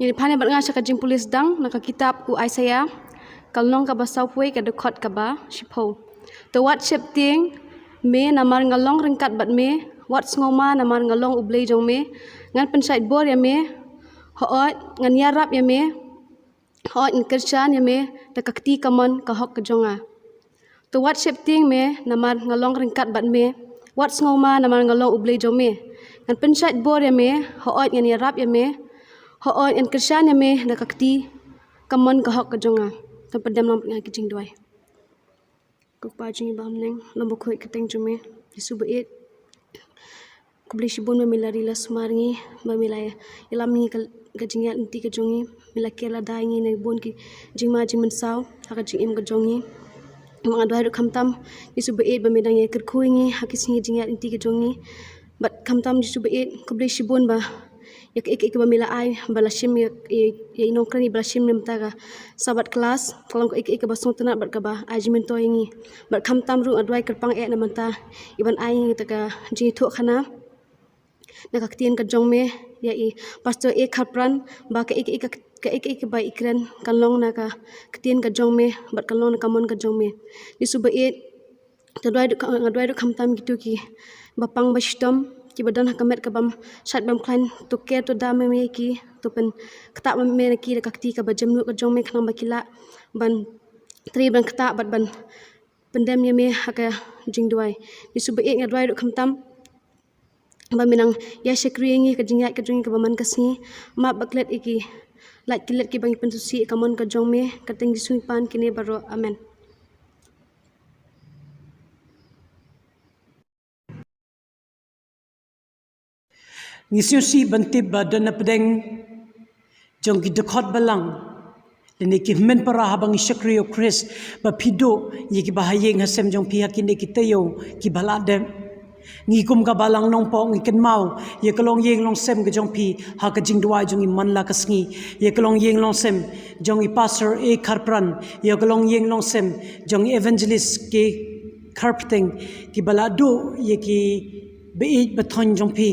Ngin ïa phai bad nga sha ka jingpule sdang na ka kitab u Isaiah, ka lynnong kaba sawphew wei, ka dkhot kaba shiphew. To wat sheptieng me namar nga long ryngkat bad me, wat sngewma namar nga long U Blei jong me, ngan pynshait bor ïa me, hooid ngan ïarap ïa me, hooid ngan kyrshan ïa me da ka kti kamon ka hok ka jong nga. To wat sheptieng me namar nga long ryngkat bad me, wat sngewma namar nga long U Blei jong me, ngan pynshait bor ïa me, hooid ngan ïarap ïa me, hooid ngan kyrshan ïa me da ka kti kamon ka hok ka jong nga. To pyndem lang bad nga ki jingduwai. Ko Pa jong ngi ba ha bneng, lem bakhuid kyrteng jong me. Jisu ba ïeit, khublei shibun ba me la ri la sumar ngi, ba me la ïalam ngi ka, ka jingïaid lynti ka jong ngi, me la ker lada ïa ngi na bun ki jingma jingmynsaw ha ka jingim ka jong ngi. Ba nga duwai ruh khamtam Jisu ba ïeit ba me dang ïa kyrkhu ïa ngi ha ki sngi jingïaid lynti ka jong ngi. Bad khamtam Jisu ba ïeit, khublei shibun ba ïa kaei kaei kaba me la ai ba la shim ïa, ïa, ïa i nongkren iba la shim na bynta ka Sabbath class, ka long kaei kaei kaba sngewtynnat bad kaba ai jingmyntoi ïa ngi. Bad khamtam ruh nga duwai kyrpang eh na bynta iban ai ïa ngi kata ka jingïathuhkhana na ka ktien ka jong me ïa i Pastor A Kharpran, ba kaei kaei ka, kaei kaei kaba i kren kan long na ka ktien ka jong me bad kan long na ka mon ka jong me. Jisu ba ïeit, nga duwai ruh, nga duwai ruh khamtam kito kiba pang ba shitom, kiba don ha ka met kabym shait bym khlaiñ, to ker to da me ïa ki, to pynktah me na ki da ka kti kaba jemnud ka jong me khnang ba ki lah ban trei ban ktah bad ban pyndem ïa me ha ka jingduwai. Jisu ba ïeit, nga duwai ruh khamtam ba me nang ïa shakri ïa ngi ka jingïaid ka jong ngi kaba man ka sngi. Map ba klet ïa ki lait ki let kiba ngi pynsngewsih ïa ka mon ka jong me. Ka kyrteng Jisu ngi pan kine baroh. Amen. Ngi sngewsih ban tip ba don na pdeng jong ki dkhot balang lane ki hynmen para haba ngi shakri ïa u Khrist, ba phi duh ïa kiba ha ïing ha sem jong phi ha kine ki taïew kiba la dep. Ngi kum ka balang Nongpoh ngi kynmaw ïa ka longïing longsem ka jong phi ha ka jingduwai jong ngi man la ka sngi, ïa ka longïing longsem jong i Pastor A Kharpran, ïa ka longïing longsem jong i Evangelist K Kharpteng, kiba la duh ïa kiba ïeit ba thoiñ jong phi.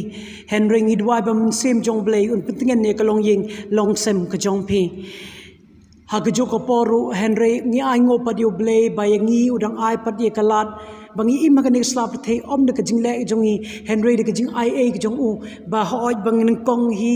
Hynrei ngi duwai ba Mynsiem jong U Blei un pyntngen ïa ka longïing longsem ka jong phi. Ha kajuh ka por ruh hynrei ngi ainguh pat ïa U Blei ba ïa ngi u dang ai pat ïa ka lad ba ngi im ha kane ka sla pyrthei, ym da ka jingleh jong ngi hynrei da ka jingaiei ka jong u, ba hooid ba ngi nyngkong hi,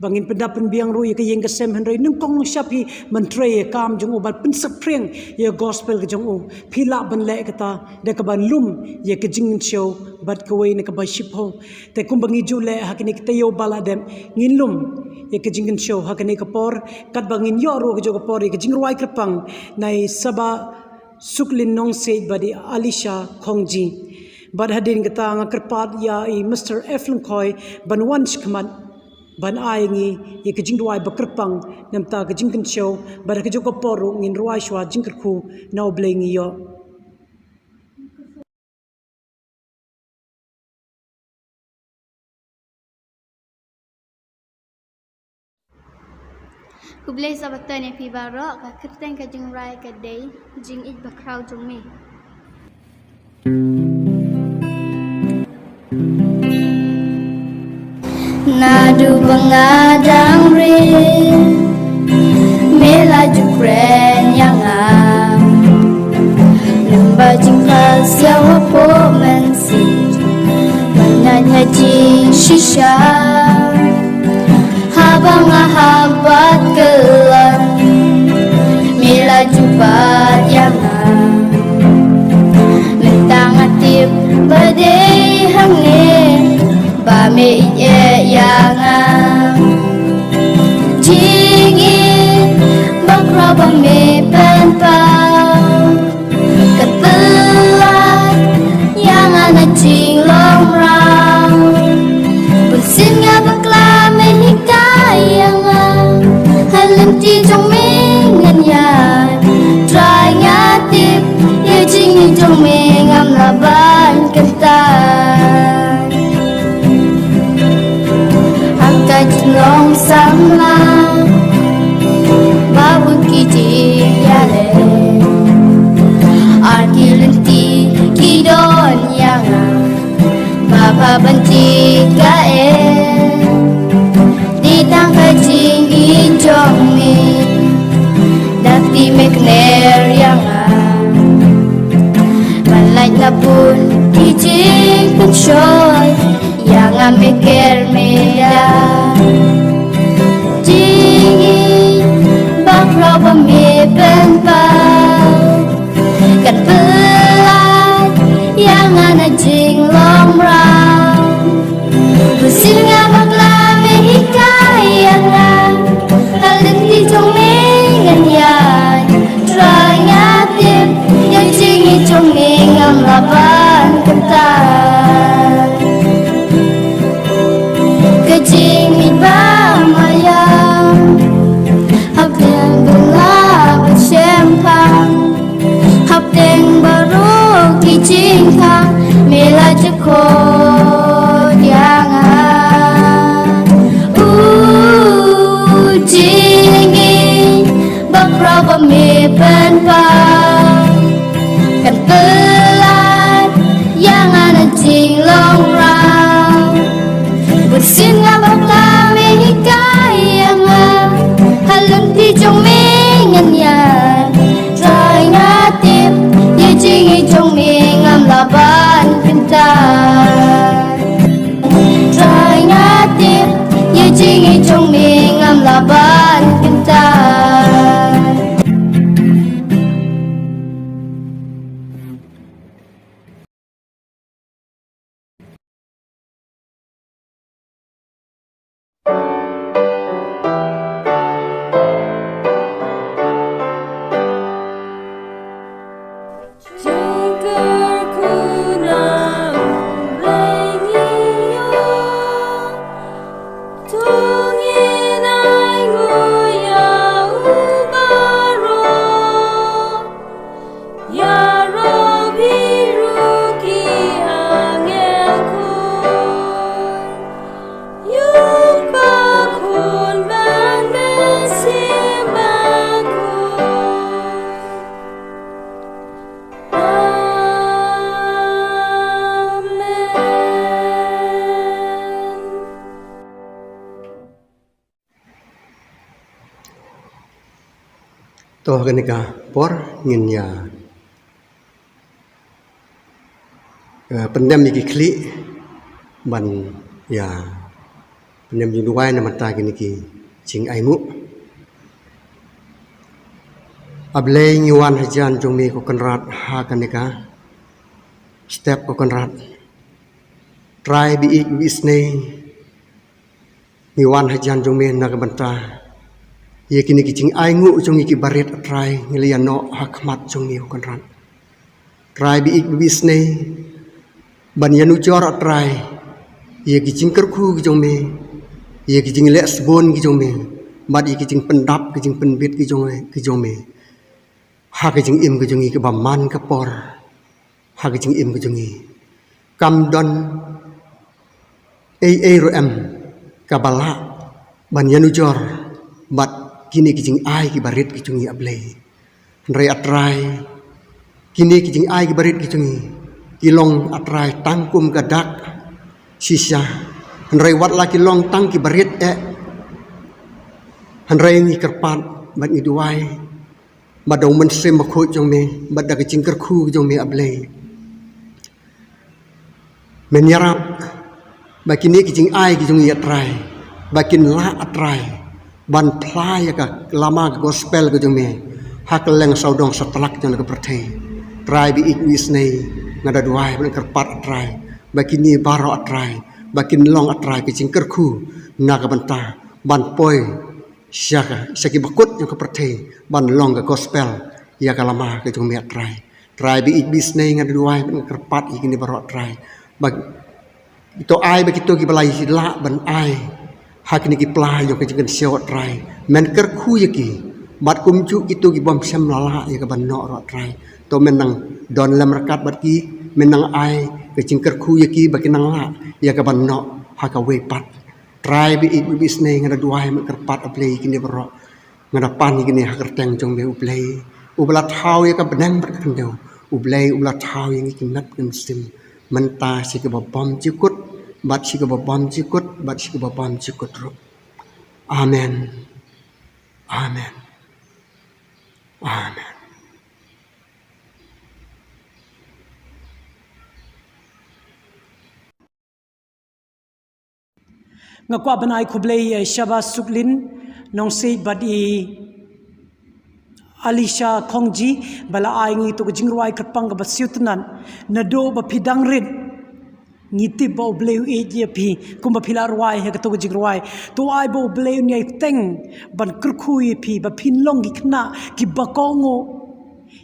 ba ngin pyndap pynbiang ruh ïa ka ïing ka sem hynrei nyngkong lashai hi ban trei ïa ka kam jong u, ban pynsaphriang ïa ka gospel ka jong u. Phi lah ban leh kata da kaban lum ïa ka jingkynshew bad kawei na kaba shiphew. Te kumba ngi ju leh ha kine ki taïew ba la dep, ngin lum ïa ka jingkynshew ha kane ka por, katba ngin ïoh ruh kajuh ka por ïa ka jingrwai kyrpang na i Saba Suklin Nongsiej bad i Alisha Khongji. Bad hadien kata nga kyrpad ïa i Mister F Lyngkhoi ban wan shakhmat ban ai ngi ïa ka jingduwai ba kyrpang na bynta ka jingkynshew, bad ha kajuh ka por ruh ngin rwai shuwa jingkyrkhu na U Blei ngi ïoh. Khublei Sabbaton ïa phi baroh, ka kyrteng ka jingrwai ka dei Jingïeit Bakhraw Jong Me. Naduh ba nga dang rit, me la ju kren ïa nga. Lem bad jingpasiaw hapoh mynsiem, ban ïaid ha jingshisha. Haba nga hap bad kyllon, me la ju bat ïa nga. Mynta nga tip ba dei hangne ba me ïeit ïa nga. Jingïeit bakhraw ba me pynpaw, ka pynlait ïa nga na jinglong mraw. Bun sien nga bakla me hikai ïa nga, ha lynti jong me ngan ïaid. Trai nga tip ïa jingïeit jong me ngam lah ban kyntait. Ha ka jinglong samla ba bun ki jingïaleh, ar ki lynti ki don ïa nga, ba bha ban jia kaei. Dei tang ka jingïeit jong me, da kti me kner ïa nga. Ban lait na bun ki jingpynshoi, ïa nga me ker me da. Jingïeit bakhraw ba me pynpaw, kan pynlait ïa nga na jinglong mraw. Bun sien nga bakla me hikai ïa nga, ha lynti jong me ngan ïaid. Trai nga tip ïa jingïeit jong me ngam lah ban kyntait. Ka jingïeit ba ma ïam, hapdeng ba nga ba shemphang, hapdeng baroh ki jingthang, me la ju khot ïa nga. Jingkyrkhu na U Blei ngi ïoh, to ngin ainguh ïa u baroh, ïaroh bad ruh ki angel khun, ïa u Kpa Khun bad Mynsiem Bakhuid. Amen. To, ha kane ka por ngin ïa, eh, pyndem ïa ki khlieh ban ïa pyndem jingduwai na ka bynta kine ki jingainguh. A Blei, ngi wan hajan jong me ko Kynrad ha kane ka step ko Kynrad. Trai ba ïeit ba isynei, ngi wan hajan jong me na ka bynta ïa kine ki jingainguh jong ngi kiba rit, A Trai, ngi la ïa noh ha khmat jong me ko Kynrad. Trai ba ïeit ba isynei, ban ïanujor, A Trai, ïa ki jingkyrkhu ki jong me, ïa ki jingleh sbun ki jong me, bad ïa ki jingpyndap ki jingpynbit ki jong, ki jong me ha ka jingim ka jong ngi kaba man ka por ha ka jingim ka jong ngi. Kam don ei ei ruh em kaba lah ban ïanujor bad kine ki jingai kiba rit ki jong ngi, A Blei. Hynrei, A Trai, kine ki jingai kiba rit ki jong ngi ki long, A Trai, tang kum ka dak shisha. Hynrei wat la ki long tang kiba rit eh, hynrei ngi kyrpad bad ngi duwai bad da U Mynsiem Bakhuid jong me, bad da ka jingkyrkhu jong me, A Blei, men ïarap ba kine ki jingai ki jong ngi, A Trai, ba kin lah, A Trai, ban phla ïa ka lama ka gospel ka jong me ha kylleng sawdong satlak jong ka pyrthei. Trai ba ïeit ba isynei, nga da duwai bad nga kyrpad, A Trai, ba kine baroh, A Trai, ba kin long, A Trai, ka jingkyrkhu na ka bynta ban poi sha ka, sha ki bakut jong ka pyrthei ban long ka gospel ïa ka lama ka jong me, A Trai. Trai ba ïeit ba isynei, nga da duwai bad nga kyrpad ïa kine baroh, A Trai, ba to ai ba kito kiba la ïa lah ban ai ha kine ki pla jong ka jingkynshew, A Trai, men kyrkhu ïa ki. Bad kumjuh kito ki bym shym la lah ïa ka ban noh ruh, A Trai, to men nang don lem ryngkat bad ki, men nang ai ka jingkyrkhu ïa ki ba kin nang lah ïa ka ban noh ha kawei pat. Trai ba ïeit ba isynei, nga da duwai bad kyrpad, A Blei, ïa kine baroh. Nga da pan ïa kine ha ka kyrteng jong me, U Blei, uba la thaw ïa ka bneng bad ka khyndew. U Blei, uba la thaw ïa ngi ki met ki mynsiem, mynta, sha kiba bymjukut bad sha kiba bymjukut bad sha kiba bymjukut ruh. Amen. Amen. Amen. Nga kwah ban ai khublei ïa i Shaba Suklin Nongsiej bad i Alisha Khongji ba la ai ngi to ka jingrwai kyrpang kaba sngewtynnat. Naduh ba phi dang rit, ngi tip ba U Blei u ïeit ïa phi kumba phi la rwai ha kato ka jingrwai. To ai ba U Blei un ïai teng ban kyrkhu ïa phi ba phin long ki khynnah kiba kohnguh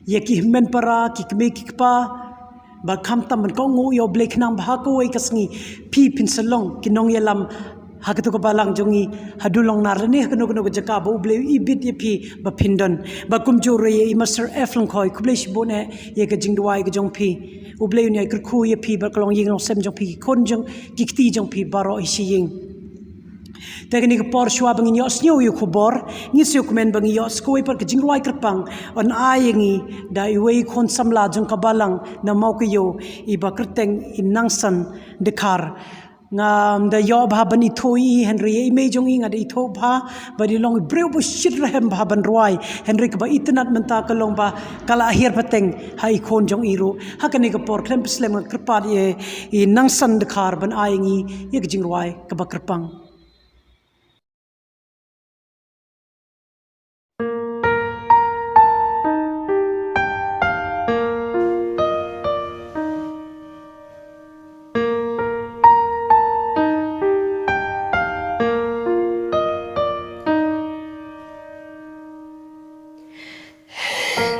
ïa ki hynmen para, ki kmie ki kpa, ba khamtam ban kohnguh ïa U Blei, khnang ba ha kawei ka sngi phi phin sa long ki nongïalam ha kato ka balang jong ngi haduh longnar lane ha kano kano ka jaka ba U Blei u ibit ïa phi ba phin don. Ba kumjuh ruh ïa i Master F Lyngkhoi, khublei shibun eh ïa ka jingduwai ka jong phi. U Blei un ïai kyrkhu ïa phi bad ka longïing longsem jong phi, ki khun jong, ki kti jong phi baroh hi sha ïing. Te kane ka por shuwa ba ngin ïohsngew ïa u khubor, ngin sngewkmen ba ngin ïoh sa kawei pat ka jingrwai kyrpang yn ai ïa ngi da iwei i khun samla jong ka balang na Mawkaïaw, iba kyrteng i Nangsan Dkhar. Ngam da ïoh bha ban ithuh ïa i, hynrei ïa i mei jong i nga da ithuh bha ba i long i briew ba shit rhem bha ban rwai, hynrei kaba itynnat mynta ka long ba ka la hiar pateng ha i khun jong i ruh. Ha kane ka por khlem pynslem nga kyrpad ïa i Nangsan Dkhar ban ai ïa ngi ïa ka jingrwai kaba kyrpang.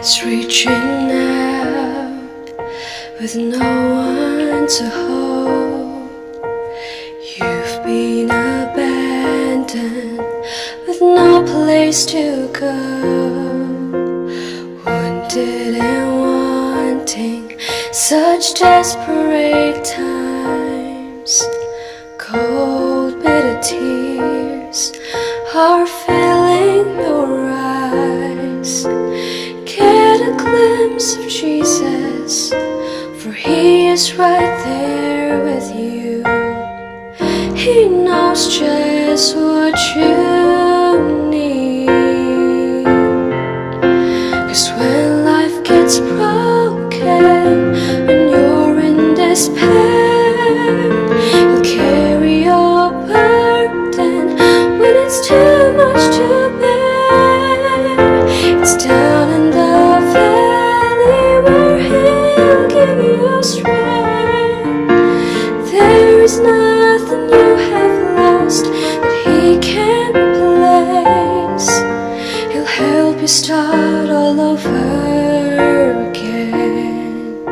Hands reaching out. With no one to hold, you've been abandoned with no place to go. Wounded and wanting, such desperate times. Cold, bitter tears are filling your eyes. Get a glimpse of Jesus, for he is right there with you. He knows just what you need. 'Cause when life gets broken, when you're in despair, he'll carry your burden when it's too much to bear. It's down in the valley where he'll give you strength. There is nothing you have lost that he can't replace. He'll help you start all over again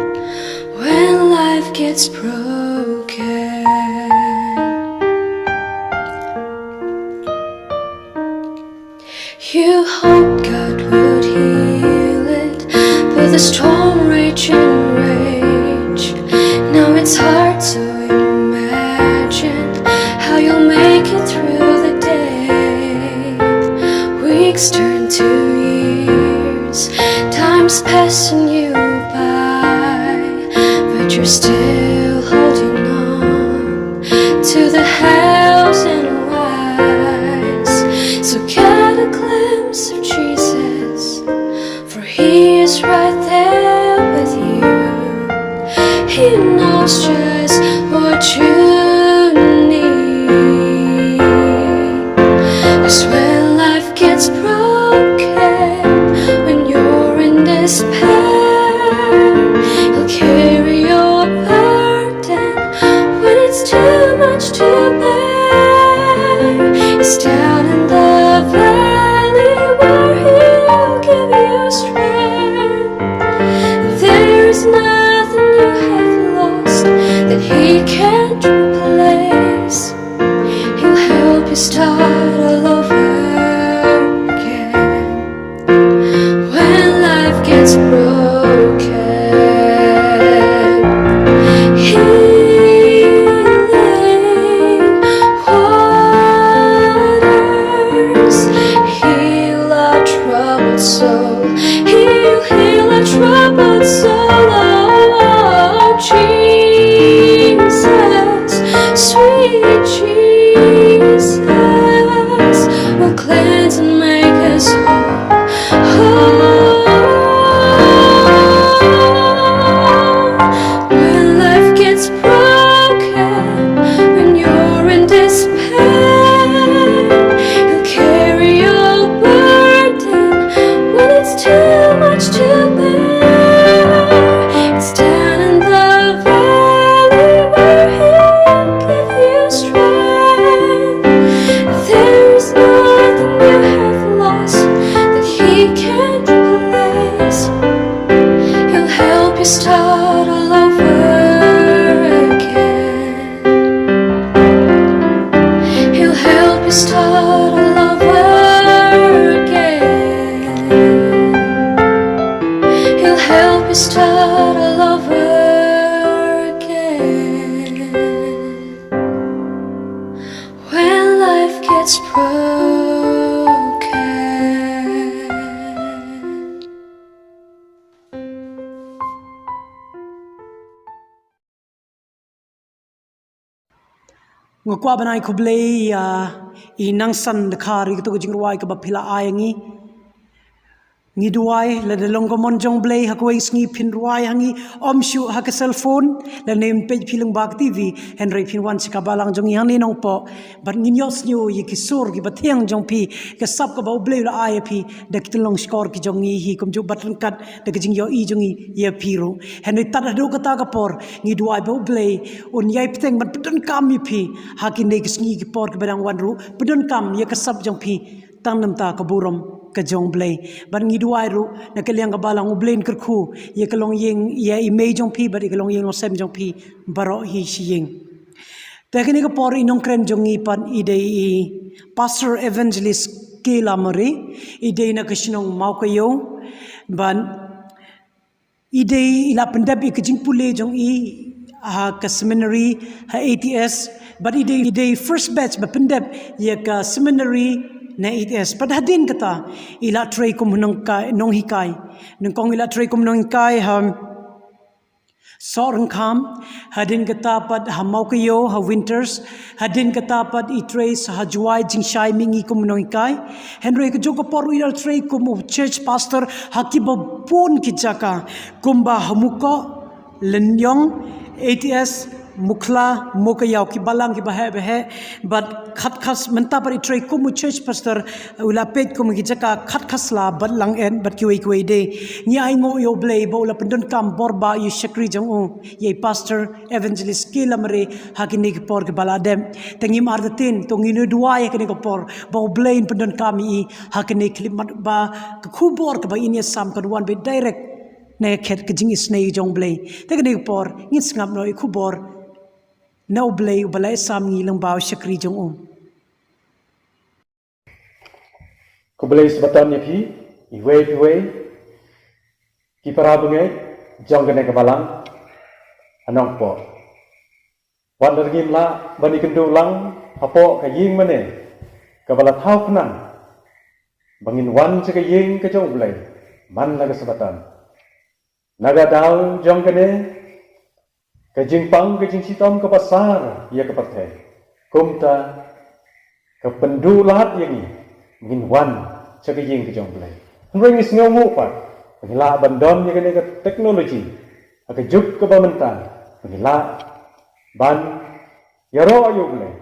when life gets broken. You hoped God would heal it, but the storm raging rage. Now it's hard to imagine how you'll make it through the day. Weeks turn to years, time's passing you by, but you're still holding on to the house and rise. So get a glimpse of Jesus, for he is right there with you. He knows just what you need. 'Cause when life gets broken, when you're in despair, he'll carry your burden when it's too much to bear. It's down in the valley where he'll give you strength. There's nothing you have lost that he can't replace. He'll help you start all over again when life gets broken. Healing waters, heal our troubled soul. He'll heal our troubled soul. Oh, Jesus, sweet Jesus, will cleanse and make us whole. When life gets broken, when you're in despair, he'll carry your burden when it's too much to bear. It's down in the valley where he'll give you strength. There's nothing you have lost that he can't replace. He'll help you start all over again. He'll help you start all over again. He'll help you start all over again when life gets broken. Nga kwah ban ai khublei ïa i Nangsan Dkhar ïa katu ka jingrwai kaba phi la ai ïa ngi. Ngi duwai lada long ka mon jong Blei ha kawei ka sngi phin rwai ha ngi, ym shuh ha ka cellphone lane peit phi lyngba ka TV, hynrei phin wan sha ka balang jong ngi hangne Nongpoh bad ngin ïohsngew ïa ki sur kiba thiang jong phi, ka sap kaba U Blei u la ai ïa phi da ki tyllong shkor ki jong ngi hi, kumjuh bad ryngkat da ka jingïohi jong ngi ïa phi ruh. Hynrei tad haduh kata ka por ngi duwai ba U Blei un ïai bteng ban pyndonkam ïa phi ha kine ki sngi ki por kiba dang wan ruh, pyndonkam ïa ka sap jong phi tang na ka bynta ka burom ka jong U Blei. Bad ngi duwai ruh na ka liang ka balang, U Blei un kyrkhu ïa ka longïing, ïa i mei jong phi bad ïa ka longïing longsem jong phi baroh hi sha ïing. Te kane ka por i nongkren jong ngi pat i dei i Pastor Evangelist K Lamare, i dei na ka shnong Mawkaïaw, bad i dei i la pyndep ïa ka jingpule jong i ha ka seminary ha A T S, bad i dei, i dei first batch ba pyndep ïa ka seminary na A T S. Bad hadien kata i la trei kum nongkai, nonghikai. Nyngkong i la trei kum nonghikai ha Sohryngkham, hadien kata pat ha Mawkaïaw ha Winters, hadien kata pat i trei sa ha Jowai jingshai mihngi kum nonghikai. Hynrei ka jong ka por i la trei kum u church pastor ha kiba bun ki jaka, kumba ha Mukoh, Lyniong, A T S, Mukhla, Mawkaïaw, ki balang kiba heh ba heh, bad khat khat mynta pat i trei kum u church pastor, u la peit kum ki jaka Khatkhasla bad Langet bad kiwei kiwei de. Ngi ainguh ïa U Blei ba u la pyndonkam bor ba ïa u shakri jong u, ïa i Pastor Evangelist K Lamare ha kine ki por kiba la dep. Te ngim artatien, to ngin ïa duwai ha kine ki por ba U Blei un pyndonkam ïa i ha kine ki khyllipmat ba ka khubor kaba in ïasam kan wan beit direct na ka khet ka jingisynei jong U Blei. Te kine ki por ngin sngap noh ïa ka khubor na U Blei uba la ïasam ngi lyngba u shakri jong u. Khublei Sabaton ïa phi, iwei pa iwei, ki para bangeit jong kane ka balang ha Nongpoh. Wat la ngim lah ban ïakynduh lang hapoh ka ïing mane kaba la thaw khnang ba ngin wan sha ka ïing ka jong U Blei man la ka Sabaton. Na ka daw jong kane ka jingpang ka jingshitom kaba sar ïa ka pyrthei, kumta ka pynduh lad ïa ngi ngin wan sha ka ïing ka jong U Blei. Hynrei ngi sngewnguh pat ba ngi lah ban don ïa kane ka teknoloji ha ka juk kaba mynta ba ngi lah ban ïaroh ïa U Blei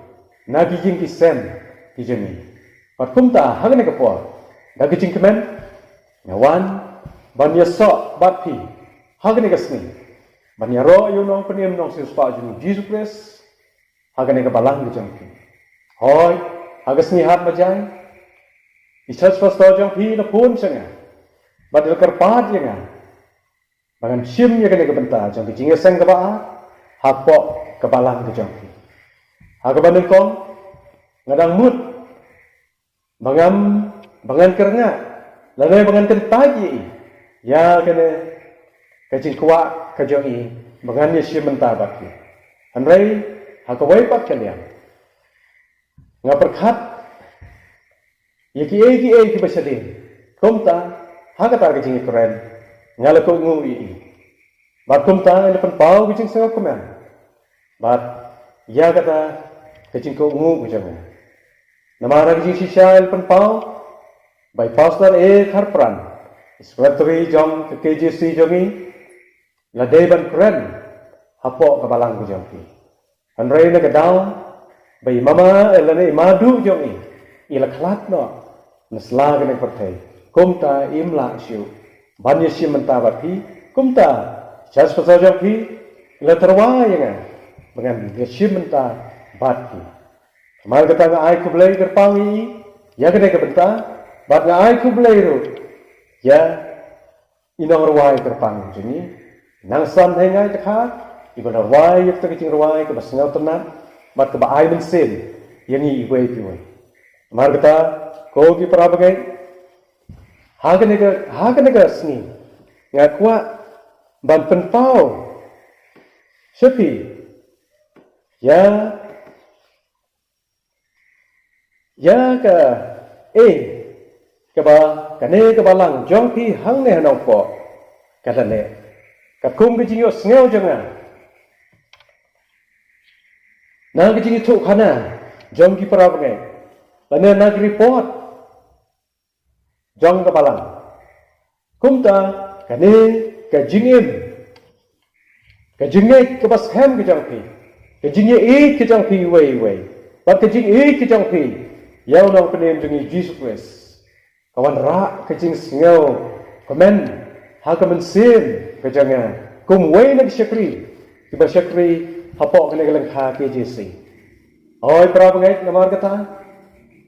na ki ïing ki sem ki jong ngi. Bad kumta ha kane ka por, da ka jingkmen nga wan ban ïasoh bad phi ha kane ka sngi ban ïaroh ïa u Nongpynim Nongsiewspah jong ngi Jisu Khrist ha kane ka balang ka jong phi. Hooid, ha ka sngi Hat Bajai i church pastor jong phi i la phone sha nga bad i la kyrpad ïa nga ba ngan shim ïa kane ka bynta jong ka jingïaseng kaba ar hapoh ka balang ka jong phi. Ha kaba nyngkong nga dang mut ba ngam, ba ngan kyrngah lane ba ngan kyntait ïa i ïa kane ka jingkwah ka jong i ba ngan ïashim bynta bad phi. Hynrei ha kawei pat ka liang nga pyrkhat ïa kiei kiei kiba shadien. Kumta ha kata ka jingïakren nga la kohnguh ïa i. Bad kumta i la pynpaw ka jingsngewkmen bad ïa kata ka jingkohnguh ka jong nga. Namar ha ka jingshisha i la pynpaw ba i Pastor A Kharpran, i Secretary jong ka K J C jong ngi, la dei ban kren hapoh ka balang ka jong phi. Hynrei na ka daw ba i mama, eh, lane i madu jong i i la khlad noh na sla kane ka pyrthei, kumta im lah shuh ban ïashim bynta bad phi. Kumta i church pastor jong phi i la tyrwa ïa nga ba ngan ïashim bynta bad phi. Namar kata nga ai khublei kyrpang ïa i ïa kane ka bynta, bad nga ai khublei ruh ïa i nongrwai kyrpang jong ngi, Nongsan Hynñiewtrep, iba la rwai ïa kata ka jingrwai kaba sngewtynnat bad kaba ai mynsiem ïa ngi iwei pa iwei. Namar kata, ko ki para bangeit, ha kane ka, ha kane ka sngi nga kwah ban pynpaw sha phi ïa ïa ka, eh, kaba kane ka balang jong phi hangne ha Nongpoh ka la leh katkum ka jingïohsngew jong nga na ka jingïathuhkhana jong ki para bangeit lane na ka report jong ka balang. Kumta kane ka jingim, ka jingngeit kaba skhem ka jong phi, ka jingïeit ka jong phi iwei iwei, bad ka jingïeit ka jong phi ïa u Nongpynim jong ngi Jisu Khrist, ka wanrah ka jingsngewkmen ha ka mynsiem ka jong nga kum uwei na ki shakri kiba shakri hapoh kane ka lyngkha K J C. Oi para bangeit, namar kata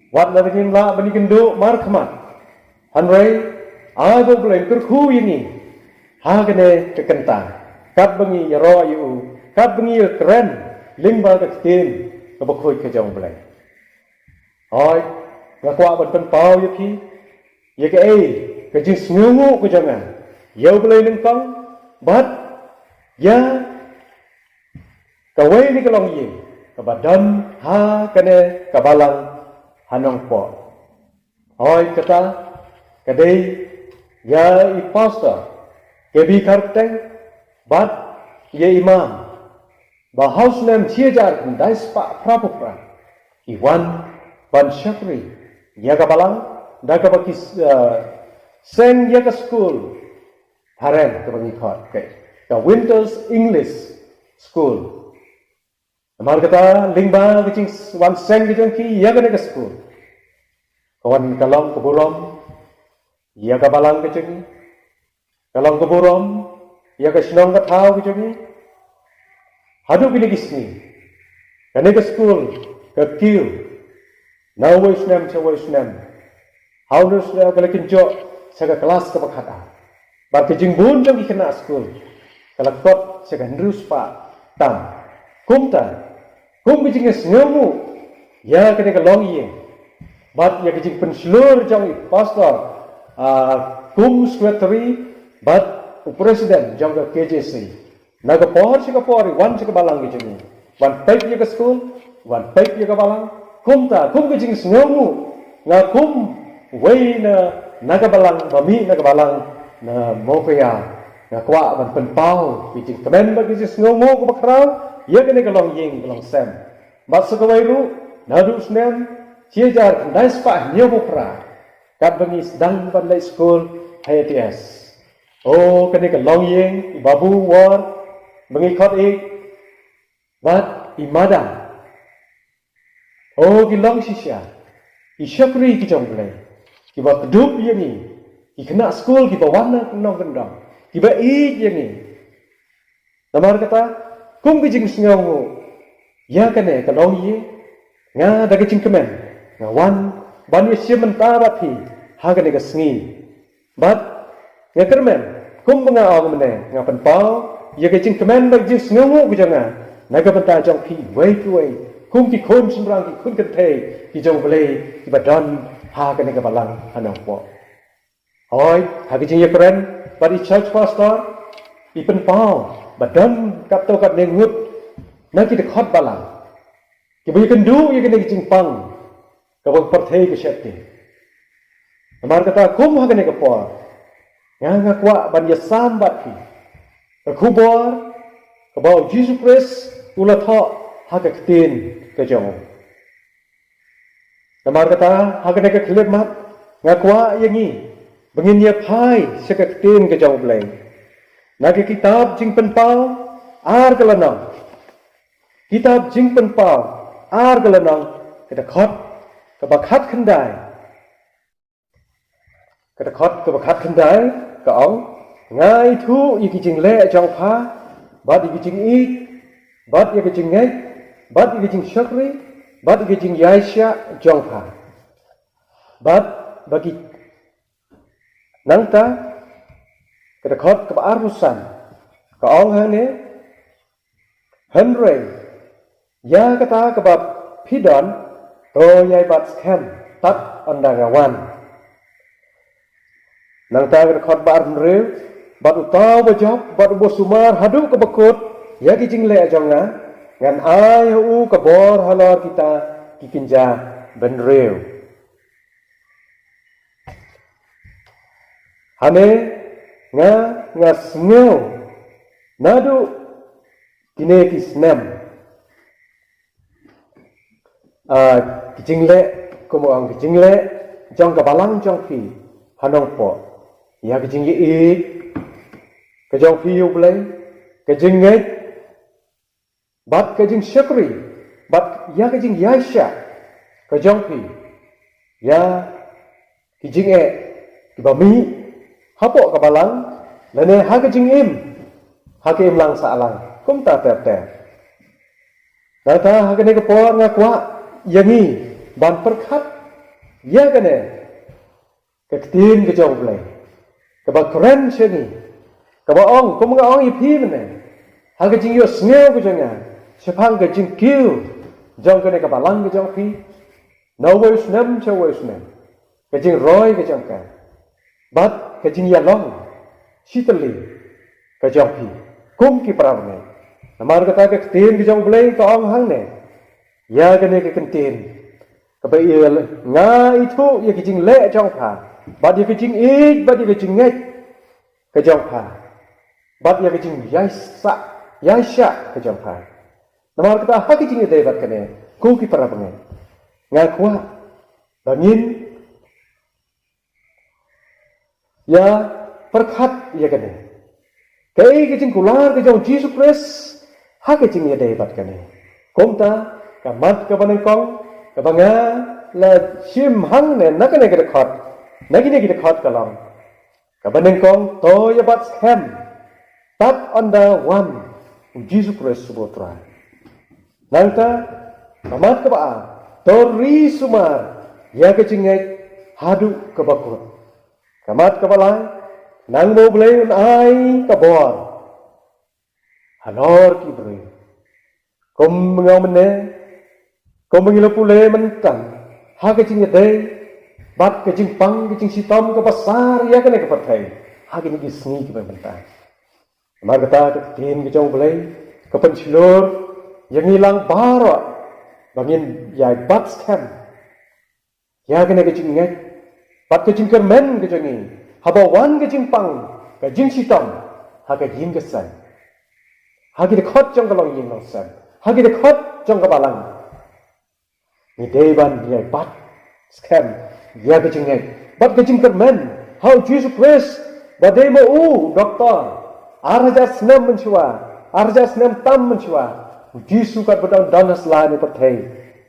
wat la ngim lah ban ïakynduh markhmat Hynrei ai ba U Blei un kyrkhu ïa ngi ha kane ka kynta, katba ngi ïaroh ïa u, katba ngi ïakren lyngba ka ktien kaba khuid ka jong U Blei. Hooid, nga kwah ban pynpaw ïa phi ïa kaei ka jingsngewnguh ka jong nga ïa U Blei nyngkong, bad ïa kawei na ka longïing kaba don ha kane ka balang ha Nongpoh. Hooid, kata ka dei ïa i Pastor K B Kharpteng bad ïa i Imam, ba ha u snem shi hajar khyndai spah phra phew phra ki wan ban shakri ïa ka balang, da kaba ki, eh, seng ïa ka skul phareng kaba ngi khot ka, ka Winter's English School. Namar kata, lyngba ka jingwan seng ka jong ki ïa kane ka skul, ka wan ka long ka burom ïa ka balang ka jong ngi, ka long ka burom ïa ka shnong ka thaw ka jong ngi. Haduh kine ki sngi, kane ka skul ka kiew na uwei u snem sha uwei u snem, ha une u snem ka la kynjoh sha ka klas kaba khatar. Bad ka jingbun jong ki khynnah skul ka la kot sha ka hynriew spah tam. Kumta, kum ka jingsngewnguh ïa kane ka longïing, bad ïa ka jingpynshlur jong i Pastor, ah, kum secretary bad u president jong ka K J C, na ka por sha ka por i wan sha ka balang ka jong ngi, wan peit ïa ka skul, wan peit ïa ka balang. Kumta, kum ka jingsngewnguh, nga kum uwei na, na ka balang ba mih na ka balang na Mowkaiaw, nga kwah ban pynpaw ka jingkmen bad ka jingsngewnguh kaba khraw ïa kane ka longïing ka longsem. Bad sa kawei ruh, naduh u snem shi hajar khyndai spah hynñiew phew phra, katba ngi sdang ban leit skul ha A T S, o, kane ka longïing, i Babu Ward ba ngi khot ïa, bad i Madam, o, ki long shisha ki shakri ki jong U Blei, kiba kdup ïa ngi, ki khynnah skul kiba wan na nongkyndong, kiba ïeit ïa ngi. Namar kata, kum ka jingsngewnguh ïa kane ka longïing, nga da ka jingkmen nga wan ban ïashim bynta bad phi ha kane ka sngi. Bad nga kyrmen, kumba nga ong mynne, nga pynpaw ïa ka jingkmen bad ka jingsngewnguh ka jong nga na ka bynta jong phi uwei pa uwei, kum ki khun shynrang, ki khun kynthei ki jong U Blei kiba don ha kane ka balang ha Nongpoh. Hooid, ha ka jingïakren bad i Church Pastor, i pynpaw ba don katto katne ngut na ki dkhot balang kiba ïakynduh ïa kane ka jingpang kaba ka pyrthei ka sheptieng. Namar kata, kum ha kane ka por, nga, nga kwah ban ïasam bad phi ka khubor kaba U Jisu Khrist u la thoh ha ka ktien ka jong u. Namar kata, ha kane ka khyllipmat, nga kwah ïa ngi ba ngin ïa phai sha ka ktien ka jong U Blei, na ka kitab Jingpynpaw ar ka lynnong. Kitab Jingpynpaw ar ka lynnong, ka dkhot kaba khatkhyndai. Ka dkhot kaba khatkhyndai ka ong, nga ithuh ïa ki jingleh jong pha, bad ïa ki jingïeit, bad ïa ki jingngeit, bad ïa ki jingshakri, bad ïa ki jingïaishah jong pha. Bad ba ki, nangta, ka dkhot kaba arphew san ka ong hangne, hynrei ïa kata kaba phi don, to ïai bat skhem tad ynda nga wan. Nangta ka dkhot ba arphew hynriew, bad uta uba jop bad uba sumar haduh kaba kut ïa ki jingleh jong nga, ngan ai ha u ka bor halor kita ki kynja bynriew. Hangne nga, nga sngew naduh kine ki snem, ah, ki jingleh, kumba ong, ki jingleh jong ka balang jong phi ha Nongpoh, ïa ka jingïeit ka jong phi ïa U Blei, ka jingngeit, bad ka jingshakri, bad ïa ka jingïaishah ka jong phi ïa ki jingeh kiba mih hapoh ka balang, lane ha ka jingim, ha ka imlang sahlang, kumta ter ter. Nangta ha kane ka por nga kwah ïa ngi ban pyrkhat ïa kane ka ktien ka jong U Blei kaba kren sha ngi, kaba ong, kum nga ong ïa phi mynne, ha ka jingïohsngew ka jong nga shaphang ka jingkiew jong kane ka balang ka jong phi, na uwei u snem sha uwei u snem, ka jingroi ka jong ka, bad ka jingïalong shitylli ka jong phi, kum ki para bangeit. Namar kata ka ktien ka jong U Blei ka ong hangne ïa kane ka ktien, kaba ïa nga ithuh ïa ka jingleh jong pha, bad ïa ka jingïeit, bad ïa ka jingngeit ka jong pha, bad ïa ka jingïaishah, ïaishah ka jong pha. Namar kata ha ka jingïadei bad kane, kum ki para bangeit, nga kwah ba ngin ïa pyrkhat ïa kane, kaei ka jingkular ka jong U Jisu Khrist ha ka jingïadei bad kane. Kumta ka mat kaba nyngkong kaba nga la shim hangne na kane ka dkhot, na kine ki dkhot ka long, kaba nyngkong, to ïa bat skhem tad ynda wan U Jisu Khrist uba U Trai. Nangta ka mat kaba ar, to ri sumar ïa ka jingngeit haduh kaba kut. Ka mat kaba lai, nang ba U Blei un ai ka bor halor ki briew. Kum nga mynne, kum ngi la pule mynta ha ka jingïadei bad ka jingpang ka jingshitom kaba sar ïa kane ka pyrthei ha kine ki sngi kiba mynta. Namar kata ka ktien ka jong U Blei ka pynshlur ïa ngi lang baroh ba ngin ïa bat skhem ïa kane ka jingngeit bad ka jingkyrmen ka jong ngi haba wan ka jingpang ka jingshitom ha ka ïing ka sem, ha ki dkhot jong ka longïing longsem, ha ki dkhot jong ka balang. Ngi dei ban ïa bat skhem ïa ka jingngeit bad ka jingkyrmen ha U Jisu Khrist, ba dei ma u doktor ar hajar snem mynshuwa, ar hajar snem tam mynshuwa. U Jisu katba u dang don ha sla ne pyrthei,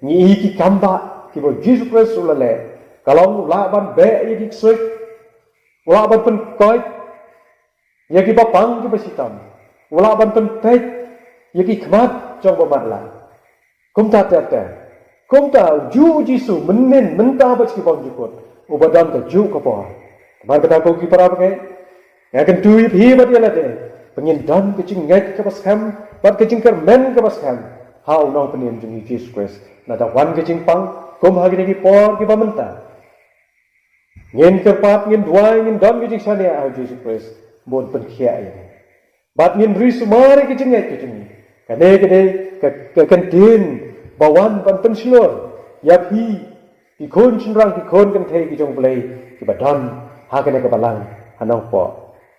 ngi i ki kam ba kiba U Jisu Khrist u la leh. Ka long u lah ban beh ïa ki ksuid, u lah ban pynkoit ïa kiba pang kiba shitom, u lah ban pynpeit ïa ki khmat jong ba matlah. Kumta ter ter, kumta u juh U Jisu mynnin mynta bad shi bymjukut, uba don ka juh ka bor. Namar kata ko ki para bangeit, nga kyntu ïa phi bad ïa lade ba ngin don ka jingngeit kaba skhem bad ka jingkyrmen kaba skhem ha u Nongpynim jong ngi U Jisu Khrist, lada wan ka jingpang kum ha kine ki por kiba mynta. Ngin kyrpad, ngin duwai, ngin don ka jingshaniah ha U Jisu Khrist ba un pynkhiah ïa ngi. Bad ngin ri sumar ïa ka jingngeit ka jong ngi. Kane ka dei ka, ka ktien ba wan ban pynshlur ïa phi ki khun shynrang, ki khun kynthei ki jong U Blei kiba don ha kane ka balang ha Nongpoh.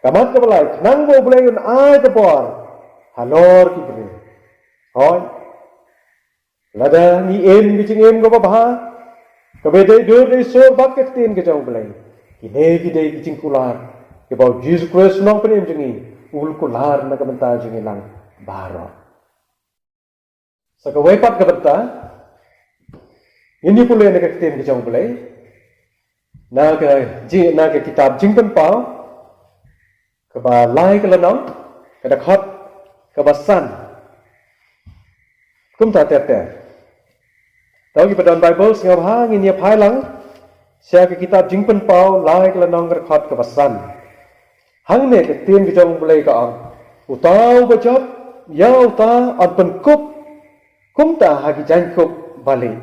Ka mat kaba lai, khnang ba U Blei un ai ka bor halor ki briew. Hooid. Lada ngi im ka jingim kaba bha, kaba dei dur dei sur bad ka ktien ka jong U Blei, kine ki dei ki jingkular kiba U Jisu Khrist u Nongpynim jong ngi u la kular na ka bynta jong ngi lang baroh. Sa kawei pat ka bynta, ngin ïa pule na ka ktien ka jong U Blei, na ka ji-, na ka kitab Jingpynpaw kaba lai ka lynnong, ka dkhot kaba san. Kumta ter ter. To kiba don Baibl, sngewbha ngin ïa phai lang sha ka kitab Jingpynpaw lai ka lynnong, ka dkhot kaba san. Hangne ka ktien ka jong U Blei ka ong, uta uba jop ïa uta yn pynkup kumta ha ki jaiñkup balieh.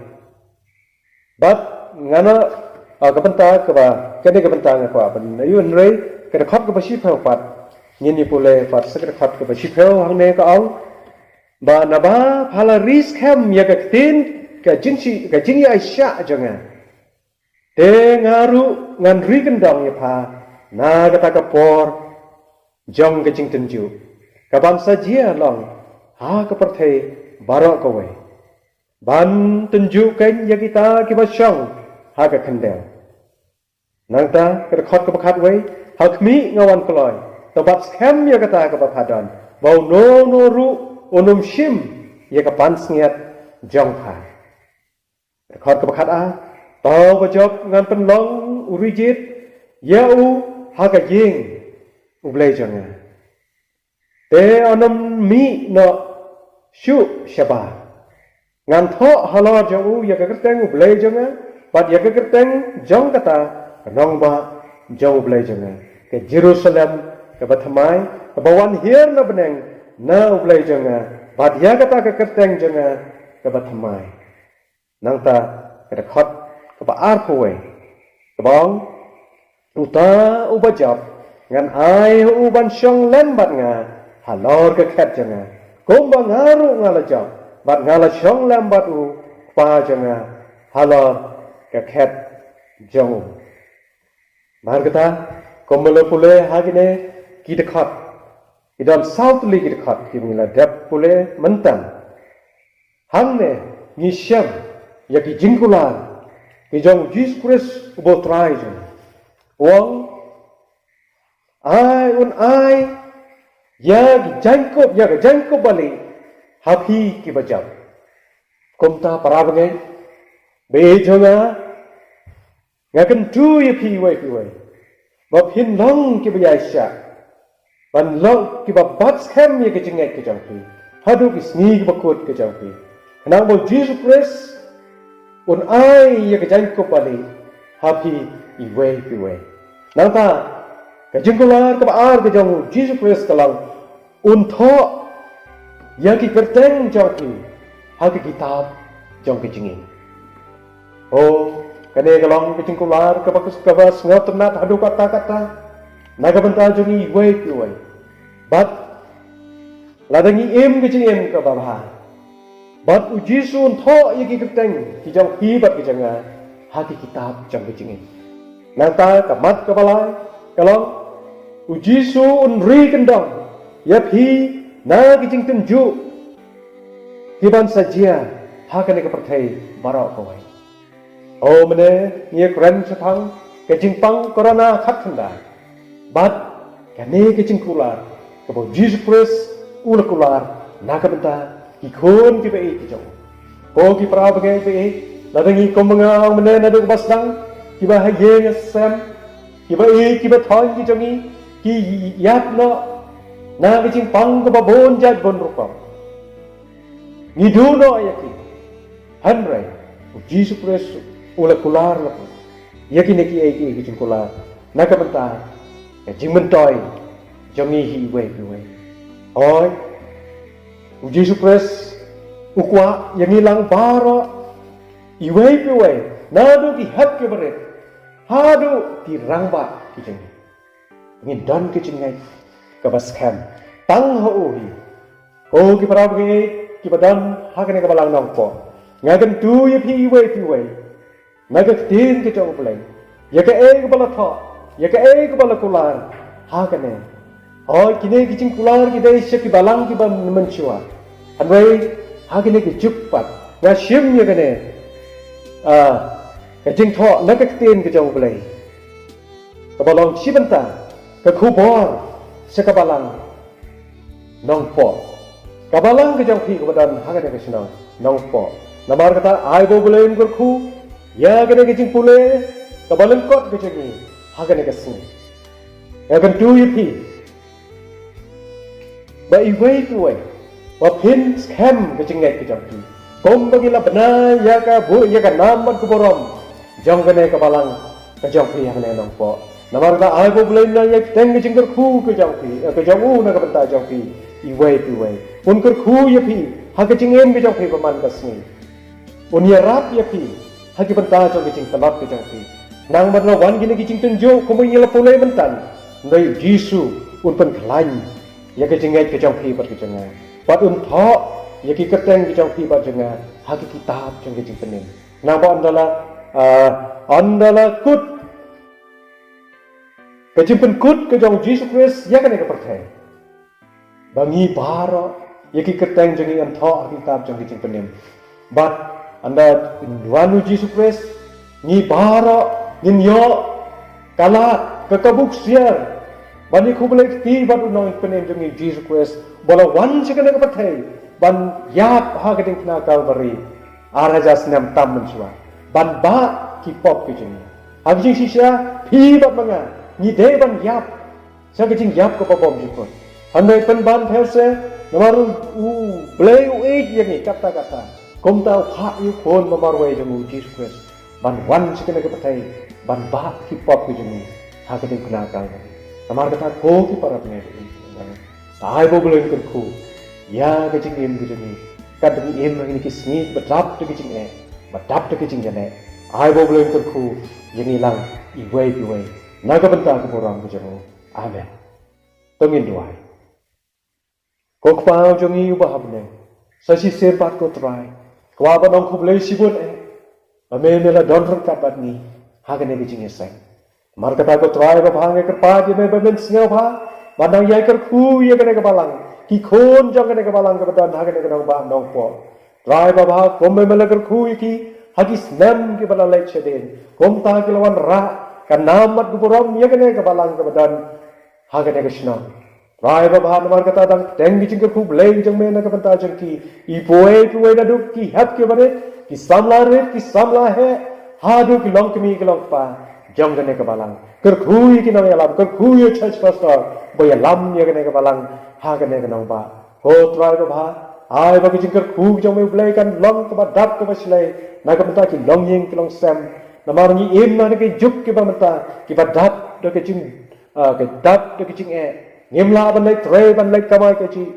Bad ngan, ah, ka bynta kaba, kane ka bynta nga kwah ban ïa, hynrei ka dkhot kaba shiphew pat ngin ïa pule pat, sa ka dkhot kaba shiphew hangne ka ong ba naba pha la ri skhem ïa ka ktien ka jingshi-, ka jingïaishah jong nga, te nga ruh ngan ri kyndong ïa pha na kata ka por jong ka jingtynjuh kaban sa jia long ha ka pyrthei baroh kawei, ban tynjuh kein ïa kita kiba shong ha ka khyndew. Nangta ka dkhot kaba khatwei, ha khmih nga wan kloi, to bat skhem ïa kata kaba pha don, ba uno uno ruh un ym shim ïa ka pansngiat jong pha. Ka dkhot kaba khatar, uta uba jop ngan pynlong u ri jied ïa u ha ka ïing U Blei jong nga, te un ym mih noh shuh shabar. Ngan thoh halor jong u ïa ka kyrteng U Blei jong nga, bad ïa ka kyrteng jong kata ka nongbah jong U Blei jong nga, ka Jerusalem kaba thymmai, kaba wan hiar na bneng na U Blei jong nga, bad ïa kata ka kyrteng jong nga kaba thymmai. Nangta ka dkhot kaba arphew wei, kaba ong, uta uba jop, ngan ai ha u ban shong lem bad nga halor ka khet jong nga, kumba nga ruh nga la jop bad nga la shong lem bad u Kpa jong nga halor ka khet jong u. Namar kata, kumba la pule ha kine ki dkhot, ki don saw tylli ki dkhot kiba ngi la dep pule mynta. Hangne ngi shem ïa ki jingkular ki jong U Jisu Khrist uba U Trai jong ngi. U ong, ai, un ai ïa ki jaiñkup, ïa ka jaiñkup balieh ha phi kiba jop. Kumta para bangeit, baieit jong nga, nga kyntu ïa phi iwei pa iwei ba phin long kiba ïaishah, ban long kiba bat skhem ïa ka jingngeit ka jong phi haduh ki sngi kiba kut ka jong phi, khnang ba U Jisu Khrist un ai ïa ka jaiñkup balieh ha phi iwei pa iwei. Nangta ka jingkular kaba ar ka jong U Jisu Khrist ka long, un thoh ïa ki kyrteng jong phi ha ka kitab jong ka jingim. O, kane ka long ka jingkular kaba, kaba sngewtynnat haduh katta katta na ka bynta jong ngi iwei pa iwei. Bad lada ngi im ka jingim kaba bha, bad U Jisu un thoh ïa ki kyrteng ki jong phi bad ki jong nga ha ki kitab jong ka jingim. Nangta ka mat kaba lai ka long, U Jisu un ri kyndong ïa phi na ki jingtynjuh kiban sa jia ha kane ka pyrthei baroh kawei. O, mynne ngi ïa kren shaphang ka jingpang corona khatkhyndai bad kane ka jingkular kaba U Jisu Khrist u la kular na ka bynta ki khun kiba ïeit ki jong u. Ko ki para bangeit ba ïeit, lada ngi kumba nga ong mynne naduh ba sdang, kiba ha ïing ha sem, kiba ïeit kiba thoiñ ki jong ngi ki ïap noh na ka jingpang kaba bun jait bun rukom. Ngi duh noh ïa ki. Hynrei U Jisu Khrist u la kular la ïa kine kiei kiei ki jingkular na ka bynta ka jingmyntoi jong ngi hi iwei pa iwei. Hooid, U Jisu Khrist u kwah ïa ngi lang baroh iwei pa iwei, naduh ki hep kiba rit haduh ki rangbah ki jong ngi, ngin don ka jingngeit kaba skhem tang ha u hi. Ko ki para bangeit kiba don ha kane ka balang Nongpoh, nga kyntu ïa phi iwei pa iwei na ka ktien ka jong U Blei, ïa kaei kaba la thoh, ïa kaei kaba la kular ha kane. Hooid, kine ki jingkular ki dei sha ki balang kiba mynshuwa. Hynrei ha kine ki juk pat nga shim ïa kane, ah, ka jingthoh na ka ktien ka jong U Blei kaba long shi bynta, ka khubor sha ka balang Nongpoh. Ka balang ka jong phi kaba don ha kane ka shnong Nongpoh. Namar kata ai ba U Blei un kyrkhu ïa kane ka jingpule kaba lyngkot ka jong ngi ha kane ka sngi. Nga kyntu ïa phi ba iwei pa iwei ba phin skhem ka jingngeit ka jong phi, kumba ngi la bna ïa ka bu-, ïa ka nam bad ka burom jong kane ka balang ka jong phi ha kane Nongpoh. Namar kata ai ba U Blei un ïai bteng ka jingkyrkhu ka jong phi, eh, ka jong u na ka bynta jong phi iwei pa iwei. Un kyrkhu ïa phi ha ka jingim ka jong phi ba man ka sngi. Un ïarap ïa phi ha ki bynta jong ka jingtlot ka jong phi. Nang ban la wan kine ki jingtynjuh kumba ngi la pule mynta, hynrei U Jisu un pynkhlaiñ ïa ka jingngeit ka jong phi bad ka jong nga, bad un thoh ïa ki kyrteng ka jong phi bad jong nga ha ki kitab jong ka jingpynim. Nang ba ynda la, ah, ynda la kut ka jingpynkut ka jong U Jisu Khrist ïa kane ka pyrthei, ba ngi baroh ïa ki kyrteng jong ngi yn thoh ha ki kitab jong ka jingpynim. Bad ynda wan U Jisu Khrist, ngi baroh ngin ïoh ka lad, ka kabu ksiar ban ïakhublei kti bad U Nongpynim jong ngi U Jisu Khrist, ba la wan sha kane ka pyrthei ban ïap ha ka diengphna Kalbari ar hajar snem tam mynshuwa, ban bah ki pop ki jong ngi. Ha ka jingshisha phi bad ma nga ngi dei ban ïap sha ka jingïap kaba bymjukut. Hynrei pynban pher se, namar U Blei u ïeit ïa ngi katta katta, kumta u phah ïa U Khun ba marwei jong u, U Jisu Khrist, ban wan sha kane ka pyrthei ban bah ki pop ki jong ngi ha ka diengphna Kalbari. Namar kata ko ki para bangeit, ai ba U Blei un kyrkhu ïa ka jingim ka jong ngi, kat ba ngi im ha kine ki sngi ba dap da ki jingeh, ba dap da ki jingeh. Ai ba U Blei un kyrkhu ïa ngi lang iwei pa iwei na ka bynta ka burom ka jong U. Amen. To ngin duwai. Ko Kpa jong ngi uba ha bneng, sa shisien pat ko Trai, kwah ban ong khublei shibun eh ba me, me la don ryngkat bad ngi ha kane ka jingïaseng. Namar kata ko Trai babha, ngi kyrpad ïa me ba men sngewbha ban nang ïai kyrkhu ïa kane ka balang, ki khun jong kane ka balang kaba don ha kane ka nongbah nongpoh. Trai babha, kumba me la kyrkhu ïa ki ha ki snem kiba la leit shadien, kumta ki la wanrah ka nam bad ka burom ïa kane ka balang kaba don ha kane ka shnong. Trai babha, namar kata dang teng ki jingkyrkhu Blei jong me na ka bynta jong ki, iwei pa iwei, naduh ki hep ki barit, ki samla rit, ki samla heh, haduh ki longkmie ki longkpa jong kane ka balang. Kyrkhu ïa ki nongïalam, kyrkhu ïa u church pastor ba ïalam ïa kane ka balang ha kane ka nongbah. Ko Trai babha, ai ba ki jingkyrkhu jong me U Blei kan long kaba dap kaba shlei na ka bynta ki longïing ki longsem. Namar ngi im ha kine ki juk kiba mynta kiba dap da ka jing, ah, ka dap da ka jingeh. Ngim lah ban leit trei ban leit kamai kajih.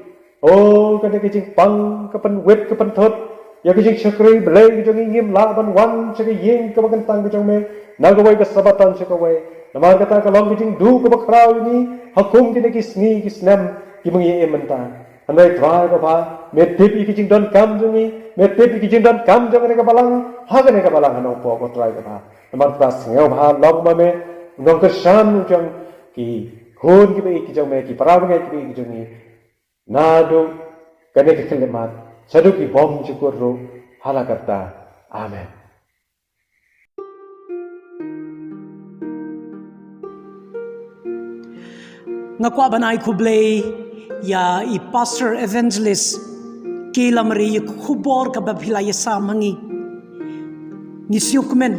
O, kane ka jingpang ka pynwit ka pynthut ïa ka jingshakri Blei ka jong ngi, ngim lah ban wan sha ka ïing kaba kyntang ka jong me na kawei ka Sabbaton sha kawei. Namar kata ka long ka jingduh kaba khraw ïa ngi ha kum kine ki sngi ki snem kiba ngi im mynta. Hynrei Trai babha, me tip ïa ki jingdonkam jong ngi, me tip ïa ki jingdonkam jong kane ka balang ha kane ka balang ha nongpoh, ko Trai babha. Namar kata sngewbha long ma me u nongkyrshan jong ki khun kiba ïeit ki jong me, ki para bangeit kiba ïeit ki jong ngi, naduh kane ka khyllipmat shaduh ki bymjukut ruh, ha la katta. Amen. Nga kwah ban ai khublei ïa i Pastor Evangelist K Lamare ïa ka khubor kaba phi la ïasam ha ngi. Ngi sngewkmen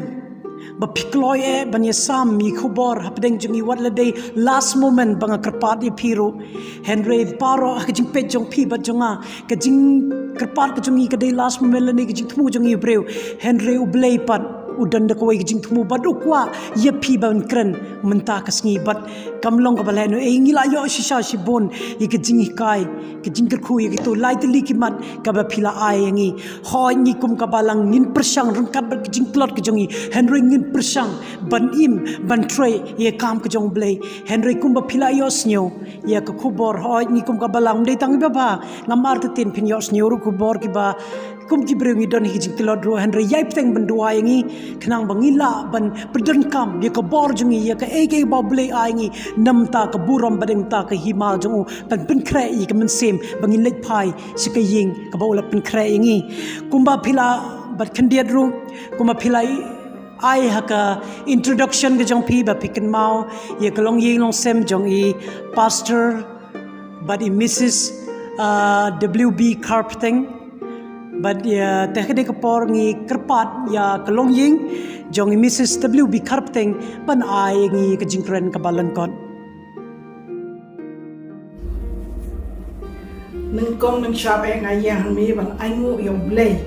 ba phi kloi eh ban ïasam ïa ka khubor hapdeng jong ngi, wat la dei last moment ba nga kyrpad ïa phi ruh. Hynrei baroh ha ka jingpeit jong phi bad jong nga, ka jingkyrpad ka jong ngi ka dei last moment lane ka jingthmu jong ngi briew. Hynrei U Blei pat u don da kawei ka jingthmu bad u kwah ïa phi ban kren mynta ka sngi, bad kam long kaba lehnohei. Ngi la ïoh shisha shibun ïa ka jinghikai, ka jingkyrkhu ïa kito lai tylli ki mat kaba phi la ai ïa ngi. Hooid, ngi kum ka balang ngin pyrshang ryngkat bad ka jingtlot ka jong ngi, hynrei ngin pyrshang ban im ban trei ïa ka kam ka jong U Blei. Hynrei kumba phi la ïohsngew ïa ka khubor, hooid, ngi kum ka balang, ym dei tang iba ba ngam artatien, phin ïohsngew ruh khubor kiba kum ki briew ngi don ha ki jingtlot ruh, hynrei ïai bteng ban duwai ïa ngi khnang ba ngin lah ban pyndonkam ïa ka bor jong ngi, ïa kaei kaei ba U Blei ai ïa ngi na bynta ka burom bad na bynta ka hima jong u, ban pynkhreh ïa ka mynsiem ba ngin leit phai sha ka ïing kaba u la pynkhreh ïa ngi. Kumba phi la bat khyndiat ruh, kumba phi la ai ha ka introduction ka jong phi ba phi kynmaw ïa ka longïing longsem jong i Pastor bad i Missus, ah, W B Kharpteng. Bad ïa te ha kane ka por ngi kyrpad ïa ka longïing jong i Missus W B Kharpteng ban ai ïa ngi ka jingkren kaba lyngkot. Nyngkong nyngshap eh nga ïeng ha me ban ainguh ïa U Blei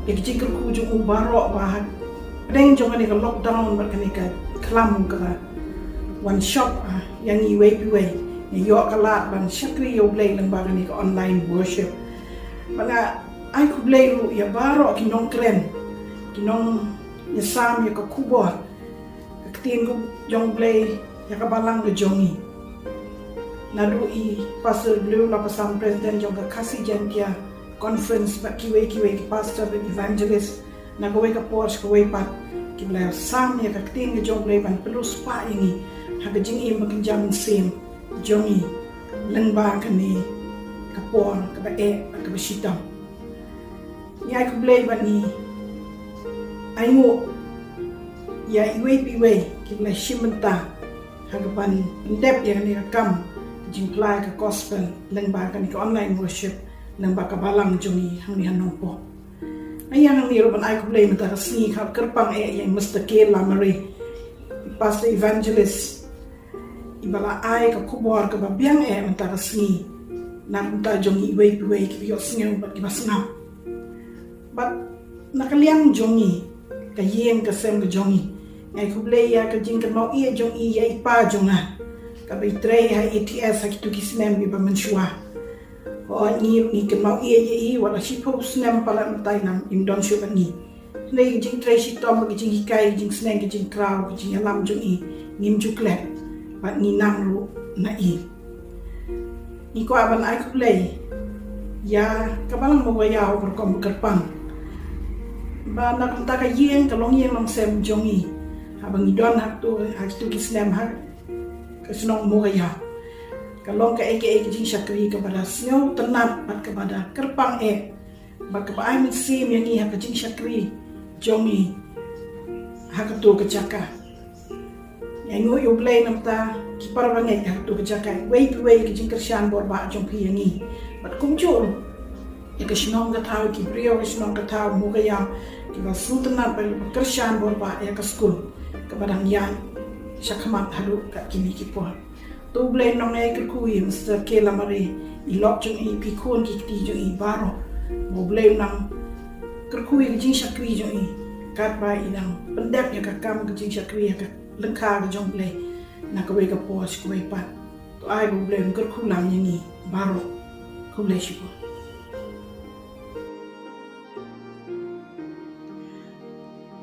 ïa ki jingkyrkhu jong u baroh ba hapdeng jong kane ka lockdown bad kane ka khlam kaba wan shop, ah, ïa ngi iwei pa iwei, ngi ïoh ka lad ban shakri ïa U Blei lyngba kane ka online worship. Bad nga ai khublei ruh ïa baroh ki nongkren, ki nongïasam ïa ka khubor, ka ktien ka jong U Blei ïa ka balang ka jong ngi. Naduh i Pastor Blue Lapasam, President jong ka Khasi Jaiñtia Conference, bad kiwei kiwei ki pastor bad evangelist na kawei ka por sha kawei pat, kiba la sam ïa ka ktien ka jong U Blei ban pynlut spah ïa ngi ha ka jingim ba kynja mynsiem jong ngi lyngba kane ka por kaba eh bad kaba shitom. Ngi ai khublei bad ngi ainguh ïa iwei pa iwei kiba la shim bynta ha kaban pyndep ïa kane ka kam ka jingpynlait ka gospel lyngba kane ka online worship lyngba ka balang jong ngi hangne ha Nongpoh. Nga ïeng hangne ruh ban ai khublei mynta ka sngi, ka kyrpang eh ïa i Mister K Lamare, i Pastor Evangelist, iba la ai ka khubor kaba biang eh mynta ka sngi na ka bynta jong ngi iwei pa iwei kiba ïohsngew bad kiba sngap. Bad na ka liang jong ngi, ka ïing ka sem ka jong ngi, Nga ai khublei ïa ka jingkynmaw ïeit jong i ïa i pa jong nga, kaba i trei ha A T S ha kito ki snem kiba mynshuwa. Hooid, ngi ruh ngi kynmaw ïeit ïa i, wat la shiphew snem palat mynta i lam im don shuh bad ngi. Hynrei ka jingtrei shitom, ka jinghikai, ka jingsneng, ka jingkraw, ka jingïalam jong i, ngim ju klet bad ngi nang ruh na i. Ngi kwah ban ai khublei ïa ka balang Mowkaiaw ka rukom ba kyrpang, ba na ka bynta ka ïing, ka longïing longsem jong i, haba ngi don ha kito, ha kito ki snem ha ka shnong Mowkaiaw, ka long kaei kaei ka jingshakri kaba da sngewtynnat bad kaba da kyrpang eh, bad kaba ai mynsiem ïa ngi ha ka jingshakri jong i ha kato ka jaka. Ngi ainguh ïa U Blei namar ki para bangeit ha kato ka jaka, iwei pa iwei ka jingkyrshan bor ba jong phi ïa ngi, bad kumjuh ruh ïa ka shnong ka thaw, ki briew ka shnong ka thaw Mowkaiaw, kiba sngewtynnat bad kyrshan bor ba ïa ka skul kaba dang ïaid shakhmat haduh kat kine ki por. To U Blei un nang ïai kyrkhu ïa Mister K. Lamare, i lok jong i, ki khun ki kti jong i baroh. Ba U Blei un nang kyrkhu ïa ka jingshakri jong i, katba i dang pyndep ïa ka kam ka jingshakri ha ka lyngkha ka jong U Blei na kawei ka por sha kawei pat. To ai ba U Blei un kyrkhu lang ïa ngi baroh. Khublei shibun.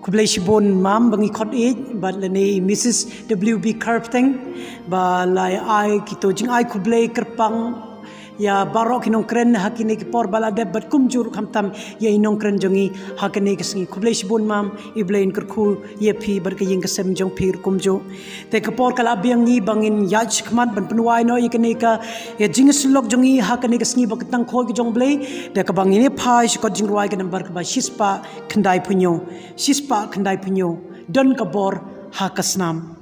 Khublei shibun mam, ba ngi khot ïeit bad lane Missus W B Kharpteng, ba la ai kito jingai khublei kyrpang ïa baroh ki nongkren ha kine ki por ba la dep, bad kumjuh ruh khamtam ïa i nongkren jong ngi ha kane ka sngi. Khublei shibun mam, i Blei un kyrkhu ïa phi bad ka ïing ka sem jong phi ruh kumjuh. Te ka por ka la biang, ngi ba ngin ïaid shakhmat ban pynwai noh ïa kane ka, ïa jingïasyllok jong ngi ha kane ka sngi ba kyrteng khoi ka jong U Blei. Da kaba ngin ïa phai sha kot jingrwai ka nambar kaba shispah khyndai phew hynñiew, shispah khyndai phew hynñiew, Don ka bor ha ka snam.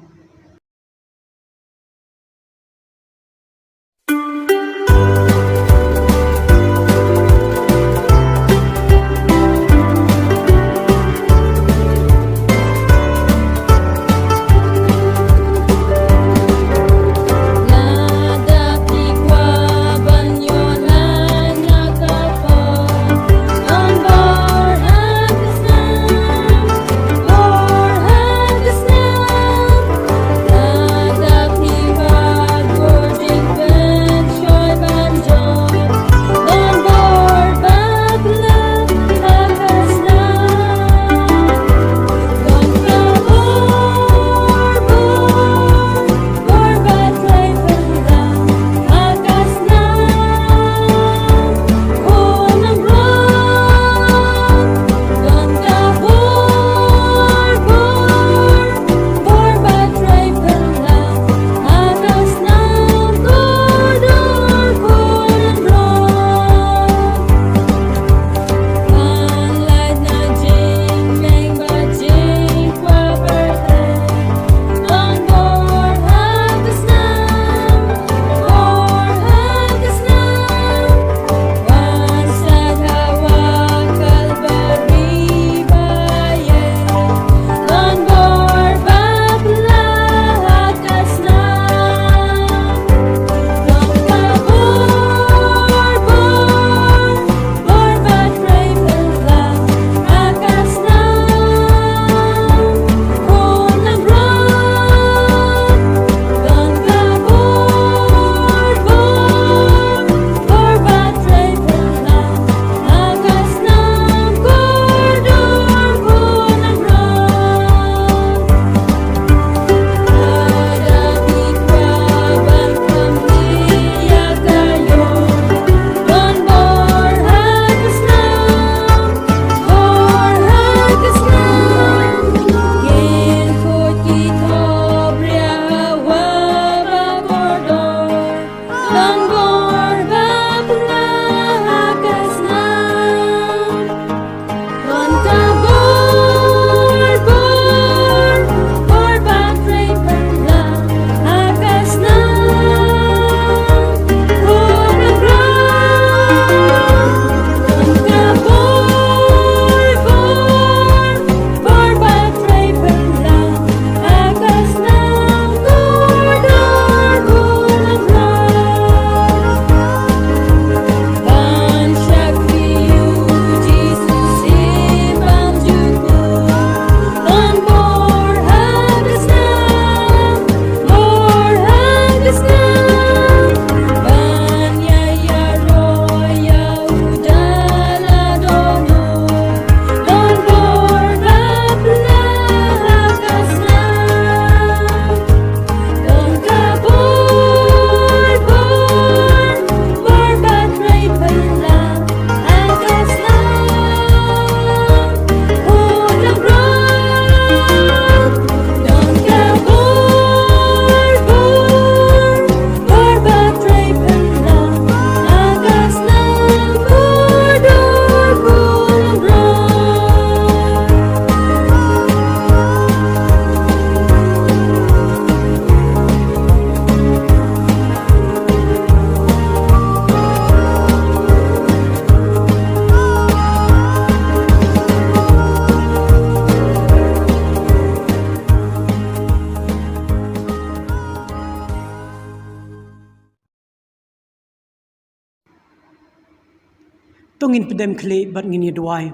To ngin pdem khlieh bad ngin ïa duwai.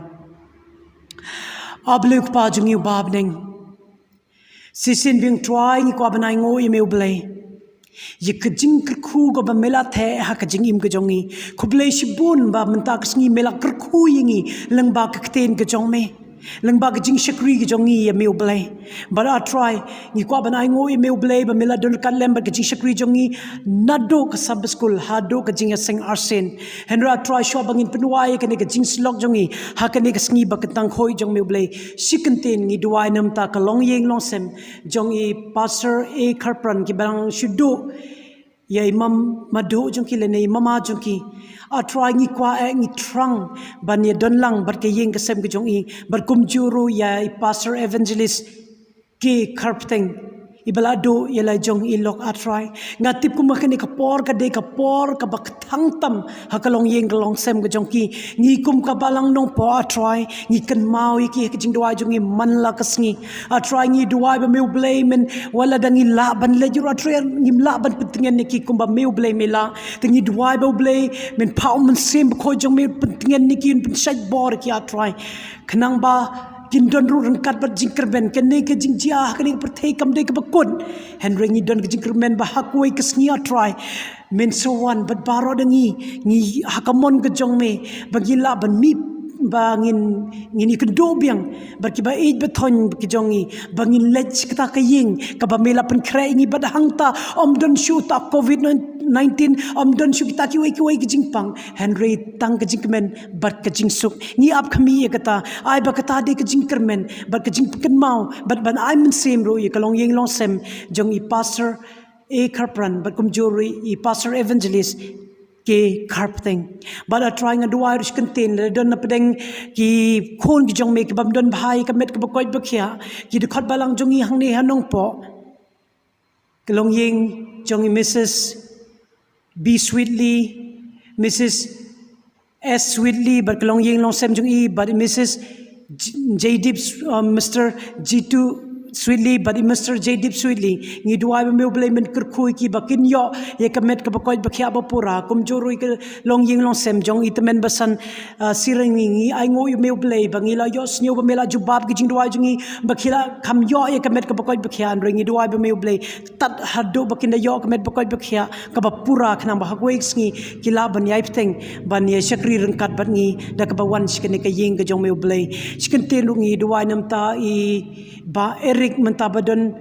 A Blei Kpa jong ngi uba ha bneng. Shisien biang Trai ngi kwah ban ai nguh ïa me U Blei ïa ka jingkyrkhu kaba me la theh ha ka jingim ka jong ngi. Khublei shibun ba mynta ka sngi me la kyrkhu ïa ngi lyngba ka ktien ka jong me, lyngba ka jingshakri ka jong ngi ïa me U Blei. Bad A Trai, ngi kwah ban ai nguh ïa me U Blei ba me la don ryngkat lem bad ka jingshakri jong ngi naduh ka Sabbath School haduh ka jingïaseng arsien. Hynrei A Trai, shuwa ba ngin pynwai ïa kane ka jingsyllok jong ngi ha kane ka sngi ba kyntang khuid jong me U Blei, shi kyntien ngi duwai namar ka longïing longsem jong i Pastor A Kharpran, kiba dang shu duh ïa i mama duh jong ki lane i mama jong ki. A Trai, ngi kwah, eh, ngi thrang ban ïa don lang bad ka ïing ka sem ka jong i, bad kumjuh ruh ïa i Pastor Evangelist K Kharpteng, iba la duh ïa la jong i lok. A Trai, nga tip kumba kane ka por ka dei ka por kaba kthang tam ha ka longïing ka longsem ka jong ki. Ngi kum ka balang Nongpoh, A Trai, ngi kynmaw ïa ki ha ka jingduwai jong ngi man la ka sngi. A Trai, ngi duwai ba me U Blei men, wat la da ngi lah ban leit ruh, A Trai, ngim lah ban pyntngen ïa ki kumba me U Blei me lah. Te ngi duwai ba U Blei men phah u Mynsiem Bakhuid jong me pyntngen ïa ki, pynshait bor ïa ki, A Trai, khnang ba kin don ruh ryngkat bad jingkyrmen. Kane ka jingjia ha kane ka pyrthei kam dei kaba kut, hynrei ngi don ka jingkyrmen ba ha kawei ka sngi, A Trai, men sa wan bad baroh da ngi, ngi ha ka mon ka jong me, ba ngi lah ban mih, ba ngin, ngin ïakynduh biang bad kiba ïeit ba thoiñ ki jong ngi, ba ngin leit sha kata ka ïing kaba me la pynkhreh ïa ngi. Bad hangta ym don shuh uta covid nineteen, ym don shuh kita kiwei kiwei ki jingpang, hynrei tang ka jingkmen bad ka jingsuk. Ngi ap khmih ïa kata, ai ba kata dei ka jingkyrmen bad ka jingpynkynmaw, bad ban ai mynsiem ruh ïa ka longïing longsem jong i Pastor A Kharpran, bad kumjuh ruh i Pastor Evangelist K Kharpteng. Bad A Trai, nga duwai ruh shi kyntien, la don na pdeng ki khun ki jong me ki bym don bha ïa ka met kaba koit ba khiah, ki dkhot balang jong ngi hangne ha Nongpoh, ka longïing jong i Missus B Sweetly, Missus S Sweetly, bad ka longïing longsem jong i, bad Missus J-, Jaydeep, uh, Mister Jitu Sweetly, bad Mister Jaydeep Sweetly. Ngi duwai ba me U Blei men kyrkhu ïa ki ba kin ïoh ïa ka met kaba koit ba khiah ba pura, kumjuh ruh ïa ka longïing longsem jong i tymmen basan, uh, Syrngi. Ngi ai nguh ïa me U Blei ba ngi la ïohsngew ba me la jubab ki jingduwai jong ngi, ba ki la kham ïoh ïa ka met kaba koit ba khiah. Hynrei ngi duwai ba me U Blei, tad haduh ba kin da ïoh ka met ba koit ba khiah kaba pura, khnang ba ha kawei ka sngi ki lah ban ïai bteng ban ïa shakri ryngkat bad ngi da kaba wan sha kane ka ïing ka jong me U Blei. Shi kyntien ruh ngi duwai namar i Bah Eric mynta ba don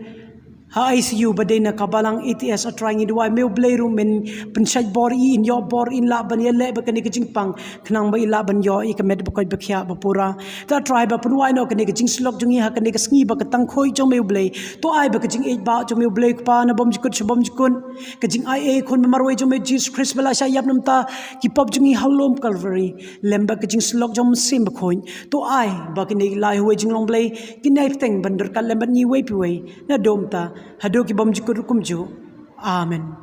ha I C U ba dei na ka balang A T S. A Trai, ngi duwai me U Blei ruh men pynshait bor ïa i, in ïoh bor, in lah ban ïaleh bad kane ka jingpang, khnang ba i lah ban ïoh ïa ka met ba koit ba khiah ba pura. Te A Trai, ba pynwai noh kane ka jingsyllok jong ngi ha kane ka sngi ba kyntang khuid jong me U Blei, to ai ba ka jingïeit ba jong me U Blei Kpa na bymjukut sha bymjukut, ka jingaiei Khun ba marwei jong me Jesus Christ ba la shah ïap namar ki pop jong ngi ha lum Calvary, lem bad ka jingsyllok jong Mynsiem Bakhuid, to ai ba kine ki lai hawei jinglong Blei kin ïai bteng ban ryngkat lem bad ngi uwei pa uwei, naduh mynta haduh ki bymjukut ruh kumjuh. Amen.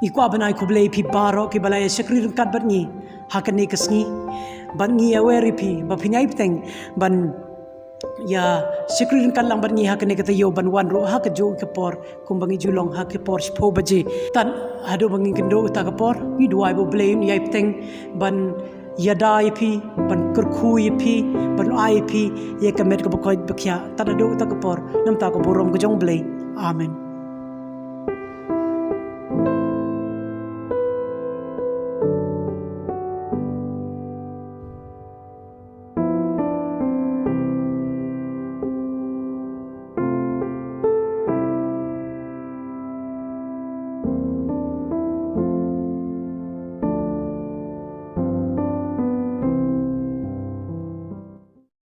Ngi kwah ban ai khublei ïa phi baroh kiba la ïa shakri ryngkat bad ngi ha kane ka sngi. Bad ngi ïawer ïa phi ba phin ïai bteng ban ïa shakri ryngkat lang bad ngi ha kane ka taïew, ban wan ruh ha kajuh ka por kumba ngi ju long, ha ka por shiphew baje. Tad haduh ba ngin kynduh uta ka por, ngi duwai ba U Blei un ïai bteng ban ïada ïa phi, ban kyrkhu ïa phi, ban ai ïa phi ïa ka met kaba koit ba khiah. Tad haduh uta ka por, namar ka burom ka jong U Blei. Amen.